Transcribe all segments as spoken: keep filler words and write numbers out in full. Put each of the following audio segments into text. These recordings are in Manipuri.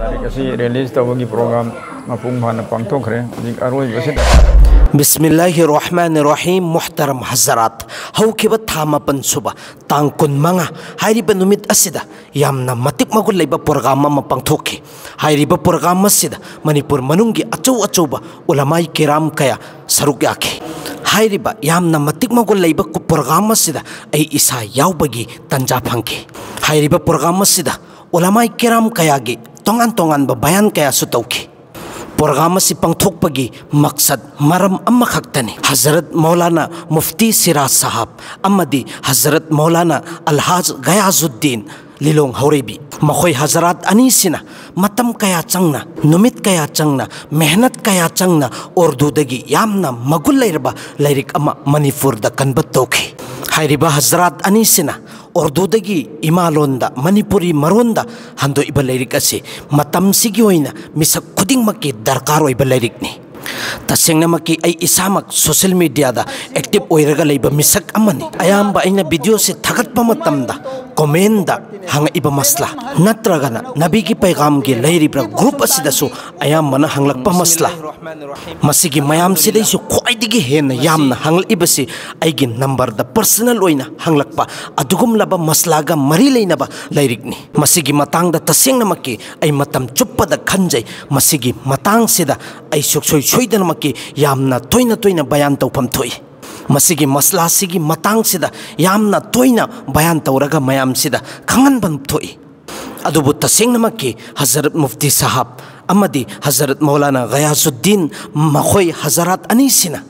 ꯂꯥꯏꯔꯤꯛ ꯑꯁꯤ ꯔꯤꯂꯤꯖ ꯇꯧꯕꯒꯤ ꯄ꯭ꯔꯣꯒ꯭ꯔꯥꯝ ꯃꯄꯨꯡ ꯐꯥꯅ ꯄꯥꯡꯊꯣꯛꯈ꯭ꯔꯦ꯫ ꯍꯧꯖꯤꯛ ꯑꯔꯣꯏꯕꯁꯤꯗ ꯕꯤꯁꯃꯤꯜꯂꯥꯍꯤꯔ ꯔꯍꯃꯥꯅꯤꯔ ꯔꯍꯤꯝ꯫ ꯃꯨꯍꯇꯔꯝ ꯍꯖꯔꯥꯠ, ꯍꯧꯈꯤꯕ ꯊꯥ ꯃꯥꯄꯟ ꯁꯨꯕ ꯇꯥꯡ ꯀꯨꯟꯃꯉꯥ ꯍꯥꯏꯔꯤꯕ ꯅꯨꯃꯤꯠ ꯑꯁꯤꯗ ꯌꯥꯝꯅ ꯃꯇꯤꯛ ꯃꯒꯨꯟ ꯂꯩꯕ ꯄ꯭ꯔꯣꯒ꯭ꯔꯥꯝ ꯑꯃ ꯄꯥꯡꯊꯣꯛꯈꯤ꯫ ꯍꯥꯏꯔꯤꯕ ꯄ꯭ꯔꯣꯒ꯭ꯔꯥꯝ ꯑꯁꯤꯗ ꯃꯅꯤꯄꯨꯔ ꯃꯅꯨꯡꯒꯤ ꯑꯆꯧ ꯑꯆꯧꯕ ꯎꯂꯃꯥꯏ ꯀꯤꯔꯥꯝ ꯀꯌꯥ ꯁꯔꯨꯛ ꯌꯥꯈꯤ꯫ ꯍꯥꯏꯔꯤꯕ ꯌꯥꯝꯅ ꯃꯇꯤꯛ ꯃꯒꯨꯟ ꯂꯩꯕ ꯀꯨ-, ꯄ꯭ꯔꯣꯒ꯭ꯔꯥꯝ ꯑꯁꯤꯗ ꯑꯩ ꯏꯁꯥ ꯌꯥꯎꯕꯒꯤ ꯇꯥꯟꯖꯥ ꯐꯪꯈꯤ꯫ ꯍꯥꯏꯔꯤꯕ ꯄ꯭ꯔꯣꯒ꯭ꯔꯥꯝ ꯑꯁꯤꯗ ꯎꯂꯃꯥꯏ ꯀꯤꯔꯥꯝ ꯀꯌꯥꯒꯤ ꯇꯣꯉꯥꯟ ꯇꯣꯉꯥꯟꯕ ꯕꯌꯥꯟ ꯀꯌꯥꯁꯨ ꯇꯧꯈꯤ꯫ ꯄ꯭ꯔꯣꯒ꯭ꯔꯥꯝ ꯑꯁꯤ ꯄꯥꯡꯊꯣꯛꯄꯒꯤ ꯃꯛꯁꯠ ꯃꯔꯝ ꯑꯃꯈꯛꯇꯅꯤ꯫ ꯍꯖꯔꯠ ꯃꯧꯂꯥꯅꯥ ꯃꯨꯐꯇꯤ ꯁꯤꯔꯥꯖ ꯁꯥꯍꯥꯕ ꯑꯃꯗꯤ ꯍꯖꯔꯠ ꯃꯧꯂꯥꯅꯥ ꯑꯜꯍꯥꯖ ꯒꯌꯥꯖꯨꯗꯗꯤꯟ ꯂꯤꯂꯣꯡ ꯍꯧꯔꯩꯕꯤ, ꯃꯈꯣꯏ ꯍꯖꯔꯥꯠ ꯑꯅꯤꯁꯤꯅ ꯃꯇꯝ ꯀꯌꯥ ꯆꯪꯅ, ꯅꯨꯃꯤꯠ ꯀꯌꯥ ꯆꯪꯅ, ꯃꯦꯍꯅꯠ ꯀꯌꯥ ꯆꯪꯅ ꯎꯔꯗꯨꯗꯒꯤ ꯌꯥꯝꯅ ꯃꯒꯨꯟ ꯂꯩꯔꯕ ꯂꯥꯏꯔꯤꯛ ꯑꯃ ꯃꯅꯤꯄꯨꯔꯗ ꯀꯟꯕ ꯇꯧꯈꯤ꯫ ꯍꯥꯏꯔꯤꯕ ꯍꯖꯔꯥꯠ ꯑꯅꯤꯁꯤꯅ ꯎꯔꯗꯨꯗꯒꯤ ꯏꯃꯥꯂꯣꯟꯗ, ꯃꯅꯤꯄꯨꯔꯤ ꯃꯔꯣꯟꯗ ꯍꯟꯗꯣꯛꯏꯕ ꯂꯥꯏꯔꯤꯛ ꯑꯁꯤ ꯃꯇꯝꯁꯤꯒꯤ ꯑꯣꯏꯅ ꯃꯤꯁꯛ ꯈꯨꯗꯤꯡꯃꯛꯀꯤ ꯗꯔꯀꯥꯔ ꯑꯣꯏꯕ ꯂꯥꯏꯔꯤꯛꯅꯤ꯫ ꯇꯁꯦꯡꯅꯃꯛꯀꯤ ꯑꯩ ꯏꯁꯥꯃꯛ ꯁꯣꯁꯤꯌꯦꯜ ꯃꯤꯗꯤꯌꯥꯗ ꯑꯦꯛꯇꯤꯚ ꯑꯣꯏꯔꯒ ꯂꯩꯕ ꯃꯤꯁꯛ ꯑꯃꯅꯤ꯫ ꯑꯌꯥꯝꯕ ꯑꯩꯅ ꯚꯤꯗꯤꯑꯣꯁꯤ ꯊꯥꯒꯠꯄ ꯃꯇꯝꯗ ꯀꯣꯃꯦꯟꯗ ꯍꯪꯉꯛꯏꯕ ꯃꯁꯂꯥ ꯅꯠꯇ꯭ꯔꯒꯅ ꯅꯕꯤꯒꯤ ꯄꯩꯒꯥꯝꯒꯤ ꯂꯩꯔꯤꯕ꯭ꯔꯥ ꯒ꯭ꯔꯨꯞ ꯑꯁꯤꯗꯁꯨ ꯑꯌꯥꯝꯕꯅ ꯍꯪꯂꯛꯄ ꯃꯁꯂꯥ, ꯃꯁꯤꯒꯤ ꯃꯌꯥꯝꯁꯤꯗꯩꯁꯨ ꯈ꯭ꯋꯥꯏꯗꯒꯤ ꯍꯦꯟꯅ ꯌꯥꯝꯅ ꯍꯪꯂꯛꯏꯕꯁꯤ ꯑꯩꯒꯤ ꯅꯝꯕꯔꯗ ꯄꯔꯁꯅꯦꯜ ꯑꯣꯏꯅ ꯍꯪꯂꯛꯄ ꯑꯗꯨꯒꯨꯝꯂꯕ ꯃꯁꯂꯥꯒ ꯃꯔꯤ ꯂꯩꯅꯕ ꯂꯥꯏꯔꯤꯛꯅꯤ꯫ ꯃꯁꯤꯒꯤ ꯃꯇꯥꯡꯗ ꯇꯁꯦꯡꯅꯃꯛꯀꯤ ꯑꯩ ꯃꯇꯝ ꯆꯨꯞꯄꯗ ꯈꯟꯖꯩ꯫ ꯃꯁꯤꯒꯤ ꯃꯇꯥꯡꯁꯤꯗ ꯑꯩ ꯁꯨꯡꯁꯣꯏ ꯁꯣꯏꯗꯅꯃꯛꯀꯤ ꯌꯥꯝꯅ ꯇꯣꯏꯅ ꯇꯣꯏꯅ ꯕꯌꯥꯟ ꯇꯧꯐꯝ ꯊꯣꯛꯏ꯫ ꯃꯁꯤꯒꯤ ꯃꯁꯂꯥꯁꯤꯒꯤ ꯃꯇꯥꯡꯁꯤꯗ ꯌꯥꯝꯅ ꯇꯣꯏꯅ ꯕꯌꯥꯟ ꯇꯧꯔꯒ ꯃꯌꯥꯝꯁꯤꯗ ꯈꯪꯍꯟꯐꯝ ꯊꯣꯛꯏ꯫ ꯑꯗꯨꯕꯨ ꯇꯁꯦꯡꯅꯃꯛꯀꯤ ꯍꯖꯔꯠ ꯃꯨꯐꯇꯤ ꯁꯥꯍꯥꯕ ꯑꯃꯗꯤ ꯍꯖꯔꯠ ꯃꯧꯂꯥꯅꯥ ꯒꯌꯥꯁꯨꯗꯗꯤꯟ, ꯃꯈꯣꯏ ꯍꯖꯔꯥꯠ ꯑꯅꯤꯁꯤꯅ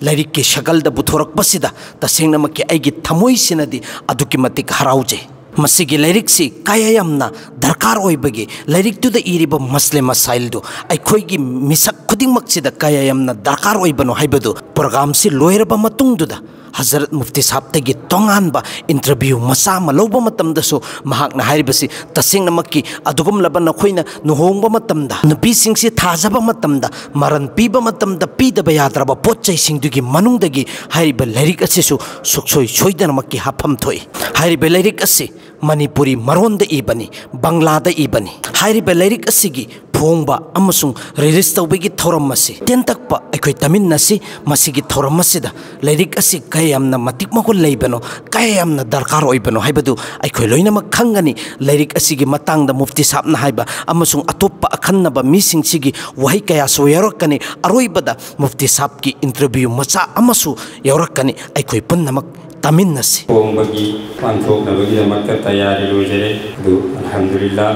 ꯂꯥꯏꯔꯤꯛꯀꯤ ꯁꯀꯜꯗ ꯄꯨꯊꯣꯔꯛꯄꯁꯤꯗ ꯇꯁꯦꯡꯅꯃꯛꯀꯤ ꯑꯩꯒꯤ ꯊꯃꯣꯏꯁꯤꯅꯗꯤ ꯑꯗꯨꯛꯀꯤ ꯃꯇꯤꯛ ꯍꯔꯥꯎꯖꯩ꯫ ꯃꯁꯤꯒꯤ ꯂꯥꯏꯔꯤꯛꯁꯤ ꯀꯌꯥ ꯌꯥꯝꯅ ꯗꯔꯀꯥꯔ ꯑꯣꯏꯕꯒꯦ, ꯂꯥꯏꯔꯤꯛꯇꯨꯗ ꯏꯔꯤꯕ ꯃꯁꯂꯦ ꯃꯁꯥꯏꯜꯗꯨ ꯑꯩꯈꯣꯏꯒꯤ ꯃꯤꯁꯛ ꯈꯨꯗꯤꯡꯃꯛꯁꯤꯗ ꯀꯌꯥ ꯌꯥꯝꯅ ꯗꯔꯀꯥꯔ ꯑꯣꯏꯕꯅꯣ ꯍꯥꯏꯕꯗꯨ ꯄ꯭ꯔꯣꯒ꯭ꯔꯥꯝꯁꯤ ꯂꯣꯏꯔꯕ ꯃꯇꯨꯡꯗꯨꯗ ꯍꯖꯔꯠ ꯃꯨꯐꯇꯤ ꯁꯥꯍꯕꯇꯒꯤ ꯇꯣꯉꯥꯟꯕ ꯏꯟꯇꯔꯚ꯭ꯌꯨ ꯃꯆꯥ ꯑꯃ ꯂꯧꯕ ꯃꯇꯝꯗꯁꯨ ꯃꯍꯥꯛꯅ ꯍꯥꯏꯔꯤꯕꯁꯤ ꯇꯁꯦꯡꯅꯃꯛꯀꯤ ꯑꯗꯨꯒꯨꯝꯂꯕ ꯅꯈꯣꯏꯅ ꯂꯨꯍꯣꯡꯕ ꯃꯇꯝꯗ, ꯅꯨꯄꯤꯁꯤꯡꯁꯤ ꯊꯥꯖꯕ ꯃꯇꯝꯗ, ꯃꯔꯟ ꯄꯤꯕ ꯃꯇꯝꯗ ꯄꯤꯗꯕ ꯌꯥꯗ꯭ꯔꯕ ꯄꯣꯠ ꯆꯩꯁꯤꯡꯗꯨꯒꯤ ꯃꯅꯨꯡꯗꯒꯤ ꯍꯥꯏꯔꯤꯕ ꯂꯥꯏꯔꯤꯛ ꯑꯁꯤꯁꯨ ꯁꯨꯡꯁꯣꯏ ꯁꯣꯏꯗꯅꯃꯛꯀꯤ ꯍꯥꯞꯐꯝ ꯊꯣꯛꯏ꯫ ꯍꯥꯏꯔꯤꯕ ꯂꯥꯏꯔꯤꯛ ꯑꯁꯤ ꯃꯅꯤꯄꯨꯔꯤ ꯃꯔꯣꯟꯗ ꯏꯕꯅꯤ, ꯕꯪꯂꯥꯗ ꯏꯕꯅꯤ꯫ ꯍꯥꯏꯔꯤꯕ ꯂꯥꯏꯔꯤꯛ ꯑꯁꯤꯒꯤ ꯐꯣꯡꯕ ꯑꯃꯁꯨꯡ ꯔꯤꯂꯤꯖ ꯇꯧꯕꯒꯤ ꯊꯧꯔꯝ ꯑꯁꯤ ꯇꯦꯟꯇꯛꯄ ꯑꯩꯈꯣꯏ ꯇꯥꯃꯤꯟꯅꯁꯤ꯫ ꯃꯁꯤꯒꯤ ꯊꯧꯔꯝ ꯑꯁꯤꯗ ꯂꯥꯏꯔꯤꯛ ꯑꯁꯤ ꯀꯌꯥ ꯌꯥꯝꯅ ꯃꯇꯤꯛ ꯃꯒꯨꯟ ꯂꯩꯕꯅꯣ, ꯀꯌꯥ ꯌꯥꯝꯅ ꯗꯔꯀꯥꯔ ꯑꯣꯏꯕꯅꯣ ꯍꯥꯏꯕꯗꯨ ꯑꯩꯈꯣꯏ ꯂꯣꯏꯅꯃꯛ ꯈꯪꯒꯅꯤ꯫ ꯂꯥꯏꯔꯤꯛ ꯑꯁꯤꯒꯤ ꯃꯇꯥꯡꯗ ꯃꯨꯐꯇꯤ ꯁꯥꯍꯕꯅ ꯍꯥꯏꯕ ꯑꯃꯁꯨꯡ ꯑꯇꯣꯞꯄ ꯑꯈꯟꯅꯕ ꯃꯤꯁꯤꯡꯁꯤꯒꯤ ꯋꯥꯍꯩ ꯀꯌꯥꯁꯨ ꯌꯥꯎꯔꯛꯀꯅꯤ꯫ ꯑꯔꯣꯏꯕꯗ ꯃꯨꯐꯇꯤ ꯁꯥꯍꯕꯀꯤ ꯏꯟꯇꯔꯚ꯭ꯌꯨ ꯃꯆꯥ ꯑꯃꯁꯨ ꯌꯥꯎꯔꯛꯀꯅꯤ꯫ ꯑꯩꯈꯣꯏ ꯄꯨꯝꯅꯃꯛ ꯇꯥꯃꯤꯟꯅꯁꯤ꯫ ꯍꯣꯡꯕꯒꯤ ꯄꯥꯡꯊꯣꯛꯅꯕꯒꯤꯗꯃꯛꯇ ꯇꯌꯥꯔꯤ ꯂꯣꯏꯖꯔꯦ꯫ ꯑꯗꯨ ꯑꯜꯍꯝꯗꯨꯂꯤꯜꯂꯥ,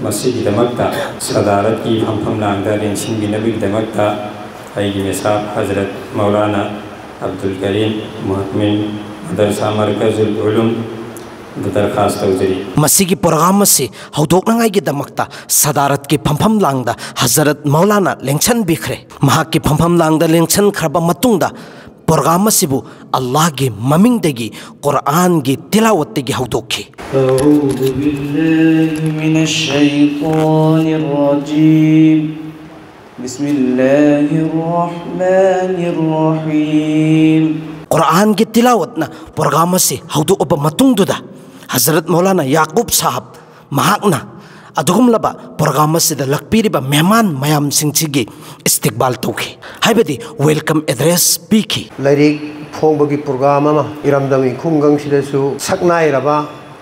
ꯃꯁꯤꯒꯤꯗꯃꯛꯇ ꯁꯗꯥꯔꯠꯀꯤ ꯐꯝꯐꯝ ꯂꯥꯡꯗ ꯂꯦꯡꯁꯤꯟꯕꯤꯅꯕꯒꯤꯗꯃꯛꯇ ꯑꯩꯒꯤ ꯃꯤꯁꯥꯞ ꯍꯖꯔꯠ ꯃꯧꯂꯥꯅꯥ ꯑꯕꯗꯨꯜ ꯀꯔꯤꯝ ꯃꯨꯍꯃꯤꯟ ꯃꯗꯔꯁꯥ ꯃꯔꯀꯖꯨꯜ ꯎꯂꯨꯝ ꯗꯔꯈꯥꯁ ꯇꯧꯖꯔꯤ꯫ ꯃꯁꯤꯒꯤ ꯄ꯭ꯔꯣꯒ꯭ꯔꯥꯝ ꯑꯁꯤ ꯍꯧꯗꯣꯛꯅꯉꯥꯏꯒꯤꯗꯃꯛꯇ ꯁꯗꯥꯔꯠꯀꯤ ꯐꯝꯐꯝ ꯂꯥꯡꯗ ꯍꯖꯔꯠ ꯃꯧꯂꯥꯅꯥ ꯂꯦꯡꯁꯟꯕꯤꯈ꯭ꯔꯦ꯫ ꯃꯍꯥꯛꯀꯤ ꯐꯝꯐꯝ ꯂꯥꯡꯗ ꯂꯦꯡꯁꯟꯈ꯭ꯔꯕ ꯃꯇꯨꯡꯗ ꯄ꯭ꯔꯣꯒ꯭ꯔꯥꯝ ꯑꯁꯤꯕꯨ ꯑꯜꯂꯥꯍꯒꯤ ꯃꯃꯤꯡꯗꯒꯤ ꯀꯨꯔꯑꯥꯟꯒꯤ ꯇꯤꯂꯥꯋꯠꯇꯒꯤ ꯍꯧꯗꯣꯛꯈꯤ꯫ أعوذ بالله من الشيطان الرجيم. بسم الله الرحمن الرحيم. ꯀꯨꯔꯑꯥꯟꯒꯤ ꯇꯤꯂꯥꯋꯠꯅ ꯄ꯭ꯔꯣꯒ꯭ꯔꯥꯝ ꯑꯁꯤ ꯍꯧꯗꯣꯛꯑꯕ ꯃꯇꯨꯡꯗꯨꯗ ꯍꯖꯔꯠ ꯃꯧꯂꯥꯅꯥ ꯌꯥꯀꯨꯕ ꯁꯥꯍꯕ ꯃꯍꯥꯛꯅ ꯑꯗꯨꯒꯨꯝꯂꯕ ꯄ꯭ꯔꯣꯒ꯭ꯔꯥꯝ ꯑꯁꯤꯗ ꯂꯥꯛꯄꯤꯔꯤꯕ ꯃꯦꯍꯃꯥꯟ ꯃꯌꯥꯝꯁꯤꯡꯁꯤꯒꯤ ꯏꯁꯇꯤꯛꯕꯥꯜ ꯇꯧꯈꯤ, ꯍꯥꯏꯕꯗꯤ ꯋꯦꯜꯀꯝ ꯑꯦꯗ꯭ꯔꯦꯁ ꯄꯤꯈꯤ꯫ ꯂꯥꯏꯔꯤꯛ ꯐꯣꯡꯕꯒꯤ ꯄ꯭ꯔꯣꯒ꯭ꯔꯥꯝ ꯑꯃ ꯏꯔꯝꯗꯝꯒꯤ ꯈꯨꯡꯒꯪꯁꯤꯗꯁꯨ ꯁꯛꯅꯥꯏꯔꯕ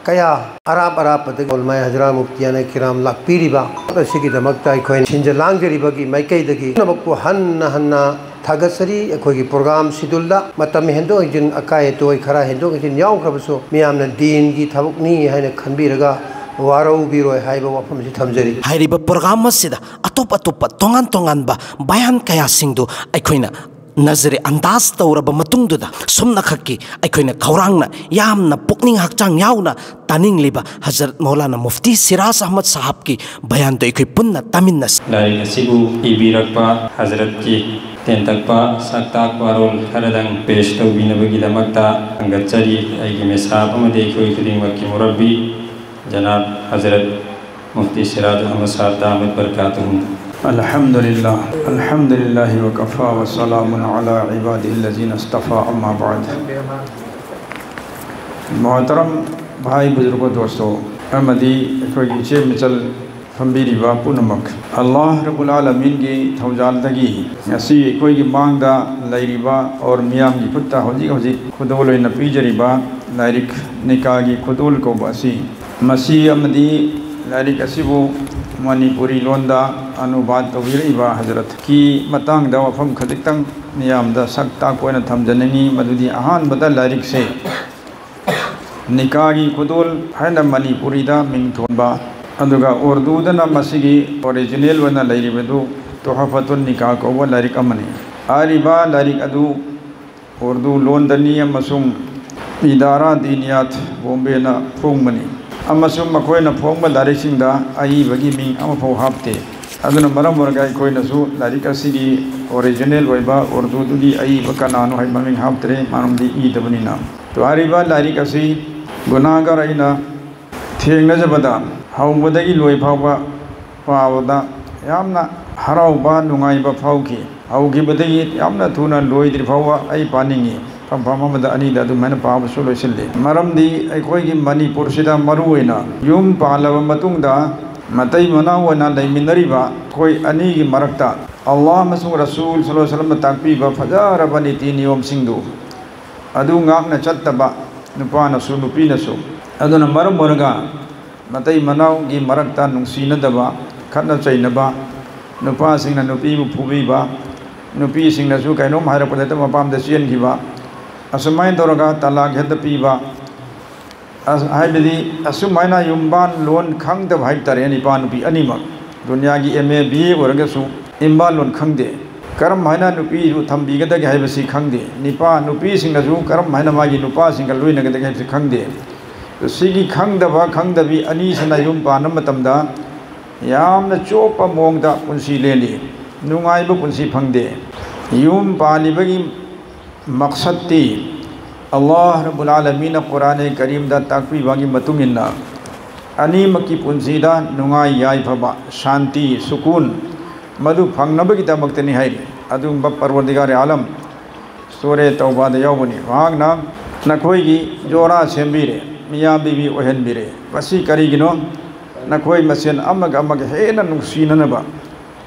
ꯀꯌꯥ ꯑꯔꯥꯞ ꯑꯔꯥꯞꯄꯗꯒꯤ ꯎꯂꯃꯥꯏ ꯍꯖꯔꯥ ꯃꯨꯐꯇꯤꯌꯥꯅ ꯀꯤꯔꯥꯝ ꯂꯥꯛꯄꯤꯔꯤꯕ ꯑꯁꯤꯒꯤꯗꯃꯛꯇ ꯑꯩꯈꯣꯏꯅ ꯁꯤꯟꯖ ꯂꯥꯡꯖꯔꯤꯕꯒꯤ ꯃꯥꯏꯀꯩꯗꯒꯤ ꯄꯨꯝꯅꯃꯛꯄꯨ ꯍꯟꯅ ꯍꯟꯅ ꯊꯥꯒꯠꯆꯔꯤ꯫ ꯑꯩꯈꯣꯏꯒꯤ ꯄ꯭ꯔꯣꯒ꯭ꯔꯥꯝ ꯁꯤꯗꯨꯜꯗ ꯃꯇꯝ ꯍꯦꯟꯗꯣꯛ ꯍꯦꯟꯖꯤꯟ, ꯑꯀꯥꯏ ꯑꯇꯣꯏ ꯈꯔ ꯍꯦꯟꯗꯣꯛ ꯍꯦꯟꯖꯤꯟ ꯌꯥꯎꯈ꯭ꯔꯕꯁꯨ ꯃꯤꯌꯥꯝꯅ ꯗꯤꯟꯒꯤ ꯊꯕꯛꯅꯤ ꯍꯥꯏꯅ ꯈꯟꯕꯤꯔꯒ ꯋꯥꯔꯧꯕꯤꯔꯣꯏ ꯍꯥꯏꯕ ꯋꯥꯐꯝꯁꯤ ꯊꯝꯖꯔꯤ꯫ ꯍꯥꯏꯔꯤꯕ ꯄ꯭ꯔꯣꯒ꯭ꯔꯥꯝ ꯑꯁꯤꯗ ꯑꯇꯣꯞ ꯑꯇꯣꯞꯄ ꯇꯣꯉꯥꯟ ꯇꯣꯉꯥꯟꯕ ꯕꯌꯥꯟ ꯀꯌꯥꯁꯤꯡꯗꯨ ꯑꯩꯈꯣꯏꯅ ꯅꯖꯔꯦ ꯑꯟꯗꯥꯖ ꯇꯧꯔꯕ ꯃꯇꯨꯡꯗꯨꯗ ꯁꯨꯝꯅꯈꯛꯀꯤ ꯑꯩꯈꯣꯏꯅ ꯈꯧꯔꯥꯡꯅ ꯌꯥꯝꯅ ꯄꯨꯛꯅꯤꯡ ꯍꯛꯆꯥꯡ ꯌꯥꯎꯅ ꯇꯥꯅꯤꯡꯂꯤꯕ ꯍꯖꯔꯠ ꯃꯧꯂꯥꯅꯥ ꯃꯨꯐꯇꯤ ꯁꯤꯔꯥꯖ ꯑꯍꯃꯗ ꯁꯥꯍꯕꯀꯤ ꯕꯌꯥꯟꯗꯨ ꯑꯩꯈꯣꯏ ꯄꯨꯟꯅ ꯇꯥꯃꯤꯟꯅꯁꯤ꯫ ꯂꯥꯏꯔꯤꯛ ꯑꯁꯤꯕꯨ ꯏꯕꯤꯔꯛꯄ ꯍꯖꯔꯠꯀꯤ ꯇꯦꯟꯇꯛꯄ ꯁꯛꯇꯥꯛ ꯋꯥꯔꯣꯜ ꯈꯔꯗꯪ ꯄꯦꯁ ꯇꯧꯕꯤꯅꯕꯒꯤꯗꯃꯛꯇ ꯊꯥꯒꯠꯆꯔꯤ꯫ ꯑꯩꯒꯤ ꯃꯤꯁꯥꯞ ꯑꯃꯗꯤ ꯑꯩꯈꯣꯏ ꯈꯨꯗꯤꯡꯃꯛꯀꯤ ꯃꯨꯔꯕꯤ ꯖꯅꯥꯕ ꯍꯖꯔꯠ ꯃꯨꯐꯇꯤ ꯁꯤꯔꯥꯖ ꯑꯍꯃꯗ ꯁꯥꯍꯕ ꯗꯥꯃꯠ ꯕꯔꯀꯥꯇꯨꯍꯨꯝ꯫ الحمد لله، الحمد لله وكفى وسلام على عباده الذين اصطفى، أما بعد. محترم ꯚꯥꯏ ꯕꯨꯖꯨꯔꯒꯣ ꯗꯣꯁꯇꯣ ꯑꯃꯗꯤ ꯑꯩꯈꯣꯏꯒꯤ ꯏꯆꯦ ꯃꯆꯜ ꯐꯝꯕꯤꯔꯤꯕ ꯄꯨꯝꯅꯃꯛ, ꯑꯜꯂꯥꯍ ꯔꯕꯨꯜ ꯑꯥꯂꯃꯤꯟꯒꯤ ꯊꯧꯖꯥꯜꯗꯒꯤ ꯉꯁꯤ ꯑꯩꯈꯣꯏꯒꯤ ꯃꯥꯡꯗ ꯂꯩꯔꯤꯕ ꯑꯣꯔ ꯃꯤꯌꯥꯝꯒꯤ ꯈꯨꯠꯇ ꯍꯧꯖꯤꯛ ꯍꯧꯖꯤꯛ ꯈꯨꯗꯣꯜ ꯑꯣꯏꯅ ꯄꯤꯖꯔꯤꯕ ꯂꯥꯏꯔꯤꯛ ꯅꯤꯀꯥꯒꯤ ꯈꯨꯗꯣꯜ ꯀꯧꯕ ꯑꯁꯤ, ꯃꯁꯤ ꯑꯃꯗꯤ ꯂꯥꯏꯔꯤꯛ ꯑꯁꯤꯕꯨ ꯃꯅꯤꯄꯨꯔꯤ ꯂꯣꯟꯗ ꯑꯅꯨꯕꯥꯗ ꯇꯧꯕꯤꯔꯛꯏꯕ ꯍꯖꯔꯠꯀꯤ ꯃꯇꯥꯡꯗ ꯋꯥꯐꯝ ꯈꯖꯤꯛꯇꯪ ꯃꯤꯌꯥꯝꯗ ꯁꯛ ꯇꯥꯛꯄ ꯑꯣꯏꯅ ꯊꯝꯖꯅꯤꯡꯏ꯫ ꯃꯗꯨꯗꯤ ꯑꯍꯥꯟꯕꯗ ꯂꯥꯏꯔꯤꯛꯁꯦ ꯅꯤꯀꯥꯒꯤ ꯈꯨꯗꯣꯜ ꯍꯥꯏꯅ ꯃꯅꯤꯄꯨꯔꯤꯗ ꯃꯤꯡ ꯊꯣꯟꯕ, ꯑꯗꯨꯒ ꯎꯔꯗꯨꯗꯅ ꯃꯁꯤꯒꯤ ꯑꯣꯔꯤꯖꯤꯅꯦꯜ ꯑꯣꯏꯅ ꯂꯩꯔꯤꯕꯗꯨ ꯇꯣꯍꯐꯇꯨꯟ ꯅꯤꯀꯥ ꯀꯧꯕ ꯂꯥꯏꯔꯤꯛ ꯑꯃꯅꯤ꯫ ꯍꯥꯏꯔꯤꯕ ꯂꯥꯏꯔꯤꯛ ꯑꯗꯨ ꯎꯔꯗꯨ ꯂꯣꯟꯗꯅꯤ ꯑꯃꯁꯨꯡ ꯏꯗꯥꯔꯥ ꯗꯤꯅꯤꯌꯥꯠ ꯕꯣꯝꯕꯦꯅ ꯐꯣꯡꯕꯅꯤ, ꯑꯃꯁꯨꯡ ꯃꯈꯣꯏꯅ ꯐꯣꯡꯕ ꯂꯥꯏꯔꯤꯛꯁꯤꯡꯗ ꯑꯏꯕꯒꯤ ꯃꯤꯡ ꯑꯃꯐꯥꯎ ꯍꯥꯞꯇꯦ꯫ ꯑꯗꯨꯅ ꯃꯔꯝ ꯑꯣꯏꯔꯒ ꯑꯩꯈꯣꯏꯅꯁꯨ ꯂꯥꯏꯔꯤꯛ ꯑꯁꯤꯒꯤ ꯑꯣꯔꯤꯖꯤꯅꯦꯜ ꯑꯣꯏꯕ ꯎꯔꯗꯨꯗꯨꯒꯤ ꯑꯏꯕ ꯀꯅꯥꯅꯣ ꯍꯥꯏꯕ ꯃꯃꯤꯡ ꯍꯥꯞꯇ꯭ꯔꯦ, ꯃꯔꯝꯗꯤ ꯏꯗꯕꯅꯤꯅ꯫ ꯍꯥꯏꯔꯤꯕ ꯂꯥꯏꯔꯤꯛ ꯑꯁꯤ ꯒꯨꯅꯥꯒꯔ ꯑꯩꯅ ꯊꯦꯡꯅꯖꯕꯗ ꯍꯧꯕꯗꯒꯤ ꯂꯣꯏ ꯐꯥꯎꯕ ꯄꯥꯕꯗ ꯌꯥꯝꯅ ꯍꯔꯥꯎꯕ, ꯅꯨꯡꯉꯥꯏꯕ ꯐꯥꯎꯈꯤ꯫ ꯍꯧꯈꯤꯕꯗꯒꯤ ꯌꯥꯝꯅ ꯊꯨꯅ ꯂꯣꯏꯗ꯭ꯔꯤ ꯐꯥꯎꯕ ꯑꯩ ꯄꯥꯅꯤꯡꯉꯤ꯫ ꯐꯝꯐꯝ ꯑꯃꯗ ꯑꯅꯤꯗ ꯑꯗꯨꯃꯥꯏꯅ ꯄꯥꯕꯁꯨ ꯂꯣꯏꯁꯤꯜꯂꯤ꯫ ꯃꯔꯝꯗꯤ ꯑꯩꯈꯣꯏꯒꯤ ꯃꯅꯤꯄꯨꯔꯁꯤꯗ ꯃꯔꯨꯑꯣꯏꯅ ꯌꯨꯝ ꯄꯥꯜꯂꯕ ꯃꯇꯨꯡꯗ ꯃꯇꯩ ꯃꯅꯥꯎ ꯑꯣꯏꯅ ꯂꯩꯃꯤꯟꯅꯔꯤꯕ ꯑꯩꯈꯣꯏ ꯑꯅꯤꯒꯤ ꯃꯔꯛꯇ ꯑꯜꯂꯥꯍ ꯑꯃꯁꯨꯡ ꯔꯁꯨꯜ ꯁꯜꯂꯜꯂꯥꯍꯨ ꯑꯂꯥꯏꯍꯤ ꯋꯥꯁꯜꯂꯝꯅ ꯇꯥꯛꯄꯤꯕ ꯐꯖꯔꯕ ꯅꯤꯇꯤ ꯅꯤꯌꯣꯝꯁꯤꯡꯗꯨ ꯑꯗꯨ ꯉꯥꯛꯅ ꯆꯠꯇꯕ, ꯅꯨꯄꯥꯅꯁꯨ ꯅꯨꯄꯤꯅꯁꯨ꯫ ꯑꯗꯨꯅ ꯃꯔꯝ ꯑꯣꯏꯔꯒ ꯃꯇꯩ ꯃꯅꯥꯎꯒꯤ ꯃꯔꯛꯇ ꯅꯨꯡꯁꯤꯅꯗꯕ, ꯈꯠꯅ ꯆꯩꯅꯕ, ꯅꯨꯄꯥꯁꯤꯡꯅ ꯅꯨꯄꯤꯕꯨ ꯐꯨꯕꯤꯕ, ꯅꯨꯄꯤꯁꯤꯡꯅꯁꯨ ꯀꯩꯅꯣꯝ ꯍꯥꯏꯔꯛꯄꯗ ꯍꯦꯛꯇ ꯃꯄꯥꯝꯗ ꯆꯦꯟꯈꯤꯕ, ꯑꯁꯨꯃꯥꯏꯅ ꯇꯧꯔꯒ ꯇꯂꯥꯛ ꯍꯦꯛꯇ ꯄꯤꯕ, ꯑꯁ, ꯍꯥꯏꯕꯗꯤ ꯑꯁꯨꯃꯥꯏꯅ ꯌꯨꯝꯕꯥꯟ ꯂꯣꯟ ꯈꯪꯗꯕ ꯍꯥꯏꯕ ꯇꯥꯔꯦ, ꯅꯨꯄꯥ ꯅꯨꯄꯤ ꯑꯅꯤꯃꯛ꯫ ꯗꯨꯅꯤꯌꯥꯒꯤ ꯑꯦꯝ ꯑꯦ, ꯕꯤ ꯑꯦ ꯑꯣꯏꯔꯒꯁꯨ ꯏꯝꯕꯥꯜ ꯂꯣꯟ ꯈꯪꯗꯦ꯫ ꯀꯔꯝ ꯍꯥꯏꯅ ꯅꯨꯄꯤꯗꯨ ꯊꯝꯕꯤꯒꯗꯒꯦ ꯍꯥꯏꯕꯁꯤ ꯈꯪꯗꯦ꯫ ꯅꯨꯄꯥ, ꯅꯨꯄꯤꯁꯤꯡꯅꯁꯨ ꯀꯔꯝ ꯍꯥꯏꯅ ꯃꯥꯒꯤ ꯅꯨꯄꯥꯁꯤꯡꯒ ꯂꯣꯏꯅꯒꯗꯒꯦ ꯍꯥꯏꯕꯁꯤ ꯈꯪꯗꯦ꯫ ꯁꯤꯒꯤ ꯈꯪꯗꯕ ꯈꯪꯗꯕꯤ ꯑꯅꯤꯁꯤꯅ ꯌꯨꯝ ꯄꯥꯟꯕ ꯃꯇꯝꯗ ꯌꯥꯝꯅ ꯆꯣꯞꯄ ꯃꯑꯣꯡꯗ ꯄꯨꯟꯁꯤ ꯂꯦꯜꯂꯤ꯫ ꯅꯨꯡꯉꯥꯏꯕ ꯄꯨꯟꯁꯤ ꯐꯪꯗꯦ꯫ ꯌꯨꯝ ꯄꯥꯜꯂꯤꯕꯒꯤ ꯃꯛꯁꯠꯇꯤ ꯑꯜꯂꯥꯍ ꯔꯕꯨꯜ ꯑꯥꯂꯃꯤꯟꯅ ꯀꯨꯔꯥꯟ ꯀꯔꯤꯝꯗ ꯇꯥꯛꯄꯤꯕꯒꯤ ꯃꯇꯨꯡ ꯏꯟꯅ ꯑꯅꯤꯃꯛꯀꯤ ꯄꯨꯟꯁꯤꯗ ꯅꯨꯡꯉꯥꯏ ꯌꯥꯏꯐꯕ, ꯁꯥꯟꯇꯤ, ꯁꯨꯀꯨꯟ, ꯃꯗꯨ ꯐꯪꯅꯕꯒꯤꯗꯃꯛꯇꯅꯤ ꯍꯥꯏꯔꯤ꯫ ꯑꯗꯨꯒꯨꯝꯕ ꯄꯔꯋꯔꯗꯤꯒꯥꯔꯦ ꯑꯥꯂꯝ ꯁꯨꯔꯦ ꯇꯧꯕꯥꯗ ꯌꯥꯎꯕꯅꯤ꯫ ꯃꯍꯥꯛꯅ ꯅꯈꯣꯏꯒꯤ ꯖꯣꯔꯥ ꯁꯦꯝꯕꯤꯔꯦ꯫ ꯃꯤꯌꯥ ꯕꯤꯕꯤ ꯑꯣꯏꯍꯟꯕꯤꯔꯦ꯫ ꯃꯁꯤ ꯀꯔꯤꯒꯤꯅꯣ? ꯅꯈꯣꯏ ꯃꯁꯦꯟ ꯑꯃꯒ ꯑꯃꯒ ꯍꯦꯟꯅ ꯅꯨꯡꯁꯤꯅꯅꯕ꯫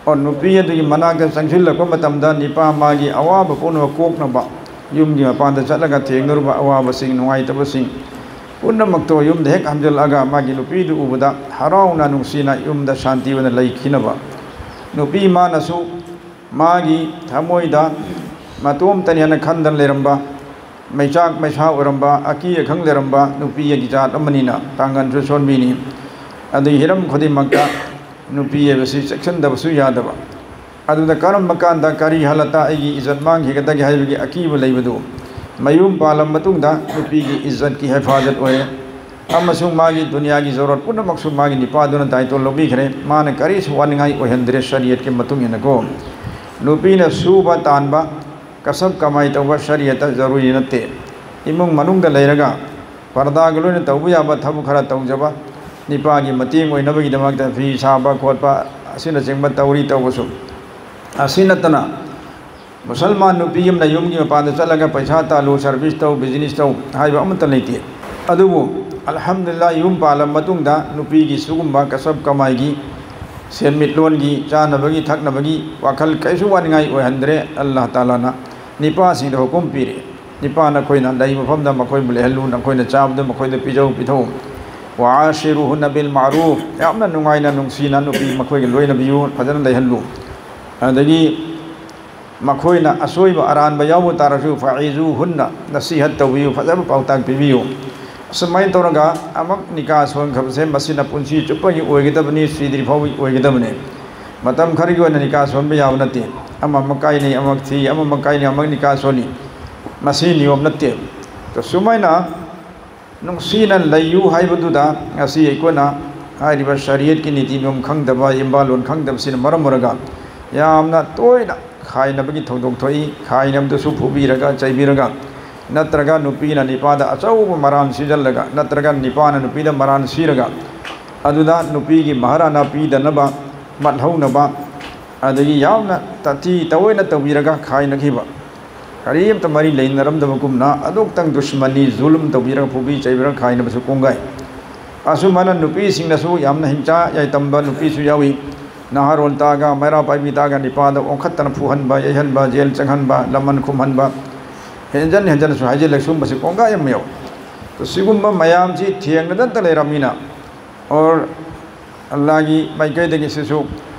ꯑꯣ, ꯅꯨꯄꯤ ꯑꯗꯨꯒꯤ ꯃꯅꯥꯛꯇ ꯆꯪꯁꯤꯜꯂꯛꯄ ꯃꯇꯝꯗ ꯅꯤꯄꯥ ꯃꯥꯒꯤ ꯑꯋꯥꯕ ꯄꯨꯝꯅꯃꯛ ꯀꯣꯛꯅꯕ ꯌꯨꯝꯒꯤ ꯃꯄꯥꯟꯗ ꯆꯠꯂꯒ ꯊꯦꯡꯅꯔꯨꯕ ꯑꯋꯥꯕꯁꯤꯡ, ꯅꯨꯡꯉꯥꯏꯇꯕꯁꯤꯡ ꯄꯨꯝꯅꯃꯛꯇꯣ ꯌꯨꯝꯗ ꯍꯦꯛ ꯍꯟꯖꯤꯜꯂꯛꯑꯒ ꯃꯥꯒꯤ ꯅꯨꯄꯤꯗꯨ ꯎꯕꯗ ꯍꯔꯥꯎꯅ, ꯅꯨꯡꯁꯤꯅ ꯌꯨꯝꯗ ꯁꯥꯟꯇꯤ ꯑꯣꯏꯅ ꯂꯩꯈꯤꯅꯕ꯫ ꯅꯨꯄꯤ ꯃꯥꯅꯁꯨ ꯃꯥꯒꯤ ꯊꯃꯣꯏꯗ ꯃꯇꯣꯝꯇꯅꯤ ꯍꯥꯏꯅ ꯈꯟꯗꯅ ꯂꯩꯔꯝꯕ, ꯃꯩꯆꯥꯛ ꯃꯩꯁꯥ ꯑꯣꯏꯔꯝꯕ, ꯑꯀꯤ ꯑꯈꯪ ꯂꯩꯔꯝꯕ ꯅꯨꯄꯤ ꯑꯃꯒꯤ ꯖꯥꯠ ꯑꯃꯅꯤꯅ ꯄꯥꯡꯒꯜꯁꯨ ꯁꯣꯟꯕꯤꯅꯤ꯫ ꯑꯗꯨꯒꯤ ꯍꯤꯔꯝ ꯈꯨꯗꯤꯡꯃꯛꯇ ꯅꯨꯄꯤ ꯍꯥꯏꯕꯁꯤ ꯆꯦꯛꯁꯤꯟꯗꯕꯁꯨ ꯌꯥꯗꯕ꯫ ꯑꯗꯨꯗ ꯀꯔꯝꯕ ꯀꯥꯟꯗ ꯀꯔꯤ ꯍꯥꯂꯠꯇ ꯑꯩꯒꯤ ꯏꯖꯠ ꯃꯥꯡꯈꯤꯒꯗꯒꯦ ꯍꯥꯏꯕꯒꯤ ꯑꯀꯤꯕ ꯂꯩꯕꯗꯨ ꯃꯌꯨꯝ ꯄꯥꯜꯂꯕ ꯃꯇꯨꯡꯗ ꯅꯨꯄꯤꯒꯤ ꯏꯖꯠꯀꯤ ꯍꯤꯐꯥꯖꯠ ꯑꯣꯏꯔꯦ꯫ ꯑꯃꯁꯨꯡ ꯃꯥꯒꯤ ꯗꯨꯅꯤꯌꯥꯒꯤ ꯖꯔꯨꯔꯠ ꯄꯨꯝꯅꯃꯛꯁꯨ ꯃꯥꯒꯤ ꯅꯤꯄꯥꯗꯨꯅ ꯗꯥꯏꯇꯣ ꯂꯧꯕꯤꯈ꯭ꯔꯦ꯫ ꯃꯥꯅ ꯀꯔꯤꯁꯨ ꯋꯥꯅꯤꯡꯉꯥꯏ ꯑꯣꯏꯍꯟꯗ꯭ꯔꯦ ꯁꯔꯤꯌꯠꯀꯤ ꯃꯇꯨꯡ ꯏꯟꯅꯀꯣ꯫ ꯅꯨꯄꯤꯅ ꯁꯨꯕ ꯇꯥꯟꯕ, ꯀꯁꯕ ꯀꯃꯥꯏ ꯇꯧꯕ ꯁꯔꯤꯌꯠꯇ ꯖꯔꯨꯔꯤ ꯅꯠꯇꯦ꯫ ꯏꯃꯨꯡ ꯃꯅꯨꯡꯗ ꯂꯩꯔꯒ ꯄꯔꯗꯥꯒ ꯂꯣꯏꯅ ꯇꯧꯕ ꯌꯥꯕ ꯊꯕꯛ ꯈꯔ ꯇꯧꯖꯕ, ꯅꯤꯄꯥꯒꯤ ꯃꯇꯦꯡ ꯑꯣꯏꯅꯕꯒꯤꯗꯃꯛꯇ ꯐꯤ ꯁꯥꯕ ꯈꯣꯠꯄ ꯑꯁꯤꯅꯆꯤꯡꯕ ꯇꯧꯔꯤ ꯇꯧꯕꯁꯨ꯫ ꯑꯁꯤ ꯅꯠꯇꯅ ꯃꯨꯁꯜꯃꯥꯟ ꯅꯨꯄꯤ ꯑꯃꯅ ꯌꯨꯝꯒꯤ ꯃꯄꯥꯟꯗ ꯆꯠꯂꯒ ꯄꯩꯁꯥ ꯇꯥꯜꯂꯨ, ꯁꯔꯚꯤꯁ ꯇꯧ, ꯕꯤꯖꯤꯅꯦꯁ ꯇꯧ ꯍꯥꯏꯕ ꯑꯃꯠꯇ ꯂꯩꯇꯦ꯫ ꯑꯗꯨꯕꯨ ꯑꯜꯍꯝꯗꯨꯂꯤꯜꯂꯥꯍ, ꯌꯨꯝ ꯄꯥꯜꯂꯕ ꯃꯇꯨꯡꯗ ꯅꯨꯄꯤꯒꯤ ꯁꯤꯒꯨꯝꯕ ꯀꯁꯕ ꯀꯃꯥꯏꯒꯤ ꯁꯦꯟꯃꯤꯠꯂꯣꯟꯒꯤ, ꯆꯥꯅꯕꯒꯤ ꯊꯛꯅꯕꯒꯤ ꯋꯥꯈꯜ ꯀꯩꯁꯨ ꯋꯥꯅꯤꯡꯉꯥꯏ ꯑꯣꯏꯍꯟꯗ꯭ꯔꯦ꯫ ꯑꯜꯂꯥꯍ ꯇꯥꯂꯥꯅ ꯅꯤꯄꯥꯁꯤꯡꯗ ꯍꯨꯀꯨꯝ ꯄꯤꯔꯦ꯫ ꯅꯤꯄꯥ, ꯅꯈꯣꯏꯅ ꯂꯩ ꯃꯐꯝꯗ ꯃꯈꯣꯏꯕꯨ ꯂꯩꯍꯜꯂꯨ, ꯅꯈꯣꯏꯅ ꯆꯥꯕꯗ ꯃꯈꯣꯏꯗ ꯄꯤꯖꯧ, ꯄꯤꯊꯛꯎ꯫ ꯋꯥꯁꯤꯔꯨꯍꯨꯟꯅ ꯕꯤꯜ ꯃꯥꯔꯨꯐ, ꯌꯥꯝꯅ ꯅꯨꯡꯉꯥꯏꯅ, ꯅꯨꯡꯁꯤꯅ ꯅꯨꯄꯤ ꯃꯈꯣꯏꯒ ꯂꯣꯏꯅꯕꯤꯌꯨ, ꯐꯖꯅ ꯂꯩꯍꯜꯂꯨ꯫ ꯑꯗꯒꯤ ꯃꯈꯣꯏꯅ ꯑꯁꯣꯏꯕ ꯑꯔꯥꯟꯕ ꯌꯥꯎꯕ ꯇꯥꯔꯁꯨ, ꯐꯥꯏꯖꯨ ꯍꯨꯟꯅ ꯅꯁꯤꯍꯠ ꯇꯧꯕꯤꯌꯨ, ꯐꯖꯕ ꯄꯥꯎꯇꯥꯛ ꯄꯤꯕꯤꯌꯨ꯫ ꯑꯁꯨꯃꯥꯏꯅ ꯇꯧꯔꯒ ꯑꯃꯛ ꯅꯤꯀꯥ ꯁꯣꯟꯈ꯭ꯔꯕꯁꯦ, ꯃꯁꯤꯅ ꯄꯨꯟꯁꯤ ꯆꯨꯞꯄꯒꯤ ꯑꯣꯏꯒꯗꯕꯅꯤ, ꯁꯤꯗ꯭ꯔꯤ ꯐꯥꯎꯕꯒꯤ ꯑꯣꯏꯒꯗꯕꯅꯤ꯫ ꯃꯇꯝ ꯈꯔꯒꯤ ꯑꯣꯏꯅ ꯅꯤꯀꯥ ꯁꯣꯟꯕ ꯌꯥꯕ ꯅꯠꯇꯦ꯫ ꯑꯃ ꯑꯃ ꯀꯥꯏꯅꯩ, ꯑꯃ ꯊꯤ, ꯑꯃ ꯑꯃ ꯀꯥꯏꯅꯩ, ꯑꯃ ꯅꯤꯀꯥ ꯁꯣꯜꯂꯤ꯫ ꯃꯁꯤ ꯅꯤꯌꯣꯝ ꯅꯠꯇꯦ꯫ ꯑꯗꯣ ꯁꯨꯃꯥꯏꯅ ꯅꯨꯡꯁꯤꯅ ꯂꯩꯌꯨ ꯍꯥꯏꯕꯗꯨꯗ ꯉꯁꯤ ꯑꯩꯈꯣꯏꯅ ꯍꯥꯏꯔꯤꯕ ꯁꯔꯤꯌꯠꯀꯤ ꯅꯤꯇꯤ ꯅꯤꯌꯣꯝ ꯈꯪꯗꯕ, ꯏꯝꯕꯥꯂꯣꯟ ꯈꯪꯗꯕꯁꯤꯅ ꯃꯔꯝ ꯑꯣꯏꯔꯒ ꯌꯥꯝꯅ ꯇꯣꯏꯅ ꯈꯥꯏꯅꯕꯒꯤ ꯊꯧꯗꯣꯛ ꯊꯣꯛꯏ꯫ ꯈꯥꯏꯅꯕꯗꯁꯨ ꯐꯨꯕꯤꯔꯒ, ꯆꯩꯕꯤꯔꯒ, ꯅꯠꯇ꯭ꯔꯒ ꯅꯨꯄꯤꯅ ꯅꯤꯄꯥꯗ ꯑꯆꯧꯕ ꯃꯔꯥꯟ ꯁꯤꯖꯜꯂꯒ, ꯅꯠꯇ꯭ꯔꯒ ꯅꯤꯄꯥꯅ ꯅꯨꯄꯤꯗ ꯃꯔꯥꯟ ꯁꯤꯔꯒ, ꯑꯗꯨꯗ ꯅꯨꯄꯤꯒꯤ ꯃꯍꯔꯥꯅ ꯄꯤꯗꯅꯕ, ꯃꯠꯍꯧꯅꯕ, ꯑꯗꯒꯤ ꯌꯥꯝꯅ ꯇꯥꯊꯤ ꯇꯑꯣꯏꯅ ꯇꯧꯕꯤꯔꯒ ꯈꯥꯏꯅꯈꯤꯕ꯫ ꯀꯔꯤꯝꯇ ꯃꯔꯤ ꯂꯩꯅꯔꯝꯗꯕꯒꯨꯝꯅ ꯑꯗꯨꯛꯇꯪ ꯗꯨꯁꯃꯅꯤ, ꯖꯨꯂꯨꯝ ꯇꯧꯕꯤꯔꯒ, ꯐꯨꯕꯤ ꯆꯩꯕꯤꯔꯒ ꯈꯥꯏꯅꯕꯁꯨ ꯀꯣꯡꯒꯥꯏ꯫ ꯑꯁꯨꯃꯥꯏꯅ ꯅꯨꯄꯤꯁꯤꯡꯅꯁꯨ ꯌꯥꯝꯅ ꯍꯤꯡꯆꯥ ꯌꯥꯏꯇꯝꯕ ꯅꯨꯄꯤꯁꯨ ꯌꯥꯎꯏ꯫ ꯅꯍꯥꯔꯣꯜ ꯇꯥꯛꯑꯒ, ꯃꯩꯔꯥ ꯄꯥꯏꯕꯤ ꯇꯥꯛꯑꯒ ꯅꯤꯄꯥꯗ ꯑꯣꯟꯈꯠꯇꯅ ꯐꯨꯍꯟꯕ, ꯌꯩꯍꯟꯕ, ꯖꯦꯜ ꯆꯪꯍꯟꯕ, ꯂꯃꯟ ꯈꯨꯝꯍꯟꯕ, ꯍꯦꯟꯖꯟ ꯍꯦꯟꯖꯟꯅꯁꯨ ꯍꯥꯏꯖꯤꯜꯂꯦ꯫ ꯁꯨꯝꯕꯁꯤ ꯀꯣꯡꯒꯥꯏ ꯑꯃ ꯌꯥꯎꯏ꯫ ꯁꯤꯒꯨꯝꯕ ꯃꯌꯥꯝꯁꯤ ꯊꯦꯡꯅꯗꯅꯇ ꯂꯩꯔꯝꯃꯤꯅ, ꯑꯣꯔ ꯑꯜꯂꯥꯒꯤ ꯃꯥꯏꯀꯩꯗꯒꯤ ꯁꯤꯁꯨ,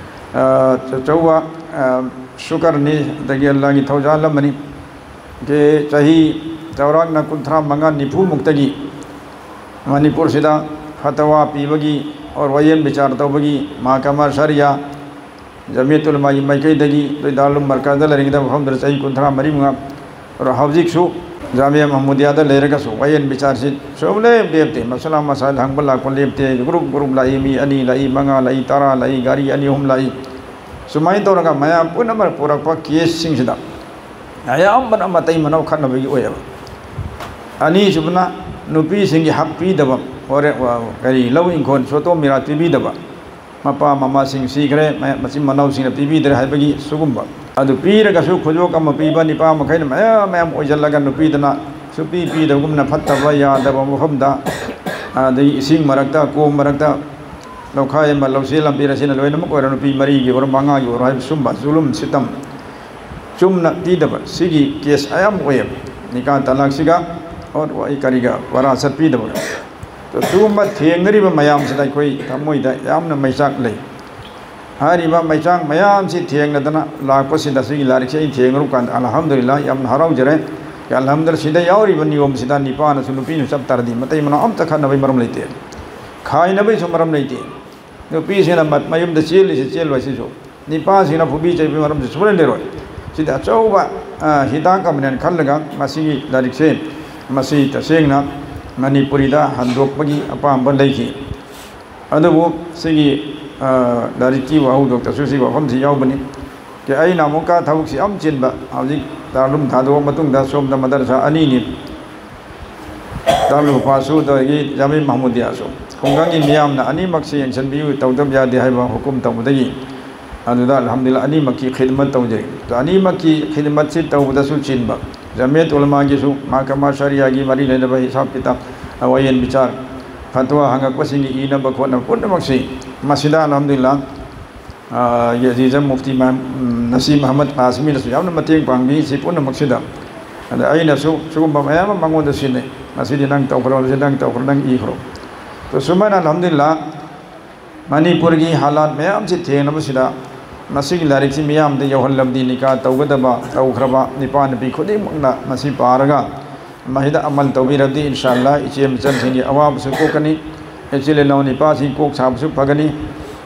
ꯑ, ꯑꯆꯧꯕ, ꯑ, ꯁꯨꯀꯔꯅꯤ, ꯑꯗꯒꯤ ꯑꯜꯂꯥꯒꯤ ꯊꯧꯖꯥꯜ ꯑꯃꯅꯤ꯫ ꯀꯦ ꯆꯍꯤ ꯆꯥꯎꯔꯥꯛꯅ ꯀꯨꯟꯊ꯭ꯔꯥ ꯃꯉꯥ ꯅꯤꯐꯨꯃꯨꯛꯇꯒꯤ ꯃꯅꯤꯄꯨꯔꯁꯤꯗ ꯐꯇꯋꯥ ꯄꯤꯕꯒꯤ, ꯑꯣꯔ ꯋꯥꯌꯦꯜ ꯕꯤꯆꯥꯔ ꯇꯧꯕꯒꯤ, ꯃꯍꯀꯃꯥ ꯁꯔꯤꯌꯥ, ꯖꯃꯤꯌꯠ ꯎꯂꯃꯥꯒꯤ ꯃꯥꯏꯀꯩꯗꯒꯤ ꯗꯥꯔꯨꯜ ꯃꯔꯀꯖꯗ ꯂꯩꯔꯤꯉꯩꯗ ꯃꯐꯝꯗꯨꯗ ꯆꯍꯤ ꯀꯨꯟꯊ꯭ꯔꯥ ꯃꯔꯤ ꯃꯉꯥ, ꯑꯗꯣ ꯍꯧꯖꯤꯛꯁꯨ ꯖꯥꯃꯤꯌꯥ ꯃꯍꯃꯨꯗꯤꯌꯥꯗ ꯂꯩꯔꯒꯁꯨ ꯋꯥꯌꯦꯜ ꯕꯤꯆꯥꯔꯁꯤ ꯁꯨꯡꯂꯦꯞ ꯂꯦꯞꯇꯦ꯫ ꯃꯁꯂꯥ ꯃꯁꯥꯏꯜ ꯍꯪꯕ ꯂꯥꯛꯄ ꯂꯦꯞꯇꯦ꯫ ꯒ꯭ꯔꯨꯞ ꯒ꯭ꯔꯨꯞ ꯂꯥꯛꯏ, ꯃꯤ ꯑꯅꯤ ꯂꯥꯛꯏ, ꯃꯉꯥ ꯂꯥꯛꯏ, ꯇꯔꯥ ꯂꯥꯛꯏ, ꯒꯥꯔꯤ ꯑꯅꯤ ꯑꯍꯨꯝ ꯂꯥꯛꯏ꯫ ꯁꯨꯃꯥꯏꯅ ꯇꯧꯔꯒ ꯃꯌꯥꯝ ꯄꯨꯝꯅꯃꯛ ꯄꯨꯔꯛꯄ ꯀꯦꯁꯁꯤꯡꯁꯤꯗ ꯑꯌꯥꯝꯕꯅ ꯃꯇꯩ ꯃꯅꯥꯎ ꯈꯠꯅꯕꯒꯤ ꯑꯣꯏꯌꯦꯕ꯫ ꯑꯅꯤꯁꯨꯕꯅ ꯅꯨꯄꯤꯁꯤꯡꯒꯤ ꯍꯛ ꯄꯤꯗꯕ, ꯍꯣꯔꯦ-, ꯀꯔꯤ, ꯂꯧ ꯏꯪꯈꯣꯜ ꯁꯣꯇꯣꯝ ꯃꯤꯔꯥ ꯄꯤꯕꯤꯗꯕ꯫ ꯃꯄꯥ ꯃꯃꯥꯁꯤꯡ ꯁꯤꯈ꯭ꯔꯦ, ꯃ-, ꯃꯆꯤꯟ ꯃꯅꯥꯎꯁꯤꯡꯅ ꯄꯤꯕꯤꯗ꯭ꯔꯦ ꯍꯥꯏꯕꯒꯤ ꯁꯤꯒꯨꯝꯕ꯫ ꯑꯗꯨ ꯄꯤꯔꯒꯁꯨ ꯈꯨꯗꯣꯞ ꯑꯃ ꯄꯤꯕ, ꯅꯤꯄꯥ ꯃꯈꯩꯅ ꯃꯌꯥꯝ ꯃꯌꯥꯝ ꯑꯣꯏꯁꯤꯜꯂꯒ ꯅꯨꯄꯤꯗꯨꯅ ꯁꯨꯄꯤ ꯄꯤꯗꯕꯒꯨꯝꯅ ꯐꯠꯇꯕ ꯌꯥꯗꯕ ꯃꯐꯝꯗ, ꯑꯗꯒꯤ ꯏꯁꯤꯡ ꯃꯔꯛꯇ, ꯀꯣꯝ ꯃꯔꯛꯇ, ꯂꯧꯈꯥꯏ ꯑꯃ, ꯂꯧꯁꯦ ꯂꯝꯕꯤꯔ, ꯁꯤꯅ ꯂꯣꯏꯅꯃꯛ ꯑꯣꯏꯔꯣ, ꯅꯨꯄꯤ ꯃꯔꯤꯒꯤ ꯑꯣꯏꯔꯣ, ꯃꯉꯥꯒꯤ ꯑꯣꯏꯔꯣ ꯍꯥꯏꯕ ꯁꯨꯝꯕ ꯖꯨꯂꯨꯝ ꯁꯤꯇꯝ ꯆꯨꯝꯅ ꯄꯤꯗꯕ, ꯁꯤꯒꯤ ꯀꯦꯁ ꯑꯌꯥꯝꯕ ꯑꯣꯏꯌꯦꯕ꯫ ꯅꯤꯀꯥ ꯇꯂꯥꯛꯁꯤꯒ, ꯑꯣ, ꯀꯔꯤꯒ, ꯋꯥꯔꯥꯁꯠ ꯄꯤꯗꯕꯒ꯫ ꯁꯤꯒꯨꯝꯕ ꯊꯦꯡꯅꯔꯤꯕ ꯃꯌꯥꯝꯁꯤꯗ ꯑꯩꯈꯣꯏ ꯊꯃꯣꯏꯗ ꯌꯥꯝꯅ ꯃꯩꯆꯥꯛ ꯂꯩ꯫ ꯍꯥꯏꯔꯤꯕ ꯃꯩꯆꯥꯛ ꯃꯌꯥꯝꯁꯤ ꯊꯦꯡꯅꯗꯅ ꯂꯥꯛꯄꯁꯤꯗ, ꯁꯤꯒꯤ ꯂꯥꯏꯔꯤꯛꯁꯦ ꯑꯩ ꯊꯦꯡꯅꯔꯨꯕ ꯀꯥꯟꯗ, ꯑꯜꯍꯝꯗꯨꯂꯤꯜꯂꯥꯍ, ꯌꯥꯝꯅ ꯍꯔꯥꯎꯖꯔꯦ꯫ ꯑꯜꯍꯝꯗꯨꯂꯤꯜꯂꯥꯍ, ꯁꯤꯗ ꯌꯥꯎꯔꯤꯕ ꯅꯤꯌꯣꯝꯁꯤꯗ ꯅꯤꯄꯥꯅꯁꯨ ꯅꯨꯄꯤꯅꯁꯨ ꯆꯞ ꯇꯥꯔꯗꯤ ꯃꯇꯩ ꯃꯅꯥꯎ ꯑꯝꯇ ꯈꯠꯅꯕꯒꯤ ꯃꯔꯝ ꯂꯩꯇꯦ, ꯈꯥꯏꯅꯕꯒꯤꯁꯨ ꯃꯔꯝ ꯂꯩꯇꯦ꯫ ꯅꯨꯄꯤꯁꯤꯡꯅ ꯃ-, ꯃꯌꯨꯝꯗ ꯆꯦꯜꯂꯤꯁꯦ ꯆꯦꯜꯂꯣꯏ, ꯁꯤꯁꯨ ꯅꯤꯄꯥꯁꯤꯡꯅ ꯐꯨꯕꯤ ꯆꯩꯕꯒꯤ ꯃꯔꯝꯁꯦ ꯁꯨꯡꯂꯩ ꯂꯩꯔꯣꯏ꯫ ꯁꯤꯗꯤ ꯑꯆꯧꯕ, ꯑ, ꯍꯤꯗꯥꯛ ꯑꯃꯅꯦꯅ ꯈꯜꯂꯒ ꯃꯁꯤꯒꯤ ꯂꯥꯏꯔꯤꯛꯁꯦ, ꯃꯁꯤ ꯇꯁꯦꯡꯅ ꯃꯅꯤꯄꯨꯔꯤꯗ ꯍꯟꯗꯣꯛꯄꯒꯤ ꯑꯄꯥꯝꯕ ꯂꯩꯈꯤ꯫ ꯑꯗꯨꯕꯨ ꯁꯤꯒꯤ, ꯑ, ꯂꯥꯏꯔꯤꯛꯀꯤ ꯋꯥꯍꯧꯗꯣꯛꯇꯁꯨ ꯁꯤꯒꯤ ꯋꯥꯐꯝꯁꯤ ꯌꯥꯎꯕꯅꯤ꯫ ꯀꯦ, ꯑꯩꯅ ꯑꯃꯨꯛꯀ ꯊꯕꯛꯁꯤ ꯌꯥꯝ ꯆꯤꯟꯕ, ꯍꯧꯖꯤꯛ ꯗꯥꯔꯨꯜ ꯊꯥꯗꯣꯛꯑ ꯃꯇꯨꯡꯗ ꯁꯣꯝꯗ ꯃꯗꯔꯁꯥ ꯑꯅꯤꯅꯤ, ꯗꯥꯔꯨꯜ ꯍꯨꯐꯥꯖꯁꯨ ꯑꯗꯒꯤ ꯖꯥꯃꯤꯌꯥ ꯃꯍꯃꯨꯗꯤꯌꯥꯁꯨ꯫ ꯈꯨꯡꯒꯪꯒꯤ ꯃꯤꯌꯥꯝꯅ ꯑꯅꯤꯃꯛꯁꯤ ꯌꯦꯡꯁꯤꯟꯕꯤꯌꯨ, ꯇꯧꯗꯕ ꯌꯥꯗꯦ ꯍꯥꯏꯕ ꯍꯨꯀꯨꯝ ꯇꯧꯕꯗꯒꯤ ꯑꯗꯨꯗ ꯑꯜꯍꯝꯗꯨꯂꯤꯜꯂꯥꯍ ꯑꯅꯤꯃꯛꯀꯤ ꯈꯤꯗꯃꯠ ꯇꯧꯖꯩ꯫ ꯑꯅꯤꯃꯛꯀꯤ ꯈꯤꯗꯃꯠꯁꯤ ꯇꯧꯕꯗꯁꯨ ꯆꯤꯟꯕ꯫ ꯖꯃꯤꯌꯠ ꯎꯂꯃꯥꯒꯤꯁꯨ, ꯃꯍꯀꯃꯥ ꯁꯔꯤꯌꯥꯒꯤ ꯃꯔꯤ ꯂꯩꯅꯕ ꯍꯤꯁꯥꯕ ꯀꯤꯇꯥꯕ, ꯋꯥꯌꯦꯟ ꯕꯤꯆꯥꯔ, ꯐꯠꯋꯥ ꯍꯪꯉꯛꯄꯁꯤꯡꯒꯤ ꯏꯅꯕ ꯈꯣꯠꯅꯕ ꯄꯨꯝꯅꯃꯛꯁꯤ ꯃꯁꯤꯗ ꯑꯜꯍꯝꯗꯨꯂꯤꯜꯂꯥꯍ, ꯑ, ꯑꯦꯖꯤꯖ ꯃꯨꯐꯇꯤ ꯃ-, ꯎꯝ, ꯅꯁꯤꯝ ꯑꯍꯃꯗ ꯀꯥꯁꯃꯤꯅꯁꯨ ꯌꯥꯝꯅ ꯃꯇꯦꯡ ꯄꯥꯡꯕꯤ꯫ ꯁꯤ ꯄꯨꯝꯅꯃꯛꯁꯤꯗ ꯑꯗ ꯑꯩꯅꯁꯨ ꯁꯤꯒꯨꯝꯕ ꯃꯌꯥꯝ ꯑꯃ ꯃꯉꯣꯟꯗ ꯁꯤꯟꯅꯩ꯫ ꯉꯁꯤꯗꯤ ꯅꯪ ꯇꯧꯈ꯭ꯔꯣ, ꯉꯁꯤ ꯅꯪ ꯇꯧꯈ꯭ꯔꯣ, ꯅꯪ ꯏꯈ꯭ꯔꯣ꯫ ꯑꯗꯣ ꯁꯨꯃꯥꯏꯅ ꯑꯜꯍꯝꯗꯨꯂꯤꯜꯂꯥꯍ ꯃꯅꯤꯄꯨꯔꯒꯤ ꯍꯥꯂꯥꯠ ꯃꯌꯥꯝꯁꯤ ꯊꯦꯡꯅꯕꯁꯤꯗ ꯃꯁꯤꯒꯤ ꯂꯥꯏꯔꯤꯛꯁꯤ ꯃꯤꯌꯥꯝꯗ ꯌꯧꯍꯜꯂꯕꯗꯤ ꯅꯤꯀꯥ ꯇꯧꯒꯗꯕ, ꯇꯧꯈ꯭ꯔꯕ ꯅꯤꯄꯥ ꯅꯨꯄꯤ ꯈꯨꯗꯤꯡꯃꯛꯅ ꯃꯁꯤ ꯄꯥꯔꯒ ꯃꯁꯤꯗ ꯑꯃꯜ ꯇꯧꯕꯤꯔꯕꯗꯤ ꯏꯟꯁꯥ ꯑꯜꯂꯥꯍ ꯏꯆꯦ ꯃꯆꯟꯁꯤꯡꯒꯤ ꯑꯋꯥꯕꯁꯨ ꯀꯣꯛꯀꯅꯤ, ꯏꯆꯤꯜ ꯏꯅꯥꯎ ꯅꯤꯄꯥꯁꯤꯡ ꯀꯣꯛ ꯁꯥꯕꯁꯨ ꯐꯒꯅꯤ꯫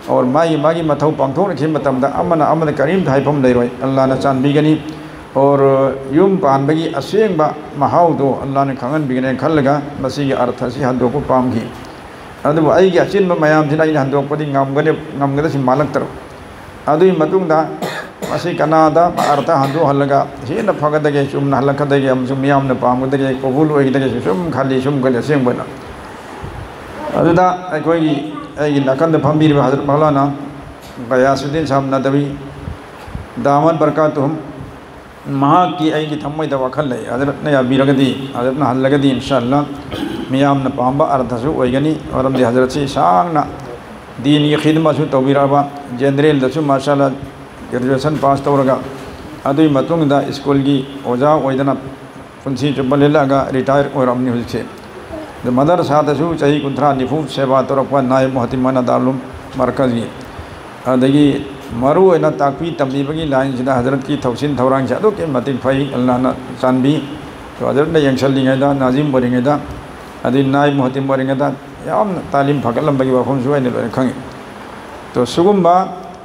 ꯑꯣꯔ ꯃꯥꯒꯤ ꯃꯥꯒꯤ ꯃꯊꯧ ꯄꯥꯡꯊꯣꯛꯅꯈꯤꯕ ꯃꯇꯝꯗ ꯑꯃꯅ ꯑꯃꯗ ꯀꯔꯤꯝꯇ ꯍꯥꯏꯐꯝ ꯂꯩꯔꯣꯏ, ꯑꯜꯂꯥꯍꯅ ꯆꯥꯟꯕꯤꯒꯅꯤ꯫ ꯑꯣꯔ ꯌꯨꯝ ꯄꯥꯟꯕꯒꯤ ꯑꯁꯦꯡꯕ ꯃꯍꯥꯎꯗꯣ ꯑꯜꯂꯥꯍꯅ ꯈꯪꯍꯟꯕꯤꯒꯅꯤ ꯈꯜꯂꯒ ꯃꯁꯤꯒꯤ ꯑꯔꯊ ꯑꯁꯤ ꯍꯟꯗꯣꯛꯄ ꯄꯥꯝꯈꯤ꯫ ꯑꯗꯨꯕꯨ ꯑꯩꯒꯤ ꯑꯆꯤꯟꯕ ꯃꯌꯥꯝꯁꯤꯅ ꯑꯩꯅ ꯍꯟꯗꯣꯛꯄꯗꯤ ꯉꯝꯒꯅꯤ, ꯉꯝꯒꯗꯕꯁꯤ ꯃꯥꯜꯂꯛꯇ꯭ꯔꯕ꯫ ꯑꯗꯨꯒꯤ ꯃꯇꯨꯡꯗ ꯃꯁꯤ ꯀꯅꯥꯗ ꯑꯔꯊ ꯍꯟꯗꯣꯛꯍꯜꯂꯒ ꯍꯦꯟꯅ ꯐꯒꯗꯒꯦ, ꯆꯨꯝꯅ ꯍꯜꯂꯛꯀꯗꯒꯦ, ꯑꯃꯁꯨꯡ ꯃꯤꯌꯥꯝꯅ ꯄꯥꯝꯒꯗꯒꯦ, ꯀꯕꯨꯜ ꯑꯣꯏꯒꯗꯒꯦ, ꯁꯨꯝ ꯈꯜꯂꯤ, ꯁꯨꯝ ꯈꯜꯂꯤ ꯑꯁꯦꯡꯕ ꯑꯣꯏꯅ꯫ ꯑꯗꯨꯗ ꯑꯩꯈꯣꯏꯒꯤ, ꯑꯩꯒꯤ ꯅꯥꯀꯟꯗ ꯐꯝꯕꯤꯔꯤꯕ ꯍꯖꯔꯠ ꯃꯧꯂꯥꯅꯥ ꯒꯌꯥꯁꯨꯗꯤꯟ ꯁꯥꯍꯕ ꯅꯗꯋꯤ ꯗꯥꯃꯠ ꯕꯔꯀꯥꯇꯨꯍꯨꯝ, ꯃꯍꯥꯛꯀꯤ ꯑꯩꯒꯤ ꯊꯃꯣꯏꯗ ꯋꯥꯈꯜ ꯂꯩ꯫ ꯍꯖꯔꯠꯅ ꯌꯥꯕꯤꯔꯒꯗꯤ, ꯍꯖꯔꯠꯅ ꯍꯜꯂꯒꯗꯤ ꯏꯟꯁꯥ ꯑꯜꯂꯥꯍ ꯃꯤꯌꯥꯝꯅ ꯄꯥꯝꯕ ꯑꯔꯊꯁꯨ ꯑꯣꯏꯒꯅꯤ꯫ ꯃꯔꯝꯗꯤ ꯍꯖꯔꯠꯁꯤ ꯁꯥꯡꯅ ꯗꯤꯟꯒꯤ ꯈꯤꯗꯃꯠꯁꯨ ꯇꯧꯕꯤꯔꯛꯑꯕ, ꯖꯦꯅꯔꯦꯜꯗꯁꯨ ꯃꯥꯁꯥ ꯑꯜꯂꯥꯍ ꯒ꯭ꯔꯦꯖꯨꯑꯦꯁꯟ ꯄꯥꯁ ꯇꯧꯔꯒ ꯑꯗꯨꯒꯤ ꯃꯇꯨꯡꯗ ꯁ꯭ꯀꯨꯜꯒꯤ ꯑꯣꯖꯥ ꯑꯣꯏꯗꯅ ꯄꯨꯟꯁꯤ ꯆꯨꯞꯄ ꯂꯦꯜꯂꯛꯑꯒ ꯔꯤꯇꯥꯌꯔ ꯑꯣꯏꯔꯕꯅꯤ ꯍꯧꯖꯤꯛꯁꯦ꯫ ꯑꯗꯨ ꯃꯗꯔꯁꯥꯗꯁꯨ ꯆꯍꯤ ꯀꯨꯟꯊ꯭ꯔꯥ ꯅꯤꯐꯨ ꯁꯦꯕꯥ ꯇꯧꯔꯛꯄ ꯅꯥꯏꯕ ꯃꯨꯍꯇꯤꯃꯥꯅ ꯗꯥꯔꯨꯜ ꯃꯔꯀꯖꯒꯤ, ꯑꯗꯒꯤ ꯃꯔꯨꯑꯣꯏꯅ ꯇꯥꯛꯄꯤ ꯇꯝꯕꯤꯕꯒꯤ ꯂꯥꯏꯟꯁꯤꯗ ꯍꯖꯔꯠꯀꯤ ꯊꯧꯁꯤꯟ ꯊꯧꯔꯥꯡꯁꯦ ꯑꯗꯨꯛꯀꯤ ꯃꯇꯤꯛ ꯐꯩ꯫ ꯑꯜꯂꯥꯍꯅ ꯆꯥꯟꯕꯤ꯫ ꯑꯗꯣ ꯍꯖꯔꯠꯅ ꯌꯦꯡꯁꯜꯂꯤꯉꯩꯗ, ꯅꯥꯖꯤꯝ ꯑꯣꯏꯔꯤꯉꯩꯗ, ꯑꯗꯩ ꯅꯥꯏꯕ ꯃꯨꯍꯇꯤꯝ ꯑꯣꯏꯔꯤꯉꯩꯗ ꯌꯥꯝꯅ ꯇꯥꯂꯤꯝ ꯐꯒꯠꯂꯝꯕꯒꯤ ꯋꯥꯐꯝꯁꯨ ꯑꯩꯅ ꯂꯣꯏꯅ ꯈꯪꯉꯤ꯫ ꯑꯗꯣ ꯁꯤꯒꯨꯝꯕ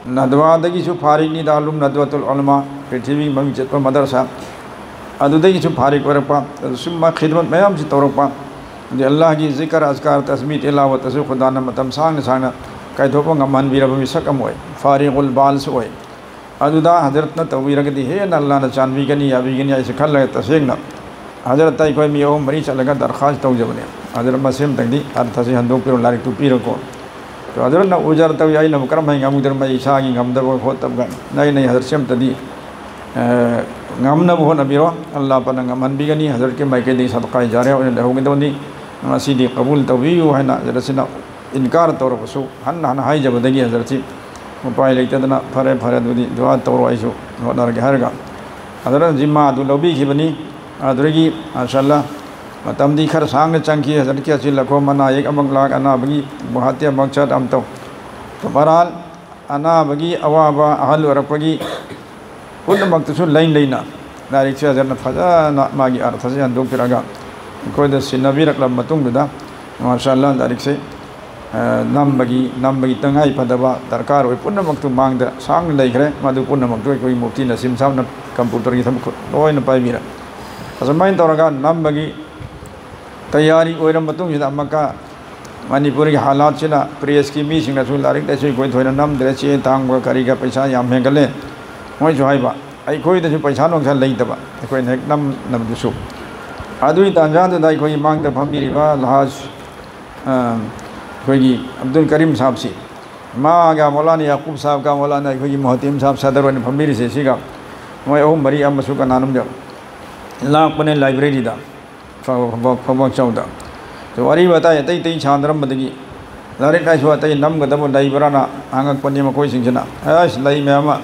ꯅꯗꯋꯥꯗꯒꯤꯁꯨ ꯐꯥꯔꯤꯛꯅꯤ, ꯗꯥꯔꯨꯜ ꯎꯂꯨꯝ ꯅꯗꯋꯥꯇꯨꯜ ꯎꯂꯃꯥ, ꯄ꯭ꯔꯤꯊꯤꯕꯤꯒꯤ ꯃꯃꯤꯡ ꯆꯠꯄ ꯃꯗꯔꯁꯥ, ꯑꯗꯨꯗꯒꯤꯁꯨ ꯐꯥꯔꯤꯛ ꯑꯣꯏꯔꯛꯄ, ꯑꯗꯨ ꯁꯨꯝꯕ ꯈꯤꯗꯃꯠ ꯃꯌꯥꯝꯁꯤ ꯇꯧꯔꯛꯄ, ꯑꯗꯩ ꯑꯜꯂꯥꯍꯒꯤ ꯖꯤꯀꯔ, ꯑꯖꯀꯥꯔ, ꯇꯁꯕꯤꯍ, ꯇꯤꯂꯥꯋꯠꯇꯁꯨ ꯈꯨꯗꯥꯅ ꯃꯇꯝ ꯁꯥꯡꯅ ꯁꯥꯡꯅ ꯀꯥꯏꯊꯣꯛꯄ ꯉꯝꯍꯟꯕꯤꯔꯕ ꯃꯤꯁꯛ ꯑꯃ ꯑꯣꯏ, ꯐꯥꯔꯤꯒꯨꯜ ꯕꯥꯜꯁꯨ ꯑꯣꯏ꯫ ꯑꯗꯨꯗ ꯍꯖꯔꯠꯅ ꯇꯧꯕꯤꯔꯒꯗꯤ ꯍꯦꯟꯅ ꯑꯜꯂꯥꯍꯅ ꯆꯥꯟꯕꯤꯒꯅꯤ, ꯌꯥꯕꯤꯒꯅꯤ ꯍꯥꯏꯁꯦ ꯈꯜꯂꯒ ꯇꯁꯦꯡꯅ ꯍꯖꯔꯠꯇ ꯑꯩꯈꯣꯏ ꯃꯤ ꯑꯍꯨꯝ ꯃꯔꯤ ꯆꯠꯂꯒ ꯗꯔꯈꯥꯁ ꯇꯧꯖꯕꯅꯦ꯫ ꯍꯖꯔꯠ ꯃꯁꯤ ꯑꯝꯇꯪꯗꯤ ꯑꯔꯊꯁꯤ ꯍꯟꯗꯣꯛꯄꯤꯔꯣ, ꯂꯥꯏꯔꯤꯛꯇꯨ ꯄꯤꯔꯣꯀꯣ꯫ ꯑꯗꯨꯅ ꯎꯖꯔ ꯇꯧꯏ, ꯑꯩꯅꯕꯨ ꯀꯔꯝ ꯍꯥꯏꯅ ꯉꯝꯒꯗꯧꯔꯤꯕ? ꯑꯩ ꯏꯁꯥꯒꯤ ꯉꯝꯗꯕ ꯈꯣꯠꯇꯕꯒ ꯂꯩꯅꯩ꯫ ꯍꯖꯔꯠꯁꯤ ꯑꯝꯇꯗꯤ, ꯑ, ꯉꯝꯅꯕ ꯍꯣꯠꯅꯕꯤꯔꯣ꯫ ꯑꯜꯂꯥ ꯄꯥꯛꯅ ꯉꯝꯍꯟꯕꯤꯒꯅꯤ꯫ ꯍꯖꯔꯠꯀꯤ ꯃꯥꯏꯀꯩꯗꯒꯤ ꯁꯗꯀꯥ ꯖꯥꯔꯤꯌꯥ ꯑꯣꯏꯅ ꯂꯩꯍꯧꯒꯗꯕꯅꯤ꯫ ꯉꯁꯤꯗꯤ ꯀꯕꯨꯜ ꯇꯧꯕꯤꯌꯨ ꯍꯥꯏꯅ ꯍꯖꯔꯠꯁꯤꯅ ꯏꯟꯀꯥꯔ ꯇꯧꯔꯕꯁꯨ, ꯍꯟꯅ ꯍꯟꯅ ꯍꯥꯏꯖꯕꯗꯒꯤ ꯍꯖꯔꯠꯁꯤ ꯎꯄꯥꯏ ꯂꯩꯇꯗꯅ, "ꯐꯔꯦ, ꯐꯔꯦ, ꯑꯗꯨꯗꯤ ꯗꯨꯋꯥ ꯇꯧꯔꯣ, ꯑꯩꯁꯨ ꯍꯣꯠꯅꯔꯒꯦ" ꯍꯥꯏꯔꯒ ꯍꯖꯔꯠꯅ ꯖꯤꯝꯃꯥ ꯑꯗꯨ ꯂꯧꯕꯤꯈꯤꯕꯅꯤ꯫ ꯑꯗꯨꯗꯒꯤ, ꯃꯥꯁꯥ ꯑꯜꯂꯥ, ꯃꯇꯝꯗꯤ ꯈꯔ ꯁꯥꯡꯅ ꯆꯪꯈꯤ꯫ ꯍꯖꯔꯠꯀꯤ ꯑꯆꯤꯜ ꯑꯀꯣꯝ, ꯑꯅꯥ ꯑꯌꯦꯛ ꯑꯃꯨꯛ ꯂꯥꯛ, ꯑꯅꯥꯕꯒꯤ ꯒꯨꯋꯥꯍꯥꯇꯤ ꯑꯃꯨꯛ ꯆꯠ ꯑꯃꯨꯛ ꯇꯧ꯫ ꯕꯍꯔꯍꯥꯜ, ꯑꯅꯥꯕꯒꯤ ꯑꯋꯥꯕ, ꯑꯍꯜ ꯑꯣꯏꯔꯛꯄꯒꯤ ꯄꯨꯝꯅꯃꯛꯇꯨꯁꯨ ꯂꯩ ꯂꯩꯅ ꯂꯥꯏꯔꯤꯛꯁꯦ ꯍꯖꯔꯠꯅ ꯐꯖꯅ ꯃꯥꯒꯤ ꯑꯔꯊꯁꯦ ꯍꯟꯗꯣꯛꯄꯤꯔꯒ ꯑꯩꯈꯣꯏꯗ ꯁꯤꯟꯅꯕꯤꯔꯛꯂꯕ ꯃꯇꯨꯡꯗꯨꯗ, ꯃꯥꯁꯥ ꯑꯜꯂꯥ, ꯂꯥꯏꯔꯤꯛꯁꯦ, ꯑ, ꯅꯝꯕꯒꯤ, ꯅꯝꯕꯒꯤ ꯇꯉꯥꯏ ꯐꯗꯕ ꯗꯔꯀꯥꯔ ꯑꯣꯏ ꯄꯨꯝꯅꯃꯛꯇꯨ ꯃꯥꯡꯗ ꯁꯥꯡꯅ ꯂꯩꯈ꯭ꯔꯦ꯫ ꯃꯗꯨ ꯄꯨꯝꯅꯃꯛꯇꯨ ꯑꯩꯈꯣꯏ ꯃꯨꯐꯇꯤ ꯅꯁꯤꯝ ꯁꯥꯍꯕꯅ ꯀꯝꯄ꯭ꯌꯨꯇꯔꯒꯤ ꯊꯕꯛ ꯂꯣꯏꯅ ꯄꯥꯏꯕꯤꯔꯦ꯫ ꯑꯁꯨꯃꯥꯏꯅ ꯇꯧꯔꯒ ꯅꯝꯕꯒꯤ ꯇꯌꯥꯔꯤ ꯑꯣꯏꯔ ꯃꯇꯨꯡꯁꯤꯗ ꯑꯃꯨꯛꯀ ꯃꯅꯤꯄꯨꯔꯒꯤ ꯍꯥꯂꯥꯠꯁꯤꯅ ꯄ꯭ꯔꯦꯁꯀꯤ ꯃꯤꯁꯤꯡꯅꯁꯨ ꯂꯥꯏꯔꯤꯛ ꯂꯥꯏꯁꯨ ꯑꯩꯈꯣꯏ ꯊꯣꯏꯅ ꯅꯝꯗ꯭ꯔꯦ, ꯆꯦ ꯇꯥꯡꯕ ꯀꯔꯤꯒ ꯄꯩꯁꯥ ꯌꯥꯝ ꯍꯦꯟꯒꯠꯂꯦ, ꯃꯣꯏꯁꯨ ꯍꯥꯏꯕ, ꯑꯩꯈꯣꯏꯗꯁꯨ ꯄꯩꯁꯥ ꯅꯨꯡꯁꯥ ꯂꯩꯇꯕ, ꯑꯩꯈꯣꯏꯅ ꯍꯦꯛ ꯅꯝꯅꯕꯗꯨꯁꯨ꯫ ꯑꯗꯨꯒꯤ ꯇꯥꯟꯖꯥꯗꯨꯗ ꯑꯩꯈꯣꯏꯒꯤ ꯃꯥꯡꯗ ꯐꯝꯕꯤꯔꯤꯕ ꯂꯍꯥꯖ, ꯑ, ꯑꯩꯈꯣꯏꯒꯤ ꯑꯕꯗꯨꯜ ꯀꯔꯤꯝ ꯁꯥꯍꯕꯁꯤ, ꯃꯥꯒ ꯃꯧꯂꯥꯅꯥ ꯌꯥꯀꯨꯕ ꯁꯥꯍꯕꯒ ꯃꯧꯂꯥꯅꯥ ꯑꯩꯈꯣꯏꯒꯤ ꯃꯨꯍꯇꯤꯝ ꯁꯥꯍꯕ ꯁꯗꯔ ꯑꯣꯏꯅ ꯐꯝꯕꯤꯔꯤꯁꯦ, ꯁꯤꯒ ꯃꯣꯏ ꯑꯍꯨꯝ ꯃꯔꯤ ꯑꯃꯁꯨ ꯀꯅꯥꯅꯣꯝꯒ ꯂꯥꯛꯄꯅꯦ ꯂꯥꯏꯕ꯭ꯔꯦꯔꯤꯗ꯫ ꯐ-, ꯐ-, ꯐ-, ꯐꯕꯥꯛꯆꯧꯗ꯫ ꯑꯗꯣ ꯋꯥꯔꯤ ꯋꯥꯇꯥꯏ ꯑꯇꯩ ꯑꯇꯩ ꯁꯥꯟꯅꯔꯝꯕꯗꯒꯤ ꯂꯥꯏꯔꯤꯛ ꯂꯥꯏꯁꯨ ꯑꯇꯩ ꯅꯝꯒꯗꯕ ꯂꯩꯕ꯭ꯔꯥꯅ ꯍꯪꯉꯛꯄꯅꯤ ꯃꯈꯣꯏꯁꯤꯡꯁꯤꯅ꯫ ꯑꯁ, ꯂꯩ ꯃꯌꯥꯝ ꯑꯃ,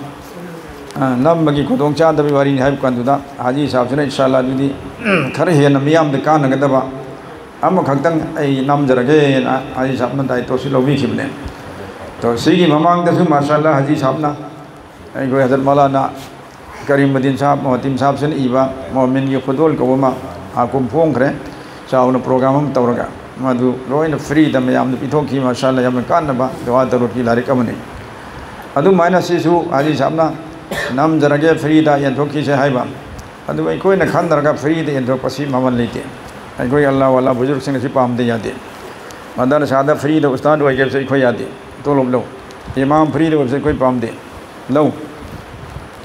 ꯑ, ꯅꯝꯕꯒꯤ ꯈꯨꯗꯣꯡꯆꯥꯗꯕꯒꯤ ꯋꯥꯔꯤꯅꯤ ꯍꯥꯏꯕ ꯀꯥꯟꯗꯨꯗ ꯍꯥꯖꯤ ꯁꯥꯍꯕꯁꯤꯅ, "ꯏꯟꯁꯥ ꯑꯜꯂꯥ, ꯑꯗꯨꯗꯤ ꯈꯔ ꯍꯦꯟꯅ ꯃꯤꯌꯥꯝꯗ ꯀꯥꯟꯅꯒꯗꯕ ꯑꯃꯈꯛꯇꯪ ꯑꯩ ꯅꯝꯖꯔꯒꯦꯅ" ꯍꯥꯖꯤ ꯁꯥꯍꯕꯅ ꯗꯥꯏꯇꯣꯁꯤ ꯂꯧꯕꯤꯈꯤꯕꯅꯦ꯫ ꯑꯗꯣ ꯁꯤꯒꯤ ꯃꯃꯥꯡꯗꯁꯨ, ꯃꯥꯁꯥ ꯑꯜꯂꯥ, ꯍꯥꯖꯤ ꯁꯥꯍꯕꯅ ꯑꯩꯈꯣꯏ ꯍꯖꯔꯠ ꯃꯧꯂꯥꯅꯥ ꯀꯔꯤꯃꯨꯗꯤꯟ ꯁꯥꯍꯕ, ꯃꯨꯍꯇꯤꯝ ꯁꯥꯍꯕꯁꯤꯅ ꯏꯕ ꯃꯣꯃꯤꯟꯒꯤ ꯈꯨꯗꯣꯜ ꯀꯧꯕ ꯑꯃ ꯍꯥꯀꯨꯝ ꯐꯣꯡꯈ꯭ꯔꯦ꯫ ꯆꯥꯎꯅ ꯄ꯭ꯔꯣꯒ꯭ꯔꯥꯝ ꯑꯃ ꯇꯧꯔꯒ ꯃꯗꯨ ꯂꯣꯏꯅ ꯐ꯭ꯔꯤꯗ ꯃꯌꯥꯝꯗ ꯄꯤꯊꯣꯛꯈꯤ꯫ ꯃꯥꯁꯥ ꯑꯜꯂꯥ, ꯌꯥꯝꯅ ꯀꯥꯟꯅꯕ ꯗꯨꯋꯥ ꯗꯔꯨꯗꯀꯤ ꯂꯥꯏꯔꯤꯛ ꯑꯃꯅꯤ꯫ ꯑꯗꯨꯃꯥꯏꯅ ꯁꯤꯁꯨ ꯍꯥꯖꯤ ꯁꯥꯍꯕꯅ ꯅꯝꯖꯔꯒꯦ, ꯐ꯭ꯔꯤꯗ ꯌꯦꯟꯊꯣꯛꯈꯤꯁꯦ ꯍꯥꯏꯕ꯫ ꯑꯗꯨ ꯑꯩꯈꯣꯏꯅ ꯈꯟꯅꯔꯒ ꯐ꯭ꯔꯤꯗ ꯌꯦꯟꯊꯣꯛꯄꯁꯤ ꯃꯃꯜ ꯂꯩꯇꯦ꯫ ꯑꯩꯈꯣꯏ ꯑꯜꯂꯥ ꯋꯥꯂꯥ ꯕꯨꯖꯨꯔꯒꯁꯤꯡ ꯑꯁꯤ ꯄꯥꯝꯗꯦ, ꯌꯥꯗꯦ꯫ ꯃꯗꯔꯁꯥꯗ ꯐ꯭ꯔꯤꯗ ꯎꯁꯇꯥꯗ ꯑꯣꯏꯒꯦ ꯍꯥꯏꯕꯁꯦ ꯑꯩꯈꯣꯏ ꯌꯥꯗꯦ꯫ ꯇꯣꯂꯣꯞ ꯂꯧ꯫ ꯏꯃꯥꯝ ꯐ꯭ꯔꯤꯗ ꯑꯣꯏꯕꯁꯦ ꯑꯩꯈꯣꯏ ꯄꯥꯝꯗꯦ꯫ ꯂꯧ꯫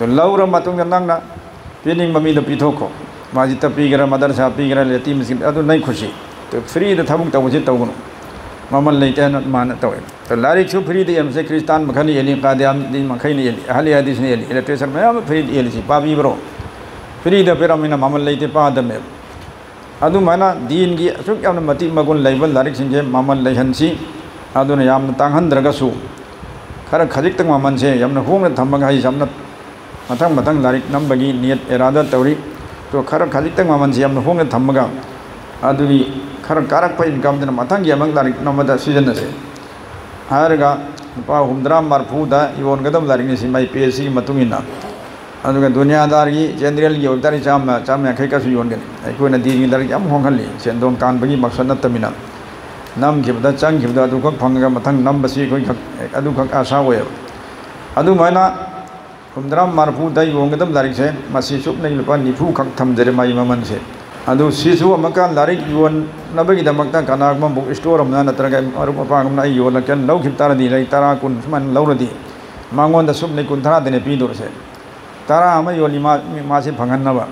ꯑꯗꯨ ꯂꯧꯔ ꯃꯇꯨꯡꯗ ꯅꯪꯅ ꯄꯤꯅꯤꯡꯕ ꯃꯤꯗ ꯄꯤꯊꯣꯛꯈꯣ꯫ ꯃꯁꯖꯤꯗꯇ ꯄꯤꯒꯦꯔꯥ, ꯃꯗꯔꯁꯥ ꯄꯤꯒꯦꯔꯥ, ꯌꯇꯤꯝꯁꯤꯡ, ꯑꯗꯨ ꯅꯪ ꯈꯨꯁꯤ꯫ ꯑꯗꯨ ꯐ꯭ꯔꯤꯗ ꯊꯕꯛ ꯇꯧꯕꯁꯤ ꯇꯧꯒꯅꯨ꯫ ꯃꯃꯜ ꯂꯩꯇꯦ ꯍꯥꯏꯅ ꯃꯥꯅ ꯇꯧꯋꯦ꯫ ꯑꯗꯣ ꯂꯥꯏꯔꯤꯛꯁꯨ ꯐ꯭ꯔꯤꯗ ꯌꯦꯟꯕꯁꯦ ꯈ꯭ꯔꯤꯁꯇꯥꯟ ꯃꯈꯩꯅ ꯌꯦꯜꯂꯤ, ꯀꯥꯗꯤꯌꯥꯟꯗꯤ ꯃꯈꯩꯅ ꯌꯦꯜꯂꯤ, ꯑꯍꯂꯤ ꯍꯗꯤꯁꯅ ꯌꯦꯜꯂꯤ, ꯏꯂꯦꯛꯇ꯭ꯔꯦꯁꯟ ꯃꯌꯥꯝ ꯑꯃ ꯐ꯭ꯔꯤꯗ ꯌꯦꯜꯂꯤꯁꯤ ꯄꯥꯕꯤꯕ꯭ꯔꯣ? ꯐ꯭ꯔꯤꯗ ꯄꯤꯔꯝꯃꯤꯅ ꯃꯃꯜ ꯂꯩꯇꯦ, ꯄꯥꯗꯕꯅꯦꯕ꯫ ꯑꯗꯨꯃꯥꯏꯅ ꯗꯤꯟꯒꯤ ꯑꯁꯨꯛ ꯌꯥꯝꯅ ꯃꯇꯤꯛ ꯃꯒꯨꯟ ꯂꯩꯕ ꯂꯥꯏꯔꯤꯛꯁꯤꯡꯁꯦ ꯃꯃꯜ ꯂꯩꯍꯟꯁꯤ꯫ ꯑꯗꯨꯅ ꯌꯥꯝꯅ ꯇꯥꯡꯍꯟꯗ꯭ꯔꯒꯁꯨ ꯈꯔ ꯈꯖꯤꯛꯇꯪ ꯃꯃꯜꯁꯦ ꯌꯥꯝꯅ ꯍꯣꯡꯅ ꯊꯝꯃꯒ ꯑꯩ ꯌꯥꯝꯅ ꯃꯊꯪ ꯃꯊꯪ ꯂꯥꯏꯔꯤꯛ ꯅꯝꯕꯒꯤ ꯅꯤꯌꯠ ꯏꯔꯥꯗꯥ ꯇꯧꯔꯤ꯫ ꯑꯗꯣ ꯈꯔ ꯈꯖꯤꯛꯇꯪ ꯃꯃꯜꯁꯦ ꯌꯥꯝꯅ ꯍꯣꯡꯅ ꯊꯝꯃꯒ ꯑꯗꯨꯒꯤ ꯈꯔ ꯀꯥꯔꯛꯄ ꯏꯟꯀꯝꯗꯨꯅ ꯃꯊꯪꯒꯤ ꯑꯃꯨꯛ ꯂꯥꯏꯔꯤꯛ ꯅꯝꯕꯗ ꯁꯤꯖꯤꯟꯅꯁꯦ ꯍꯥꯏꯔꯒ ꯂꯨꯄꯥ ꯍꯨꯝꯗ꯭ꯔꯥ ꯃꯔꯐꯨꯗ ꯌꯣꯟꯒꯗꯕ ꯂꯥꯏꯔꯤꯛꯅꯤ ꯁꯤ ꯃꯥꯏ ꯄꯤ ꯑꯩꯆ ꯁꯤꯒꯤ ꯃꯇꯨꯡ ꯏꯟꯅ꯫ ꯑꯗꯨꯒ ꯗꯨꯅꯤꯌꯥꯗꯥꯔꯒꯤ ꯖꯦꯅꯔꯦꯜꯒꯤ ꯑꯣꯏꯕ ꯇꯥꯔꯗꯤ ꯆꯥꯝꯃ, ꯆꯥꯝꯃ ꯌꯥꯡꯈꯩ ꯀꯁꯨ ꯌꯣꯟꯒꯅꯤ꯫ ꯑꯩꯈꯣꯏꯅ ꯗꯤꯟꯒꯤ ꯂꯥꯏꯔꯤꯛ ꯌꯥꯝ ꯍꯣꯡꯍꯜꯂꯤ, ꯁꯦꯟꯗꯣꯡ ꯇꯥꯟꯕꯒꯤ ꯃꯛꯁꯠ ꯅꯠꯇꯕꯅꯤꯅ꯫ ꯅꯝꯈꯤꯕꯗ ꯆꯪꯈꯤꯕꯗ ꯑꯗꯨꯈꯛ ꯐꯪꯉꯒ ꯃꯊꯪ ꯅꯝꯕꯁꯤ ꯑꯩꯈꯣꯏ ꯈꯛ, ꯑꯗꯨꯈꯛ ꯑꯁꯥ ꯑꯣꯏꯌꯦꯕ꯫ ꯑꯗꯨꯃꯥꯏꯅ ꯍꯨꯝꯗ꯭ꯔꯥ ꯃꯔꯐꯨꯗ ꯌꯣꯟꯒꯗꯕ ꯂꯥꯏꯔꯤꯛꯁꯦ ꯃꯁꯤ ꯆꯨꯞꯅꯒꯤ ꯂꯨꯄꯥ ꯅꯤꯐꯨ ꯈꯛ ꯊꯝꯖꯔꯦ ꯃꯥꯒꯤ ꯃꯃꯜꯁꯦ꯫ ꯑꯗꯨ ꯁꯤꯁꯨ ꯑꯃꯨꯛꯀ ꯂꯥꯏꯔꯤꯛ ꯌꯣꯟꯅꯕꯒꯤꯗꯃꯛꯇ ꯀꯅꯥꯒꯨꯝꯕ ꯕꯨꯛ ꯁ꯭ꯇꯣꯔ ꯑꯃꯅ ꯅꯠꯇ꯭ꯔꯒ ꯃꯔꯨꯞ ꯃꯄꯥꯡ ꯑꯃꯅ ꯑꯩ ꯌꯣꯜꯂꯛꯀꯦꯅ ꯂꯧꯈꯤꯕ ꯇꯥꯔꯗꯤ ꯂꯥꯏꯔꯤꯛ ꯇꯔꯥ, ꯀꯨꯟ ꯁꯨꯃꯥꯏꯅ ꯂꯧꯔꯗꯤ ꯃꯉꯣꯟꯗ ꯆꯨꯞꯅꯒꯤ ꯀꯨꯟꯊ꯭ꯔꯥꯗꯅꯦ ꯄꯤꯗꯧꯔꯤꯁꯦ꯫ ꯇꯔꯥ ꯑꯃ ꯌꯣꯜꯂꯤ ꯃꯥ, ꯃꯤ, ꯃꯥꯁꯤ ꯐꯪꯍꯟꯅꯕ꯫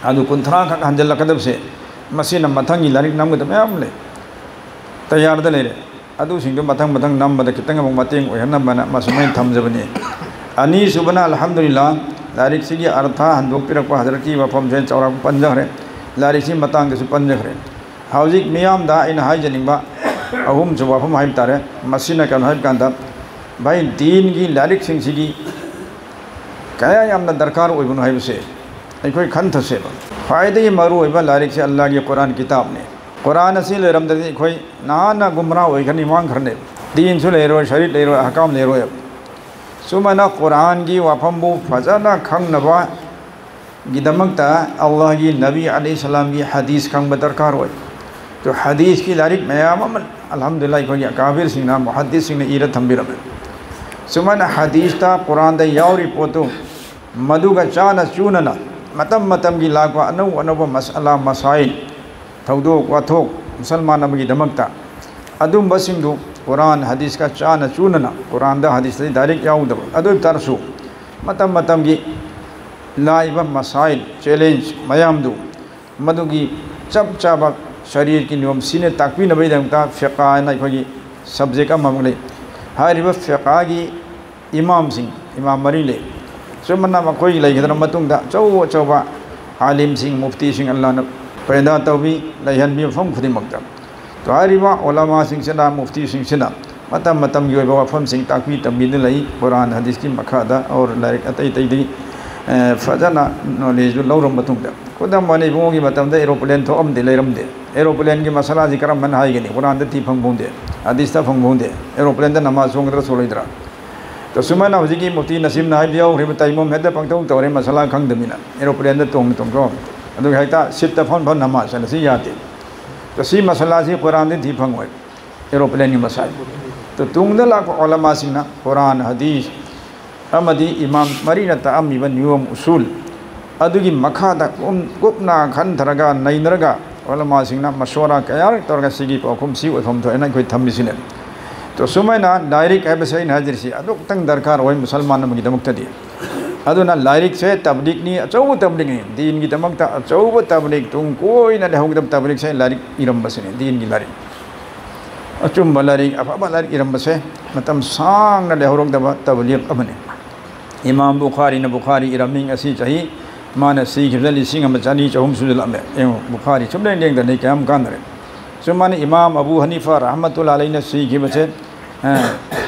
ꯑꯗꯨ ꯀꯨꯟꯊ꯭ꯔꯥ ꯈꯛ ꯍꯟꯖꯤꯜꯂꯛꯀꯗꯕꯁꯦ ꯃꯁꯤꯅ ꯃꯊꯪꯒꯤ ꯂꯥꯏꯔꯤꯛ ꯅꯝꯒꯗꯕ ꯃꯌꯥꯝ ꯂꯩ, ꯇꯌꯥꯔꯗ ꯂꯩꯔꯦ꯫ ꯑꯗꯨꯁꯤꯡꯗꯨ ꯃꯊꯪ ꯃꯊꯪ ꯅꯝꯕꯗ ꯈꯤꯇꯪ ꯑꯃꯨꯛ ꯃꯇꯦꯡ ꯑꯣꯏꯍꯟꯅꯕꯅ ꯃꯁꯨꯃꯥꯏꯅ ꯊꯝꯖꯕꯅꯤ꯫ ꯑꯅꯤꯁꯨꯕꯅ ꯑꯜꯍꯝꯗꯨꯂꯤꯜꯂꯥ ꯂꯥꯏꯔꯤꯛꯁꯤꯒꯤ ꯑꯔꯊ ꯍꯟꯗꯣꯛꯄꯤꯔꯛꯄ ꯍꯖꯔꯠꯀꯤ ꯋꯥꯐꯝꯁꯦ ꯆꯥꯎꯔꯥꯛꯄ ꯄꯟꯖꯈ꯭ꯔꯦ꯫ ꯂꯥꯏꯔꯤꯛꯁꯤ ꯃꯇꯥꯡꯗꯁꯨ ꯄꯟꯖꯈ꯭ꯔꯦ꯫ ꯍꯧꯖꯤꯛ ꯃꯤꯌꯥꯝꯗ ꯑꯩꯅ ꯍꯥꯏꯖꯅꯤꯡꯕ ꯑꯍꯨꯝꯁꯨꯕ ꯋꯥꯐꯝ ꯍꯥꯏꯕ ꯇꯥꯔꯦ꯫ ꯃꯁꯤꯅ ꯀꯩꯅꯣ ꯍꯥꯏꯕ ꯀꯥꯟꯗ ꯚꯥꯏ ꯗꯤꯟꯒꯤ ꯂꯥꯏꯔꯤꯛꯁꯤꯡꯁꯤꯒꯤ ꯀꯌꯥ ꯌꯥꯝꯅ ꯗꯔꯀꯥꯔ ꯑꯣꯏꯕꯅꯣ ꯍꯥꯏꯕꯁꯦ ꯑꯩꯈꯣꯏ ꯈꯟꯊꯁꯦꯕ꯫ ꯈ꯭ꯋꯥꯏꯗꯒꯤ ꯃꯔꯨꯑꯣꯏꯕ ꯂꯥꯏꯔꯤꯛꯁꯦ ꯑꯜꯂꯥꯍꯒꯤ ꯀꯨꯔꯥꯟ ꯀꯤꯇꯥꯕꯅꯤ꯫ ꯀꯨꯔꯥꯟ ꯑꯁꯤ ꯂꯩꯔꯝꯗ꯭ꯔꯗꯤ ꯑꯩꯈꯣꯏ ꯅꯍꯥꯟꯅ ꯒꯨꯝꯔꯥ ꯑꯣꯏꯈ꯭ꯔꯅꯤ, ꯃꯥꯡꯈ꯭ꯔꯅꯦꯕ꯫ ꯗꯤꯟꯁꯨ ꯂꯩꯔꯣꯏ, ꯁꯔꯤꯠ ꯂꯩꯔꯣꯏ, ꯑꯍꯀꯥꯝ ꯂꯩꯔꯣꯏꯕ꯫ ꯁꯨꯃꯥꯏꯅ ꯀꯨꯔꯥꯟꯒꯤ ꯋꯥꯐꯝꯕꯨ ꯐꯖꯅ ꯈꯪꯅꯕꯒꯤꯗꯃꯛꯇ ꯑꯜꯂꯥꯍꯒꯤ ꯅꯕꯤ ꯑꯂꯩꯍꯤ ꯁꯂꯥꯝꯒꯤ ꯍꯗꯤꯁ ꯈꯪꯕ ꯗꯔꯀꯥꯔ ꯑꯣꯏ꯫ ꯑꯗꯨ ꯍꯗꯤꯁꯀꯤ ꯂꯥꯏꯔꯤꯛ ꯃꯌꯥꯝ ꯑꯃ ꯑꯜꯍꯝꯗꯨꯂꯤꯜꯂꯥꯍ ꯑꯩꯈꯣꯏꯒꯤ ꯑꯀꯥꯕꯤꯔꯁꯤꯡꯅ, ꯃꯨꯍꯗꯤꯁꯁꯤꯡꯅ ꯏꯔ ꯊꯝꯕꯤꯔꯝꯃꯦ꯫ ꯁꯨꯃꯥꯏꯅ ꯍꯗꯤꯁꯇ ꯀꯨꯔꯥꯟꯗ ꯌꯥꯎꯔꯤ ꯄꯣꯠꯇꯨ ꯃꯗꯨꯒ ꯆꯥꯅ ꯆꯨꯅꯅ ꯃꯇꯝ ꯃꯇꯝꯒꯤ ꯂꯥꯛꯄ ꯑꯅꯧ ꯑꯅꯧꯕ ꯃꯁꯑꯂꯥ ꯃꯁꯥꯏꯜ, ꯊꯧꯗꯣꯛ ꯋꯥꯊꯣꯛ ꯃꯨꯁꯜꯃꯥꯟ ꯑꯃꯒꯤꯗꯃꯛꯇ ꯑꯗꯨꯝꯕꯁꯤꯡꯗꯨ ꯀꯨꯔꯥꯟ ꯍꯗꯤꯁꯀ ꯆꯥꯅ ꯆꯨꯅꯅ, ꯀꯨꯔꯥꯟꯗ ꯍꯗꯤꯁꯇꯗꯤ ꯗꯥꯏꯔꯦꯛ ꯌꯥꯎꯗꯕ, ꯑꯗꯨ ꯑꯣꯏꯕ ꯇꯥꯔꯁꯨ ꯃꯇꯝ ꯃꯇꯝꯒꯤ ꯂꯥꯛꯏꯕ ꯃꯁꯥꯏꯜ, ꯆꯦꯂꯦꯟꯖ ꯃꯌꯥꯝꯗꯨ ꯃꯗꯨꯒꯤ ꯆꯞ ꯆꯥꯕ ꯁꯔꯤꯌꯠꯀꯤ ꯅꯤꯌꯣꯝ ꯁꯤꯅ ꯇꯥꯛꯄꯤꯅꯕꯒꯤꯗꯃꯛꯇ ꯐꯤꯀꯥ ꯍꯥꯏꯅ ꯑꯩꯈꯣꯏꯒꯤ ꯁꯕꯖꯦꯛ ꯑꯃꯃꯨꯛ ꯂꯩ꯫ ꯍꯥꯏꯔꯤꯕ ꯐꯤꯀꯥꯒꯤ ꯏꯃꯥꯝꯁꯤꯡ, ꯏꯃꯥꯝ ꯃꯔꯤ ꯂꯩ꯫ ꯑꯁꯨꯝꯅ ꯃꯈꯣꯏ ꯂꯩꯈꯤꯗ꯭ꯔ ꯃꯇꯨꯡꯗ ꯑꯆꯧ ꯑꯆꯧꯕ ꯑꯥꯂꯤꯝꯁꯤꯡ, ꯃꯨꯐꯇꯤꯁꯤꯡ ꯑꯜꯂꯥꯅ ꯄꯩꯗꯥ ꯇꯧꯕꯤ, ꯂꯩꯍꯟꯕꯤ ꯃꯐꯝ ꯈꯨꯗꯤꯡꯃꯛꯇ꯫ ꯇꯣ ꯍꯥꯏꯔꯤꯕ ꯎꯂꯃꯥꯁꯤꯡꯁꯤꯅ, ꯃꯨꯐꯇꯤꯁꯤꯡꯁꯤꯅ ꯃꯇꯝ ꯃꯇꯝꯒꯤ ꯑꯣꯏꯕ ꯋꯥꯐꯝꯁꯤꯡ ꯇꯥꯛꯄꯤ ꯇꯝꯕꯤꯗꯨꯅ ꯂꯩ꯫ ꯀꯨꯔꯥꯟ ꯍꯗꯤꯁꯀꯤ ꯃꯈꯥꯗ ꯑꯣꯔ ꯂꯥꯏꯔꯤꯛ ꯑꯇꯩ ꯑꯇꯩꯗꯒꯤ, ꯑꯦ, ꯐꯖꯅ ꯅꯣꯂꯦꯖꯇꯨ ꯂꯧꯔꯕ ꯃꯇꯨꯡꯗ, ꯈꯨꯗꯝ ꯑꯣꯏꯅ ꯏꯕꯨꯡꯉꯣꯒꯤ ꯃꯇꯝꯗ ꯑꯦꯔꯣꯄ꯭ꯂꯦꯟ ꯊꯣꯛꯑꯝꯗꯦ, ꯂꯩꯔꯝꯗꯦ꯫ ꯑꯦꯔꯣꯄ꯭ꯂꯦꯟꯒꯤ ꯃꯁꯥꯂꯥꯁꯤ ꯀꯔꯝꯕꯅ ꯍꯥꯏꯒꯅꯤ? ꯀꯨꯔꯥꯟꯗ ꯊꯤ ꯐꯪ ꯐꯪꯗꯦ, ꯍꯗꯤꯁꯇ ꯐꯪ ꯐꯪꯗꯦ꯫ ꯑꯦꯔꯣꯄ꯭ꯂꯦꯟꯗ ꯅꯃꯥꯖ ꯁꯣꯟꯒꯗ꯭ꯔꯥ ꯁꯣꯜꯂꯣꯏꯗ꯭ꯔꯥ? ꯇꯣ ꯁꯨꯃꯥꯏꯅ ꯍꯧꯖꯤꯛꯀꯤ ꯃꯨꯐꯇꯤ ꯅꯁꯤꯝꯅ ꯍꯥꯏꯕ ꯌꯥꯎꯈ꯭ꯔꯤꯕ ꯇꯥꯏꯃꯣꯝ ꯍꯦꯛꯇ ꯄꯪꯇꯧ ꯇꯧꯔꯦ, ꯃꯁꯥꯂꯥ ꯈꯪꯗꯕꯅꯤꯅ꯫ ꯑꯦꯔꯣꯄ꯭ꯂꯦꯟꯗ ꯇꯣꯡꯅ ꯇꯣꯡꯊꯣꯛꯑꯝꯃꯤ꯫ ꯑꯗꯨꯒ ꯍꯦꯛꯇ ꯁꯤꯠꯇ ꯐꯝ ꯐꯝ ꯅꯃꯥꯖ ꯆꯠꯂꯁꯤ ꯌꯥꯗꯦ꯫ ꯇꯣ ꯁꯤ ꯃꯁꯥꯂꯥꯁꯤ ꯀꯨꯔꯥꯟꯗ ꯊꯤ ꯐꯪꯉꯣꯏ꯫ ꯑꯦꯔꯣꯄ꯭ꯂꯦꯟꯒꯤ ꯃꯁꯥꯏ꯫ ꯇꯣ ꯇꯨꯡꯗ ꯂꯥꯛꯄ ꯎꯂꯃꯥꯁꯤꯡꯅ ꯀꯨꯔꯥꯟ, ꯍꯗꯤꯁ ꯑꯃꯗꯤ ꯏꯃꯥꯝ ꯃꯔꯤꯅ ꯇꯥꯛꯑꯝꯃꯤꯕ ꯅꯤꯌꯣꯝ ꯎꯁꯨꯜ ꯑꯗꯨꯒꯤ ꯃꯈꯥꯗ ꯀꯨꯝ-, ꯀꯨꯞꯅ ꯈꯟꯊꯔꯒ ꯅꯩꯅꯔꯒ ꯎꯂꯃꯥꯁꯤꯡꯅ ꯃꯁꯣꯔꯥ ꯀꯌꯥꯔꯛ ꯇꯧꯔꯒ ꯁꯤꯒꯤ ꯄꯥꯎꯈꯨꯝ ꯁꯤ ꯑꯣꯏꯐꯝ ꯊꯣꯛꯑꯦꯅ ꯑꯩꯈꯣꯏ ꯊꯝꯃꯤꯁꯤꯅꯦ꯫ ꯇꯣ ꯁꯨꯃꯥꯏꯅ ꯂꯥꯏꯔꯤꯛ ꯍꯥꯏꯕꯁꯦ ꯑꯩꯅ ꯍꯥꯏꯖꯔꯤꯁꯤ ꯑꯗꯨꯛꯇꯪ ꯗꯔꯀꯥꯔ ꯑꯣꯏ ꯃꯨꯁꯜꯃꯥꯟ ꯑꯃꯒꯤꯗꯃꯛꯇꯗꯤ꯫ ꯑꯗꯨꯅ ꯂꯥꯏꯔꯤꯛꯁꯦ ꯇꯕ꯭ꯂꯤꯛꯅꯤ, ꯑꯆꯧꯕ ꯇꯕ꯭ꯂꯤꯛꯅꯤ꯫ ꯗꯤꯟꯒꯤꯗꯃꯛꯇ ꯑꯆꯧꯕ ꯇꯕ꯭ꯂꯤꯛ, ꯇꯨꯡ ꯀꯣꯏꯅ ꯂꯩꯍꯧꯒꯗꯕ ꯇꯕ꯭ꯂꯤꯛꯁꯦ ꯂꯥꯏꯔꯤꯛ ꯏꯔꯝꯕꯁꯤꯅꯤ, ꯗꯤꯟꯒꯤ ꯂꯥꯏꯔꯤꯛ꯫ ꯑꯆꯨꯝꯕ ꯂꯥꯏꯔꯤꯛ, ꯑꯐꯕ ꯂꯥꯏꯔꯤꯛ ꯏꯔꯝꯕꯁꯦ ꯃꯇꯝ ꯁꯥꯡꯅ ꯂꯩꯍꯧꯔꯛꯇꯕ ꯇꯕ꯭ꯂꯤꯛ ꯑꯃꯅꯤ꯫ ꯏꯃꯥꯝ ꯕꯨꯈꯥꯔꯤꯅ ꯕꯨꯈꯥꯔꯤ ꯏꯔꯝꯃꯤ, ꯉꯁꯤ ꯆꯍꯤ ꯃꯥꯅ ꯁꯤꯈꯤꯕꯗ ꯂꯤꯁꯤꯡ ꯑꯃ ꯆꯅꯤ ꯆꯍꯨꯝ ꯁꯨꯖꯜꯂꯛꯑꯃꯦ꯫ ꯌꯦꯡꯉꯨ, ꯕꯨꯈꯥꯔꯤ ꯁꯨꯝ ꯂꯦꯡ ꯂꯦꯡꯗꯅ ꯀꯌꯥꯝ ꯀꯥꯟꯅꯔꯦ꯫ ꯁꯨꯝ ꯃꯥꯅ ꯏꯃꯥꯝ ꯑꯕꯨ ꯍꯅꯤꯐꯥ ꯔꯍꯃꯇꯨꯜꯂꯥ ꯑꯂꯩꯅ ꯁꯤꯈꯤꯕꯁꯦ, ꯑ,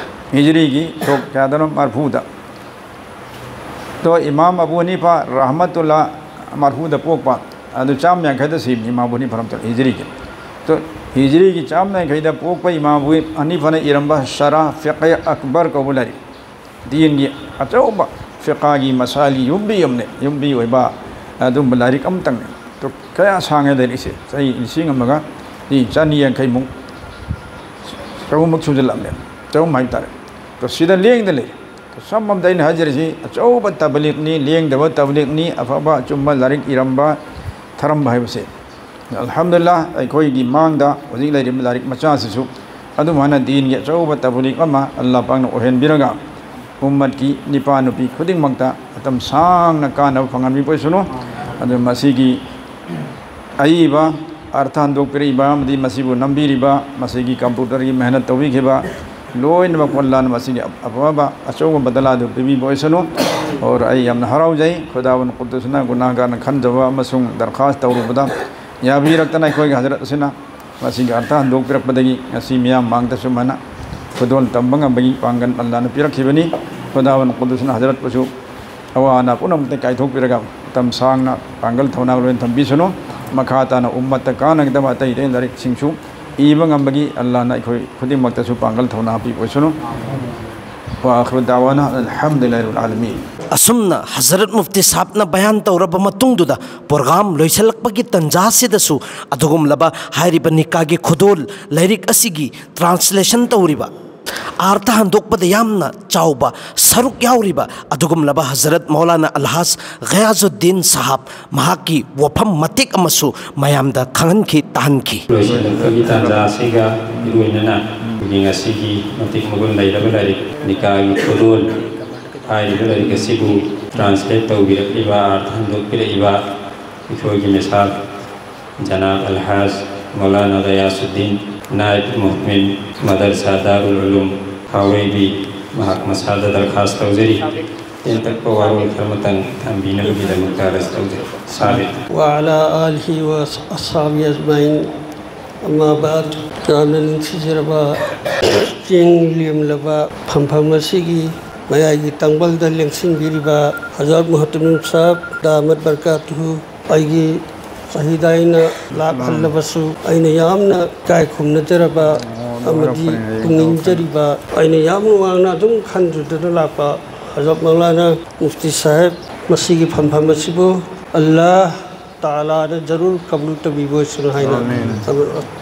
ꯍꯤꯖ꯭ꯔꯤꯒꯤ ꯁꯣꯛ ꯀꯌꯥꯗꯅꯣ? ꯃꯔꯐꯨꯗ꯫ ꯇꯣ ꯏꯃꯥꯝ ꯑꯕꯨ ꯍꯅꯤꯐꯥ ꯔꯍꯃꯇꯨꯜꯂꯥ ꯃꯔꯐꯨꯗ ꯄꯣꯛꯄ, ꯑꯗꯨ ꯆꯥꯝ ꯌꯥꯡꯈꯩꯗ ꯁꯤꯕꯅꯤ ꯏꯃꯥꯝ ꯑꯕꯨ ꯍꯅꯤꯐꯥ ꯔꯍꯃꯇꯨꯜꯂꯥ ꯍꯤꯖ꯭ꯔꯤꯒꯤ꯫ ꯇꯣ ꯍꯤꯖ꯭ꯔꯤꯒꯤ ꯆꯥꯝ ꯌꯥꯡꯈꯩꯗ ꯄꯣꯛꯄ ꯏꯃꯥꯝ ꯑꯕꯨ ꯍꯅꯤꯐꯥꯅ ꯏꯔꯝꯕ ꯁꯔꯥ ꯐꯤꯀꯍ ꯑꯛꯕꯔ ꯀꯧꯕ ꯂꯥꯏꯔꯤꯛ, ꯗꯤꯟꯒꯤ ꯑꯆꯧꯕ ꯐꯤꯀꯥꯒꯤ ꯃꯁꯥꯏꯜꯒꯤ ꯌꯨꯝꯕꯤ ꯑꯃꯅꯤ, ꯌꯨꯝꯕꯤ ꯑꯣꯏꯕ ꯑꯗꯨꯝꯕ ꯂꯥꯏꯔꯤꯛ ꯑꯃꯇꯪꯅꯤ꯫ ꯇꯣ ꯀꯌꯥ ꯁꯥꯡꯉꯦ ꯂꯥꯏꯔꯤꯛꯁꯦ, ꯆꯍꯤ ꯂꯤꯁꯤꯡ ꯑꯃꯒ ꯆꯅꯤ ꯌꯥꯡꯈꯩꯃꯨꯛ, ꯆꯍꯨꯝꯃꯨꯛ ꯁꯨꯖꯜꯂꯛꯑꯃꯦ, ꯆꯍꯨꯝ ꯍꯥꯏꯕ ꯇꯥꯔꯦ꯫ ꯇꯣ ꯁꯤꯗ ꯂꯦꯡꯗ ꯂꯩꯔꯦ꯫ ꯁꯝ ꯑꯝꯗ ꯑꯩꯅ ꯍꯥꯏꯖꯔꯤꯁꯤ ꯑꯆꯧꯕ ꯇꯕ꯭ꯂꯤꯛꯅꯤ, ꯂꯦꯡꯗꯕ ꯇꯕ꯭ꯂꯤꯛꯅꯤ, ꯑꯐꯕ ꯑꯆꯨꯝꯕ ꯂꯥꯏꯔꯤꯛ ꯏꯔꯝꯕ, ꯊꯔꯝꯕ ꯍꯥꯏꯕꯁꯦ꯫ ꯑꯜꯍꯝꯗꯨꯂꯤꯜꯂꯥꯍ, ꯑꯩꯈꯣꯏꯒꯤ ꯃꯥꯡꯗ ꯍꯧꯖꯤꯛ ꯂꯩꯔꯤꯕ ꯂꯥꯏꯔꯤꯛ ꯃꯆꯥꯁꯤꯁꯨ ꯑꯗꯨꯃꯥꯏꯅ ꯗꯤꯟꯒꯤ ꯑꯆꯧꯕ ꯇꯕ꯭ꯂꯤꯛ ꯑꯃ ꯑꯜꯂꯥꯍ ꯄꯥꯛꯅ ꯑꯣꯏꯍꯟꯕꯤꯔꯒ ꯎꯝꯃꯠꯀꯤ ꯅꯤꯄꯥ ꯅꯨꯄꯤ ꯈꯨꯗꯤꯡꯃꯛꯇ ꯃꯇꯝ ꯁꯥꯡꯅ ꯀꯥꯟꯅꯕ ꯐꯪꯍꯟꯕꯤꯕ ꯑꯣꯏꯁꯅꯨ꯫ ꯑꯗꯨ ꯃꯁꯤꯒꯤ ꯑꯏꯕ ꯑꯔꯊ ꯍꯟꯗꯣꯛꯄꯤꯔꯛꯏꯕ ꯑꯃꯗꯤ ꯃꯁꯤꯕꯨ ꯅꯝꯕꯤꯔꯤꯕ, ꯃꯁꯤꯒꯤ ꯀꯝꯄ꯭ꯌꯨꯇꯔꯒꯤ ꯃꯦꯍꯅꯠ ꯇꯧꯕꯤꯈꯤꯕ ꯂꯣꯏꯅꯃꯛ ꯑꯜꯂꯥꯅ ꯃꯁꯤꯒꯤ ꯑꯐꯕ ꯑꯆꯧꯕ ꯕꯗꯂꯥꯗꯨ ꯄꯤꯕꯤꯕ ꯑꯣꯏꯁꯅꯨ꯫ ꯑꯣꯔ ꯑꯩ ꯌꯥꯝꯅ ꯍꯔꯥꯎꯖꯩ, ꯈꯨꯗꯥꯋꯟ ꯀꯨꯗꯨꯁꯅ ꯒꯨꯅꯥꯍꯒꯥꯔꯅ ꯈꯟꯖꯕ ꯑꯃꯁꯨꯡ ꯗꯔꯈꯥꯁ ꯇꯧꯔꯨꯕꯗ ꯌꯥꯕꯤꯔꯛꯇꯅ ꯑꯩꯈꯣꯏꯒꯤ ꯍꯖꯔꯠ ꯑꯁꯤꯅ ꯃꯁꯤꯒꯤ ꯑꯔꯊ ꯍꯟꯗꯣꯛꯄꯤꯔꯛꯄꯗꯒꯤ ꯉꯁꯤ ꯃꯤꯌꯥꯝ ꯃꯥꯡꯗ ꯁꯨꯃꯥꯏꯅ ꯈꯨꯗꯣꯜ ꯇꯝꯕ ꯉꯝꯕꯒꯤ ꯄꯥꯡꯒꯜ ꯑꯜꯂꯥꯅ ꯄꯤꯔꯛꯈꯤꯕꯅꯤ꯫ ꯈꯨꯗꯥꯋꯟ ꯀꯨꯗꯨꯁꯅ ꯍꯖꯔꯠꯄꯨꯁꯨ ꯑꯋꯥ ꯑꯅꯥ ꯄꯨꯝꯅꯃꯛꯇ ꯀꯥꯏꯊꯣꯛꯄꯤꯔꯒ ꯃꯇꯝ ꯁꯥꯡꯅ ꯄꯥꯡꯒꯜ ꯊꯧꯅꯥ ꯂꯣꯏꯅ ꯊꯝꯕꯤꯁꯅꯨ꯫ ꯃꯈꯥ ꯇꯥꯅ ꯎꯝꯃꯠꯇ ꯀꯥꯟꯅꯒꯗꯕ ꯑꯇꯩ ꯑꯇꯩ ꯂꯥꯏꯔꯤꯛꯁꯤꯡꯁꯨ ꯏꯕ ꯉꯝꯕꯒꯤ ꯑꯜꯂꯥꯅ ꯑꯩꯈꯣꯏ ꯈꯨꯗꯤꯡꯃꯛꯇꯁꯨ ꯄꯥꯡꯒꯜ ꯊꯧꯅꯥ ꯄꯤꯕ ꯑꯣꯏꯁꯅꯨ꯫ وآخر دعوانا أن الحمد لله رب العالمين. ꯑꯁꯨꯝꯅ ꯍꯖꯔꯠ ꯃꯨꯐꯇꯤ ꯁꯥꯍꯕꯅ ꯕꯌꯥꯟ ꯇꯧꯔꯕ ꯃꯇꯨꯡꯗꯨꯗ ꯄ꯭ꯔꯣꯒ꯭ꯔꯥꯝ ꯂꯣꯏꯁꯤꯜꯂꯛꯄꯒꯤ ꯇꯟꯖꯥꯁꯤꯗꯁꯨ ꯑꯗꯨꯒꯨꯝꯂꯕ ꯍꯥꯏꯔꯤꯕ ꯅꯤꯀꯥꯒꯤ ꯈꯨꯗꯣꯜ ꯂꯥꯏꯔꯤꯛ ꯑꯁꯤꯒꯤ ꯇ꯭ꯔꯥꯟꯁꯂꯦꯁꯟ ꯇꯧꯔꯤꯕ ꯑꯥꯔꯊ ꯍꯟꯗꯣꯛꯄꯗ ꯌꯥꯝꯅ ꯆꯥꯎꯕ ꯁꯔꯨꯛ ꯌꯥꯎꯔꯤꯕ ꯑꯗꯨꯒꯨꯝꯂꯕ ꯍꯖꯔꯠ ꯃꯧꯂꯥꯅꯥ ꯑꯜꯍꯥꯖ ꯒꯌꯥꯖꯨꯗꯗꯤꯟ ꯁꯥꯍꯕ ꯃꯍꯥꯛꯀꯤ ꯋꯥꯐꯝ ꯃꯇꯦꯛ ꯑꯃꯁꯨ ꯃꯌꯥꯝꯗ ꯈꯪꯍꯟꯈꯤ, ꯇꯥꯍꯟꯈꯤ꯫ ꯂꯣꯏꯁꯤꯜꯂꯛꯄꯒꯤ ꯇꯥꯟꯖꯥ ꯑꯁꯤꯒ ꯏꯔꯣꯏꯅꯅ ꯑꯩꯈꯣꯏꯒꯤ ꯉꯁꯤꯒꯤ ꯃꯇꯤꯛ ꯃꯒꯨꯟ ꯂꯩꯔꯕ ꯂꯥꯏꯔꯤꯛ ꯅꯤꯀꯥꯒꯤ ꯈꯨꯗꯣꯜ ꯍꯥꯏꯔꯤꯕ ꯂꯥꯏꯔꯤꯛ ꯑꯁꯤꯕꯨ ꯇ꯭ꯔꯥꯟꯁꯂꯦꯠ ꯇꯧꯕꯤꯔꯛꯂꯤꯕ, ꯑꯥꯔꯊ ꯍꯟꯗꯣꯛꯄꯤꯔꯛꯏꯕ ꯑꯩꯈꯣꯏꯒꯤ ꯃꯤꯁꯥꯜ ꯖꯅꯥꯕ ꯑꯜꯍꯥꯖ ꯃꯧꯂꯥꯅꯥ ꯒꯌꯥꯁꯨꯗꯗꯤꯟ ꯅꯥꯏꯕ ꯃꯨꯍꯇꯃꯤꯝ ꯃꯗꯔꯁꯥ ꯗꯥꯔꯨꯜ ꯎꯂꯨꯝ ꯍꯥꯎꯔꯩꯕꯤ ꯃꯍꯥꯛ ꯃꯁꯥꯗ ꯗꯔꯈꯥꯁ ꯇꯧꯖꯔꯤ꯫ ꯇꯦꯟꯇꯛꯄ ꯋꯥꯔꯣꯜ ꯈꯔꯃꯇꯪ ꯊꯝꯕꯤꯅꯕꯒꯤꯗꯃꯛꯇ ꯑꯥꯔꯖ ꯇꯧꯖꯔꯤ꯫ ꯁꯥꯕꯤꯔ꯫ وعلى آله وأصحابه أجمعين. أما بعد. ꯌꯥꯝꯅ ꯅꯨꯡꯁꯤꯖꯔꯕ ꯆꯤꯡ ꯂꯦꯝꯂꯕ ꯐꯝꯐꯝ ꯑꯁꯤꯒꯤ ꯃꯌꯥꯏꯒꯤ ꯇꯥꯡꯕꯜꯗ ꯂꯦꯡꯁꯤꯟꯕꯤꯔꯤꯕ ꯍꯖꯔꯠ ꯃꯨꯍꯇꯃꯤꯝ ꯁꯥꯍꯕ ꯗꯥꯃꯠ ꯕꯔꯀꯥꯇꯨꯍꯨ, ꯑꯩꯒꯤ ꯆꯍꯤꯗ ꯑꯩꯅ ꯂꯥꯛꯍꯜꯂꯕꯁꯨ ꯑꯩꯅ ꯌꯥꯝꯅ ꯏꯀꯥꯏ ꯈꯨꯝꯅꯖꯔꯕ ꯑꯃꯗꯤ ꯄꯨꯛꯅꯤꯡꯖꯔꯤꯕ, ꯑꯩꯅ ꯌꯥꯝ ꯋꯥꯡꯅ ꯑꯗꯨꯝ ꯈꯟꯖꯗꯨꯅ ꯂꯥꯛꯄ ꯍꯖꯔꯠ ꯃꯧꯂꯥꯅꯥ ꯃꯨꯐꯇꯤ ꯁꯥꯍꯦꯕ ꯃꯁꯤꯒꯤ ꯐꯝꯐꯝ ꯑꯁꯤꯕꯨ ꯑꯜꯂꯥꯍ ꯇꯥꯂꯥꯅ ꯖꯔꯨꯔ ꯀꯕꯨꯜ ꯇꯧꯕꯤꯕ ꯑꯣꯏꯁꯅꯨ ꯍꯥꯏꯅ ꯑꯃꯤꯟ꯫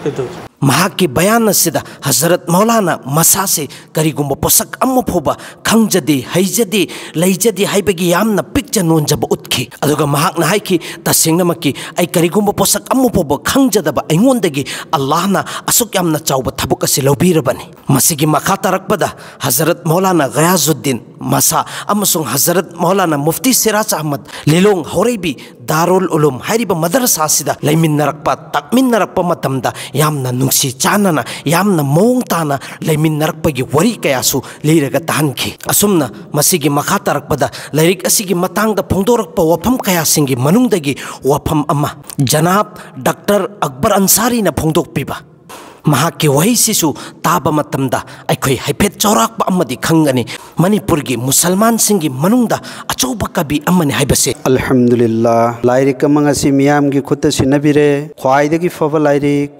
ꯀꯩꯗꯧ-, ꯃꯍꯥꯛꯀꯤ ꯕꯌꯥꯟ ꯑꯁꯤꯗ ꯍꯖꯔꯠ ꯃꯧꯂꯥꯅ ꯃꯁꯥꯁꯦ ꯀꯔꯤꯒꯨꯝꯕ ꯄꯣꯠꯁꯛ ꯑꯃ ꯐꯥꯎꯕ ꯈꯪꯖꯗꯦ, ꯍꯩꯖꯗꯦ, ꯂꯩꯖꯗꯦ ꯍꯥꯏꯕꯒꯤ ꯌꯥꯝꯅ ꯄꯤꯛꯆ ꯅꯣꯟꯖꯕ ꯎꯠꯈꯤ꯫ ꯑꯗꯨꯒ ꯃꯍꯥꯛꯅ ꯍꯥꯏꯈꯤ, "ꯇꯁꯦꯡꯅꯃꯛꯀꯤ ꯑꯩ ꯀꯔꯤꯒꯨꯝꯕ ꯄꯣꯠꯁꯛ ꯑꯃ ꯐꯥꯎꯕ ꯈꯪꯖꯗꯕ ꯑꯩꯉꯣꯟꯗꯒꯤ ꯑꯜꯂꯥꯍꯅ ꯑꯁꯨꯛ ꯌꯥꯝꯅ ꯆꯥꯎꯕ ꯊꯕꯛ ꯑꯁꯤ ꯂꯧꯕꯤꯔꯕꯅꯤ"꯫ ꯃꯁꯤꯒꯤ ꯃꯈꯥ ꯇꯥꯔꯛꯄꯗ ꯍꯖꯔꯠ ꯃꯧꯂꯥꯅ ꯒꯌꯥꯖꯨꯗꯗꯤꯟ ꯃꯁꯥ ꯑꯃꯁꯨꯡ ꯍꯖꯔꯠ ꯃꯧꯂꯥꯅ ꯃꯨꯐꯇꯤ ꯁꯤꯔꯥꯖ ꯑꯍꯃꯗ ꯂꯤꯂꯣꯡ ꯍꯧꯔꯩꯕꯤ ꯗꯥꯔꯨꯜ ꯎꯂꯨꯝ ꯍꯥꯏꯔꯤꯕ ꯃꯗꯔꯁꯥ ꯑꯁꯤꯗ ꯂꯩꯃꯤꯟꯅꯔꯛꯄ, ꯇꯥꯛꯃꯤꯟꯅꯔꯛꯄ ꯃꯇꯝꯗ ꯌꯥꯝꯅ ꯅꯨꯡꯁꯤ ꯆꯥꯟꯅꯅ, ꯌꯥꯝꯅ ꯃꯑꯣꯡ ꯇꯥꯅ ꯂꯩꯃꯤꯟꯅꯔꯛꯄꯒꯤ ꯋꯥꯔꯤ ꯀꯌꯥꯁꯨ ꯂꯤꯔꯒ ꯇꯥꯍꯟꯈꯤ꯫ ꯑꯁꯨꯝꯅ ꯃꯁꯤꯒꯤ ꯃꯈꯥ ꯇꯥꯔꯛꯄꯗ ꯂꯥꯏꯔꯤꯛ ꯑꯁꯤꯒꯤ ꯃꯇꯥꯡꯗ ꯐꯣꯡꯗꯣꯔꯛꯄ ꯋꯥꯐꯝ ꯀꯌꯥꯁꯤꯡꯒꯤ ꯃꯅꯨꯡꯗꯒꯤ ꯋꯥꯐꯝ ꯑꯃ ꯖꯅꯥꯕ ꯗꯥꯛꯇꯔ ꯑꯛꯕꯔ ꯑꯟꯁꯥꯔꯤꯅ ꯐꯣꯡꯗꯣꯛꯄꯤꯕ, ꯃꯍꯥꯛꯀꯤ ꯋꯥꯍꯩꯁꯤꯁꯨ ꯇꯥꯕ ꯃꯇꯝꯗ ꯑꯩꯈꯣꯏ ꯍꯥꯏꯐꯦꯠ ꯆꯥꯎꯔꯥꯛꯄ ꯑꯃꯗꯤ ꯈꯪꯒꯅꯤ꯫ ꯃꯅꯤꯄꯨꯔꯒꯤ ꯃꯨꯁꯜꯃꯥꯟꯁꯤꯡꯒꯤ ꯃꯅꯨꯡꯗ ꯑꯆꯧꯕ ꯀꯕꯤ ꯑꯃꯅꯤ ꯍꯥꯏꯕꯁꯦ꯫ ꯑꯜꯍꯝꯗꯨꯂꯤꯜꯂꯥ, ꯂꯥꯏꯔꯤꯛ ꯑꯃ ꯉꯁꯤ ꯃꯤꯌꯥꯝꯒꯤ ꯈꯨꯠꯇ ꯁꯤꯟꯅꯕꯤꯔꯦ꯫ ꯈ꯭ꯋꯥꯏꯗꯒꯤ ꯐꯕ ꯂꯥꯏꯔꯤꯛ,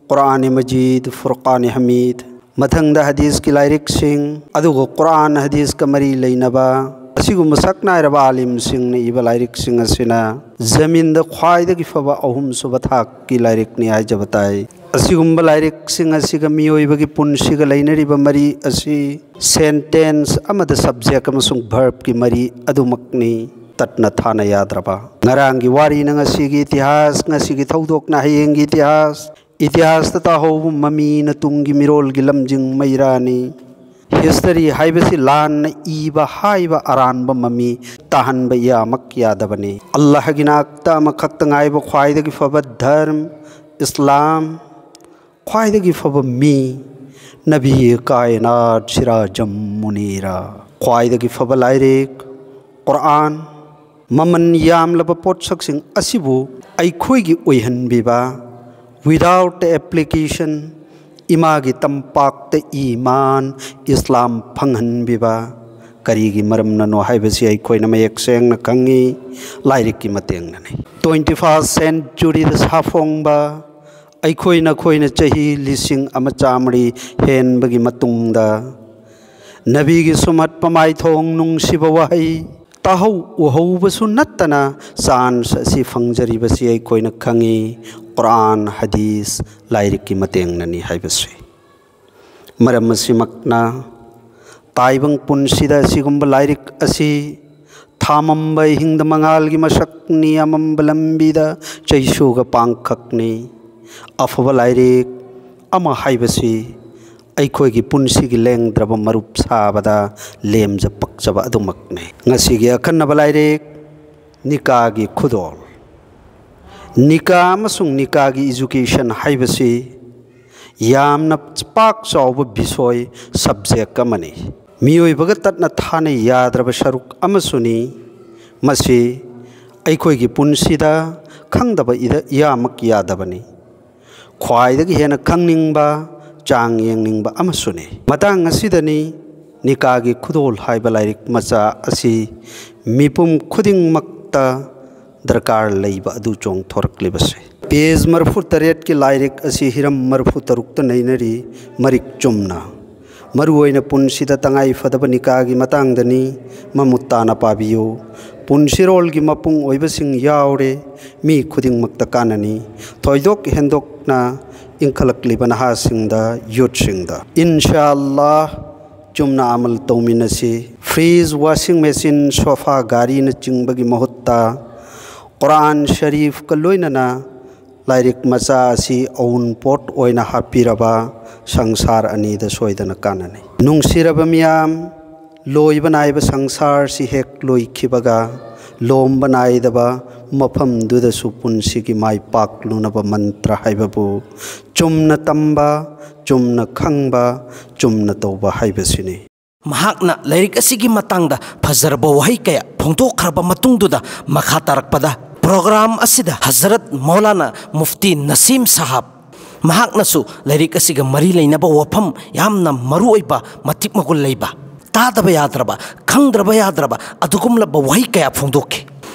ꯀꯨꯔꯥꯟ ꯃꯖꯤꯗ, ꯐꯨꯔꯀꯥꯟ ꯍꯃꯤꯗ, ꯃꯊꯪꯗ ꯍꯗꯤꯁꯀꯤ ꯂꯥꯏꯔꯤꯛꯁꯤꯡ, ꯑꯗꯨꯒ ꯀꯨꯔꯥꯟ ꯍꯗꯤꯁꯀ ꯃꯔꯤ ꯂꯩꯅꯕ ꯑꯁꯤꯒꯨꯝꯕ ꯁꯛ ꯅꯥꯏꯔꯕ ꯑꯥꯂꯤꯝꯁꯤꯡꯅ ꯏꯕ ꯂꯥꯏꯔꯤꯛꯁꯤꯡ ꯑꯁꯤꯅ ꯖꯃꯤꯟꯗ ꯈ꯭ꯋꯥꯏꯗꯒꯤ ꯐꯕ ꯑꯍꯨꯝꯁꯨꯕ ꯊꯥꯛꯀꯤ ꯂꯥꯏꯔꯤꯛꯅꯤ ꯍꯥꯏꯖꯕ ꯇꯥꯏ꯫ ꯑꯁꯤꯒꯨꯝꯕ ꯂꯥꯏꯔꯤꯛꯁꯤꯡ ꯑꯁꯤꯒ ꯃꯤꯑꯣꯏꯕꯒꯤ ꯄꯨꯟꯁꯤꯒ ꯂꯩꯅꯔꯤꯕ ꯃꯔꯤ ꯑꯁꯤ ꯁꯦꯟꯇꯦꯟꯁ ꯑꯃꯗ ꯁꯕꯖꯦꯛ ꯑꯃꯁꯨꯡ ꯚꯔꯕꯀꯤ ꯃꯔꯤ ꯑꯗꯨꯃꯛꯅꯤ, ꯇꯠꯅ ꯊꯥꯅ ꯌꯥꯗ꯭ꯔꯕ꯫ ꯉꯔꯥꯡꯒꯤ ꯋꯥꯔꯤꯅ ꯉꯁꯤꯒꯤ ꯏꯇꯤꯍꯥꯁ, ꯉꯁꯤꯒꯤ ꯊꯧꯗꯣꯛꯅ ꯍꯌꯦꯡꯒꯤ ꯏꯇꯤꯍꯥꯁ, ꯏꯇꯤꯍꯥꯁꯇ ꯇꯥꯍꯧꯕ ꯃꯃꯤꯅ ꯇꯨꯡꯒꯤ ꯃꯤꯔꯣꯜꯒꯤ ꯂꯝꯖꯤꯡ ꯃꯩꯔꯥꯅꯤ꯫ ꯍꯤꯁꯇꯔꯤ ꯍꯥꯏꯕꯁꯤ ꯂꯥꯟꯅ ꯏꯕ ꯍꯥꯏꯕ ꯑꯔꯥꯟꯕ ꯃꯃꯤ ꯇꯥꯍꯟꯕ ꯏꯌꯥꯃꯛ ꯌꯥꯗꯕꯅꯤ꯫ ꯑꯜꯂꯥꯍꯒꯤ ꯅꯥꯛꯇ ꯑꯃꯈꯛꯇ ꯉꯥꯏꯕ ꯈ꯭ꯋꯥꯏꯗꯒꯤ ꯐꯕ ꯙꯔꯝ ꯏꯁꯂꯥꯝ, ꯈ꯭ꯋꯥꯏꯗꯒꯤ ꯐꯕ ꯃꯤ, ꯅꯕꯤ ꯀꯥꯏꯅꯥꯠ ꯁꯤꯔꯥꯖꯝ ꯃꯨꯅꯤꯔꯥ, ꯈ꯭ꯋꯥꯏꯗꯒꯤ ꯐꯕ ꯂꯥꯏꯔꯤꯛ ꯀꯨꯔꯥꯟ, ꯃꯃꯜ ꯌꯥꯝꯂꯕ ꯄꯣꯠꯁꯛꯁꯤꯡ ꯑꯁꯤꯕꯨ ꯑꯩꯈꯣꯏꯒꯤ ꯑꯣꯏꯍꯟꯕꯤꯕ, without application, ꯏꯃꯥꯒꯤ ꯇꯝꯄꯥꯛꯇ ꯏꯃꯥꯟ ꯏꯁꯂꯥꯝ ꯐꯪꯍꯟꯕꯤꯕ꯫ ꯀꯔꯤꯒꯤ ꯃꯔꯝꯅꯅꯣ ꯍꯥꯏꯕꯁꯤ ꯑꯩꯈꯣꯏꯅ ꯃꯌꯦꯛ ꯁꯦꯡꯅ ꯈꯪꯉꯤ, ꯂꯥꯏꯔꯤꯛꯀꯤ ꯃꯇꯦꯡꯅꯅꯤ꯫ Twenty first centuryꯗ ꯁꯥꯐꯣꯡꯕ ꯑꯩꯈꯣꯏ ꯅꯈꯣꯏꯅ ꯆꯍꯤ ꯂꯤꯁꯤꯡ ꯑꯃ ꯆꯥꯃꯔꯤ ꯍꯦꯟꯕꯒꯤ ꯃꯇꯨꯡꯗ ꯅꯕꯤꯒꯤ ꯁꯨꯝꯍꯠꯄ ꯃꯥꯏꯊꯣꯡ ꯅꯨꯡꯁꯤꯕ ꯋꯥꯍꯩ, ꯇꯥꯍꯧ ꯎꯍꯧꯕꯁꯨ ꯅꯠꯇꯅ ꯆꯥꯟꯁ ꯑꯁꯤ ꯐꯪꯖꯔꯤꯕꯁꯤ ꯑꯩꯈꯣꯏꯅ ꯈꯪꯉꯤ, ꯀꯨꯔꯥꯟ ꯍꯗꯤꯁ ꯂꯥꯏꯔꯤꯛꯀꯤ ꯃꯇꯦꯡꯅꯅꯤ ꯍꯥꯏꯕꯁꯤ꯫ ꯃꯔꯝ ꯑꯁꯤꯃꯛꯅ ꯇꯥꯏꯕꯪ ꯄꯨꯟꯁꯤꯗ ꯑꯁꯤꯒꯨꯝꯕ ꯂꯥꯏꯔꯤꯛ ꯑꯁꯤ ꯊꯥꯃꯝꯕ ꯑꯍꯤꯡꯗ ꯃꯉꯥꯜꯒꯤ ꯃꯁꯛꯅꯤ, ꯑꯃꯝꯕ ꯂꯝꯕꯤꯗ ꯆꯩꯁꯨꯒ ꯄꯥꯡꯈꯛꯅꯤ꯫ ꯑꯐꯕ ꯂꯥꯏꯔꯤꯛ ꯑꯃ ꯍꯥꯏꯕꯁꯤ ꯑꯩꯈꯣꯏꯒꯤ ꯄꯨꯟꯁꯤꯒꯤ ꯂꯦꯡꯗ꯭ꯔꯕ ꯃꯔꯨꯞ ꯁꯥꯕꯗ ꯂꯦꯝꯖ ꯄꯛꯆꯕ ꯑꯗꯨꯃꯛꯅꯤ꯫ ꯉꯁꯤꯒꯤ ꯑꯈꯟꯅꯕ ꯂꯥꯏꯔꯤꯛ ꯅꯤꯀꯥꯒꯤ ꯈꯨꯗꯣꯜ꯫ ꯅꯤꯀꯥ ꯑꯃꯁꯨꯡ ꯅꯤꯀꯥꯒꯤ ꯏꯖꯨꯀꯦꯁꯟ ꯍꯥꯏꯕꯁꯤ ꯌꯥꯝꯅ ꯄꯥꯛ ꯆꯥꯎꯕ ꯕꯤꯁꯣꯏ, ꯁꯕꯖꯦꯛ ꯑꯃꯅꯤ꯫ ꯃꯤꯑꯣꯏꯕꯒ ꯇꯠꯅ ꯊꯥꯅ ꯌꯥꯗ꯭ꯔꯕ ꯁꯔꯨꯛ ꯑꯃꯁꯨꯅꯤ꯫ ꯃꯁꯤ ꯑꯩꯈꯣꯏꯒꯤ ꯄꯨꯟꯁꯤꯗ ꯈꯪꯗꯕ ꯏꯗ-, ꯏꯌꯥꯃꯛ ꯌꯥꯗꯕꯅꯤ꯫ ꯈ꯭ꯋꯥꯏꯗꯒꯤ ꯍꯦꯟꯅ ꯈꯪꯅꯤꯡꯕ, ꯆꯥꯡ ꯌꯦꯡꯅꯤꯡꯕ ꯑꯃꯁꯨꯅꯤ꯫ ꯃꯇꯥꯡ ꯑꯁꯤꯗꯅꯤ ꯅꯤꯀꯥꯒꯤ ꯈꯨꯗꯣꯜ ꯍꯥꯏꯕ ꯂꯥꯏꯔꯤꯛ ꯃꯆꯥ ꯑꯁꯤ ꯃꯤꯄꯨꯝ ꯈꯨꯗꯤꯡꯃꯛꯇ ꯗꯔꯀꯥꯔ ꯂꯩꯕ ꯑꯗꯨ ꯆꯣꯡꯊꯣꯔꯛꯂꯤꯕꯁꯦ꯫ ꯄꯦꯖ ꯃꯔꯤꯐꯨ ꯇꯔꯦꯠꯀꯤ ꯂꯥꯏꯔꯤꯛ ꯑꯁꯤ ꯍꯤꯔꯝ ꯃꯔꯤꯐꯨ ꯇꯔꯨꯛꯇ ꯅꯩꯅꯔꯤ, ꯃꯔꯤꯛ ꯆꯨꯝꯅ꯫ ꯃꯔꯨꯑꯣꯏꯅ ꯄꯨꯟꯁꯤꯗ ꯇꯉꯥꯏ ꯐꯗꯕ ꯅꯤꯀꯥꯒꯤ ꯃꯇꯥꯡꯗꯅꯤ꯫ ꯃꯃꯨꯠ ꯇꯥꯅ ꯄꯥꯕꯤꯌꯨ꯫ ꯄꯨꯟꯁꯤꯔꯣꯜꯒꯤ ꯃꯄꯨꯡ ꯑꯣꯏꯕꯁꯤꯡ ꯌꯥꯎꯔꯦ꯫ ꯃꯤ ꯈꯨꯗꯤꯡꯃꯛꯇ ꯀꯥꯟꯅꯅꯤ, ꯊꯣꯏꯗꯣꯛ ꯍꯦꯟꯗꯣꯛꯅ ꯏꯟꯈꯠꯂꯛꯂꯤꯕ ꯅꯍꯥꯁꯤꯡꯗ, ꯌꯨꯠꯁꯤꯡꯗ꯫ ꯏꯟꯁꯥ ꯑꯜꯂꯥꯍ, ꯆꯨꯝꯅ ꯑꯃꯜ ꯇꯧꯃꯤꯟꯅꯁꯤ꯫ ꯐ꯭ꯔꯤꯖ, ꯋꯥꯁꯤꯡ ꯃꯦꯆꯤꯟ, ꯁꯣꯐꯥ, ꯒꯥꯔꯤꯅꯆꯤꯡꯕꯒꯤ ꯃꯍꯨꯠꯇ ꯀꯨꯔꯥꯟ ꯁꯔꯤꯐꯀ ꯂꯣꯏꯅꯅ ꯂꯥꯏꯔꯤꯛ ꯃꯆꯥ ꯑꯁꯤ ꯑꯎꯟꯄꯣꯠ ꯑꯣꯏꯅ ꯍꯥꯞꯄꯤꯔꯕ ꯁꯪꯁꯥꯔ ꯑꯅꯤꯗ ꯁꯣꯏꯗꯅ ꯀꯥꯟꯅꯅꯤ꯫ ꯅꯨꯡꯁꯤꯔꯕ ꯃꯤꯌꯥꯝ, ꯂꯣꯏꯕ ꯅꯥꯏꯕ ꯁꯪꯁꯥꯔꯁꯤ ꯍꯦꯛ ꯂꯣꯏꯈꯤꯕꯒ, ꯂꯣꯝꯕ ꯅꯥꯏꯗꯕ ꯃꯐꯝꯗꯨꯗꯁꯨ ꯄꯨꯟꯁꯤꯒꯤ ꯃꯥꯏ ꯄꯥꯛꯂꯨꯅꯕ ꯃꯟꯇ꯭ꯔ ꯍꯥꯏꯕꯕꯨ ꯆꯨꯝꯅ ꯇꯝꯕ, ꯆꯨꯝꯅ ꯈꯪꯕ, ꯆꯨꯝꯅ ꯇꯧꯕ ꯍꯥꯏꯕꯁꯤꯅꯤ꯫ ꯃꯍꯥꯛꯅ ꯂꯥꯏꯔꯤꯛ ꯑꯁꯤꯒꯤ ꯃꯇꯥꯡꯗ ꯐꯖꯔꯕ ꯋꯥꯍꯩ ꯀꯌꯥ ꯐꯣꯡꯗꯣꯛꯈ꯭ꯔꯕ ꯃꯇꯨꯡꯗꯨꯗ, ꯃꯈꯥ ꯇꯥꯔꯛꯄꯗ ꯄ꯭ꯔꯣꯒ꯭ꯔꯥꯝ ꯑꯁꯤꯗ ꯍꯖꯔꯠ ꯃꯧꯂꯥꯅꯥ ꯃꯨꯐꯇꯤ ꯅꯁꯤꯝ ꯁꯥꯍꯥꯕ, ꯃꯍꯥꯛꯅꯁꯨ ꯂꯥꯏꯔꯤꯛ ꯑꯁꯤꯒ ꯃꯔꯤ ꯂꯩꯅꯕ ꯋꯥꯐꯝ ꯌꯥꯝꯅ ꯃꯔꯨ ꯑꯣꯏꯕ, ꯃꯇꯤꯛ ꯃꯒꯨꯟ ꯂꯩꯕ, ꯇꯥꯗꯕ ꯌꯥꯗ꯭ꯔꯕ, ꯈꯪꯗ꯭ꯔꯕ ꯌꯥꯗ꯭ꯔꯕ ꯑꯗꯨꯒꯨꯝꯂꯕ ꯋꯥꯍꯩ ꯀꯌꯥ ꯐꯣꯡꯗꯣꯛꯈꯤ꯫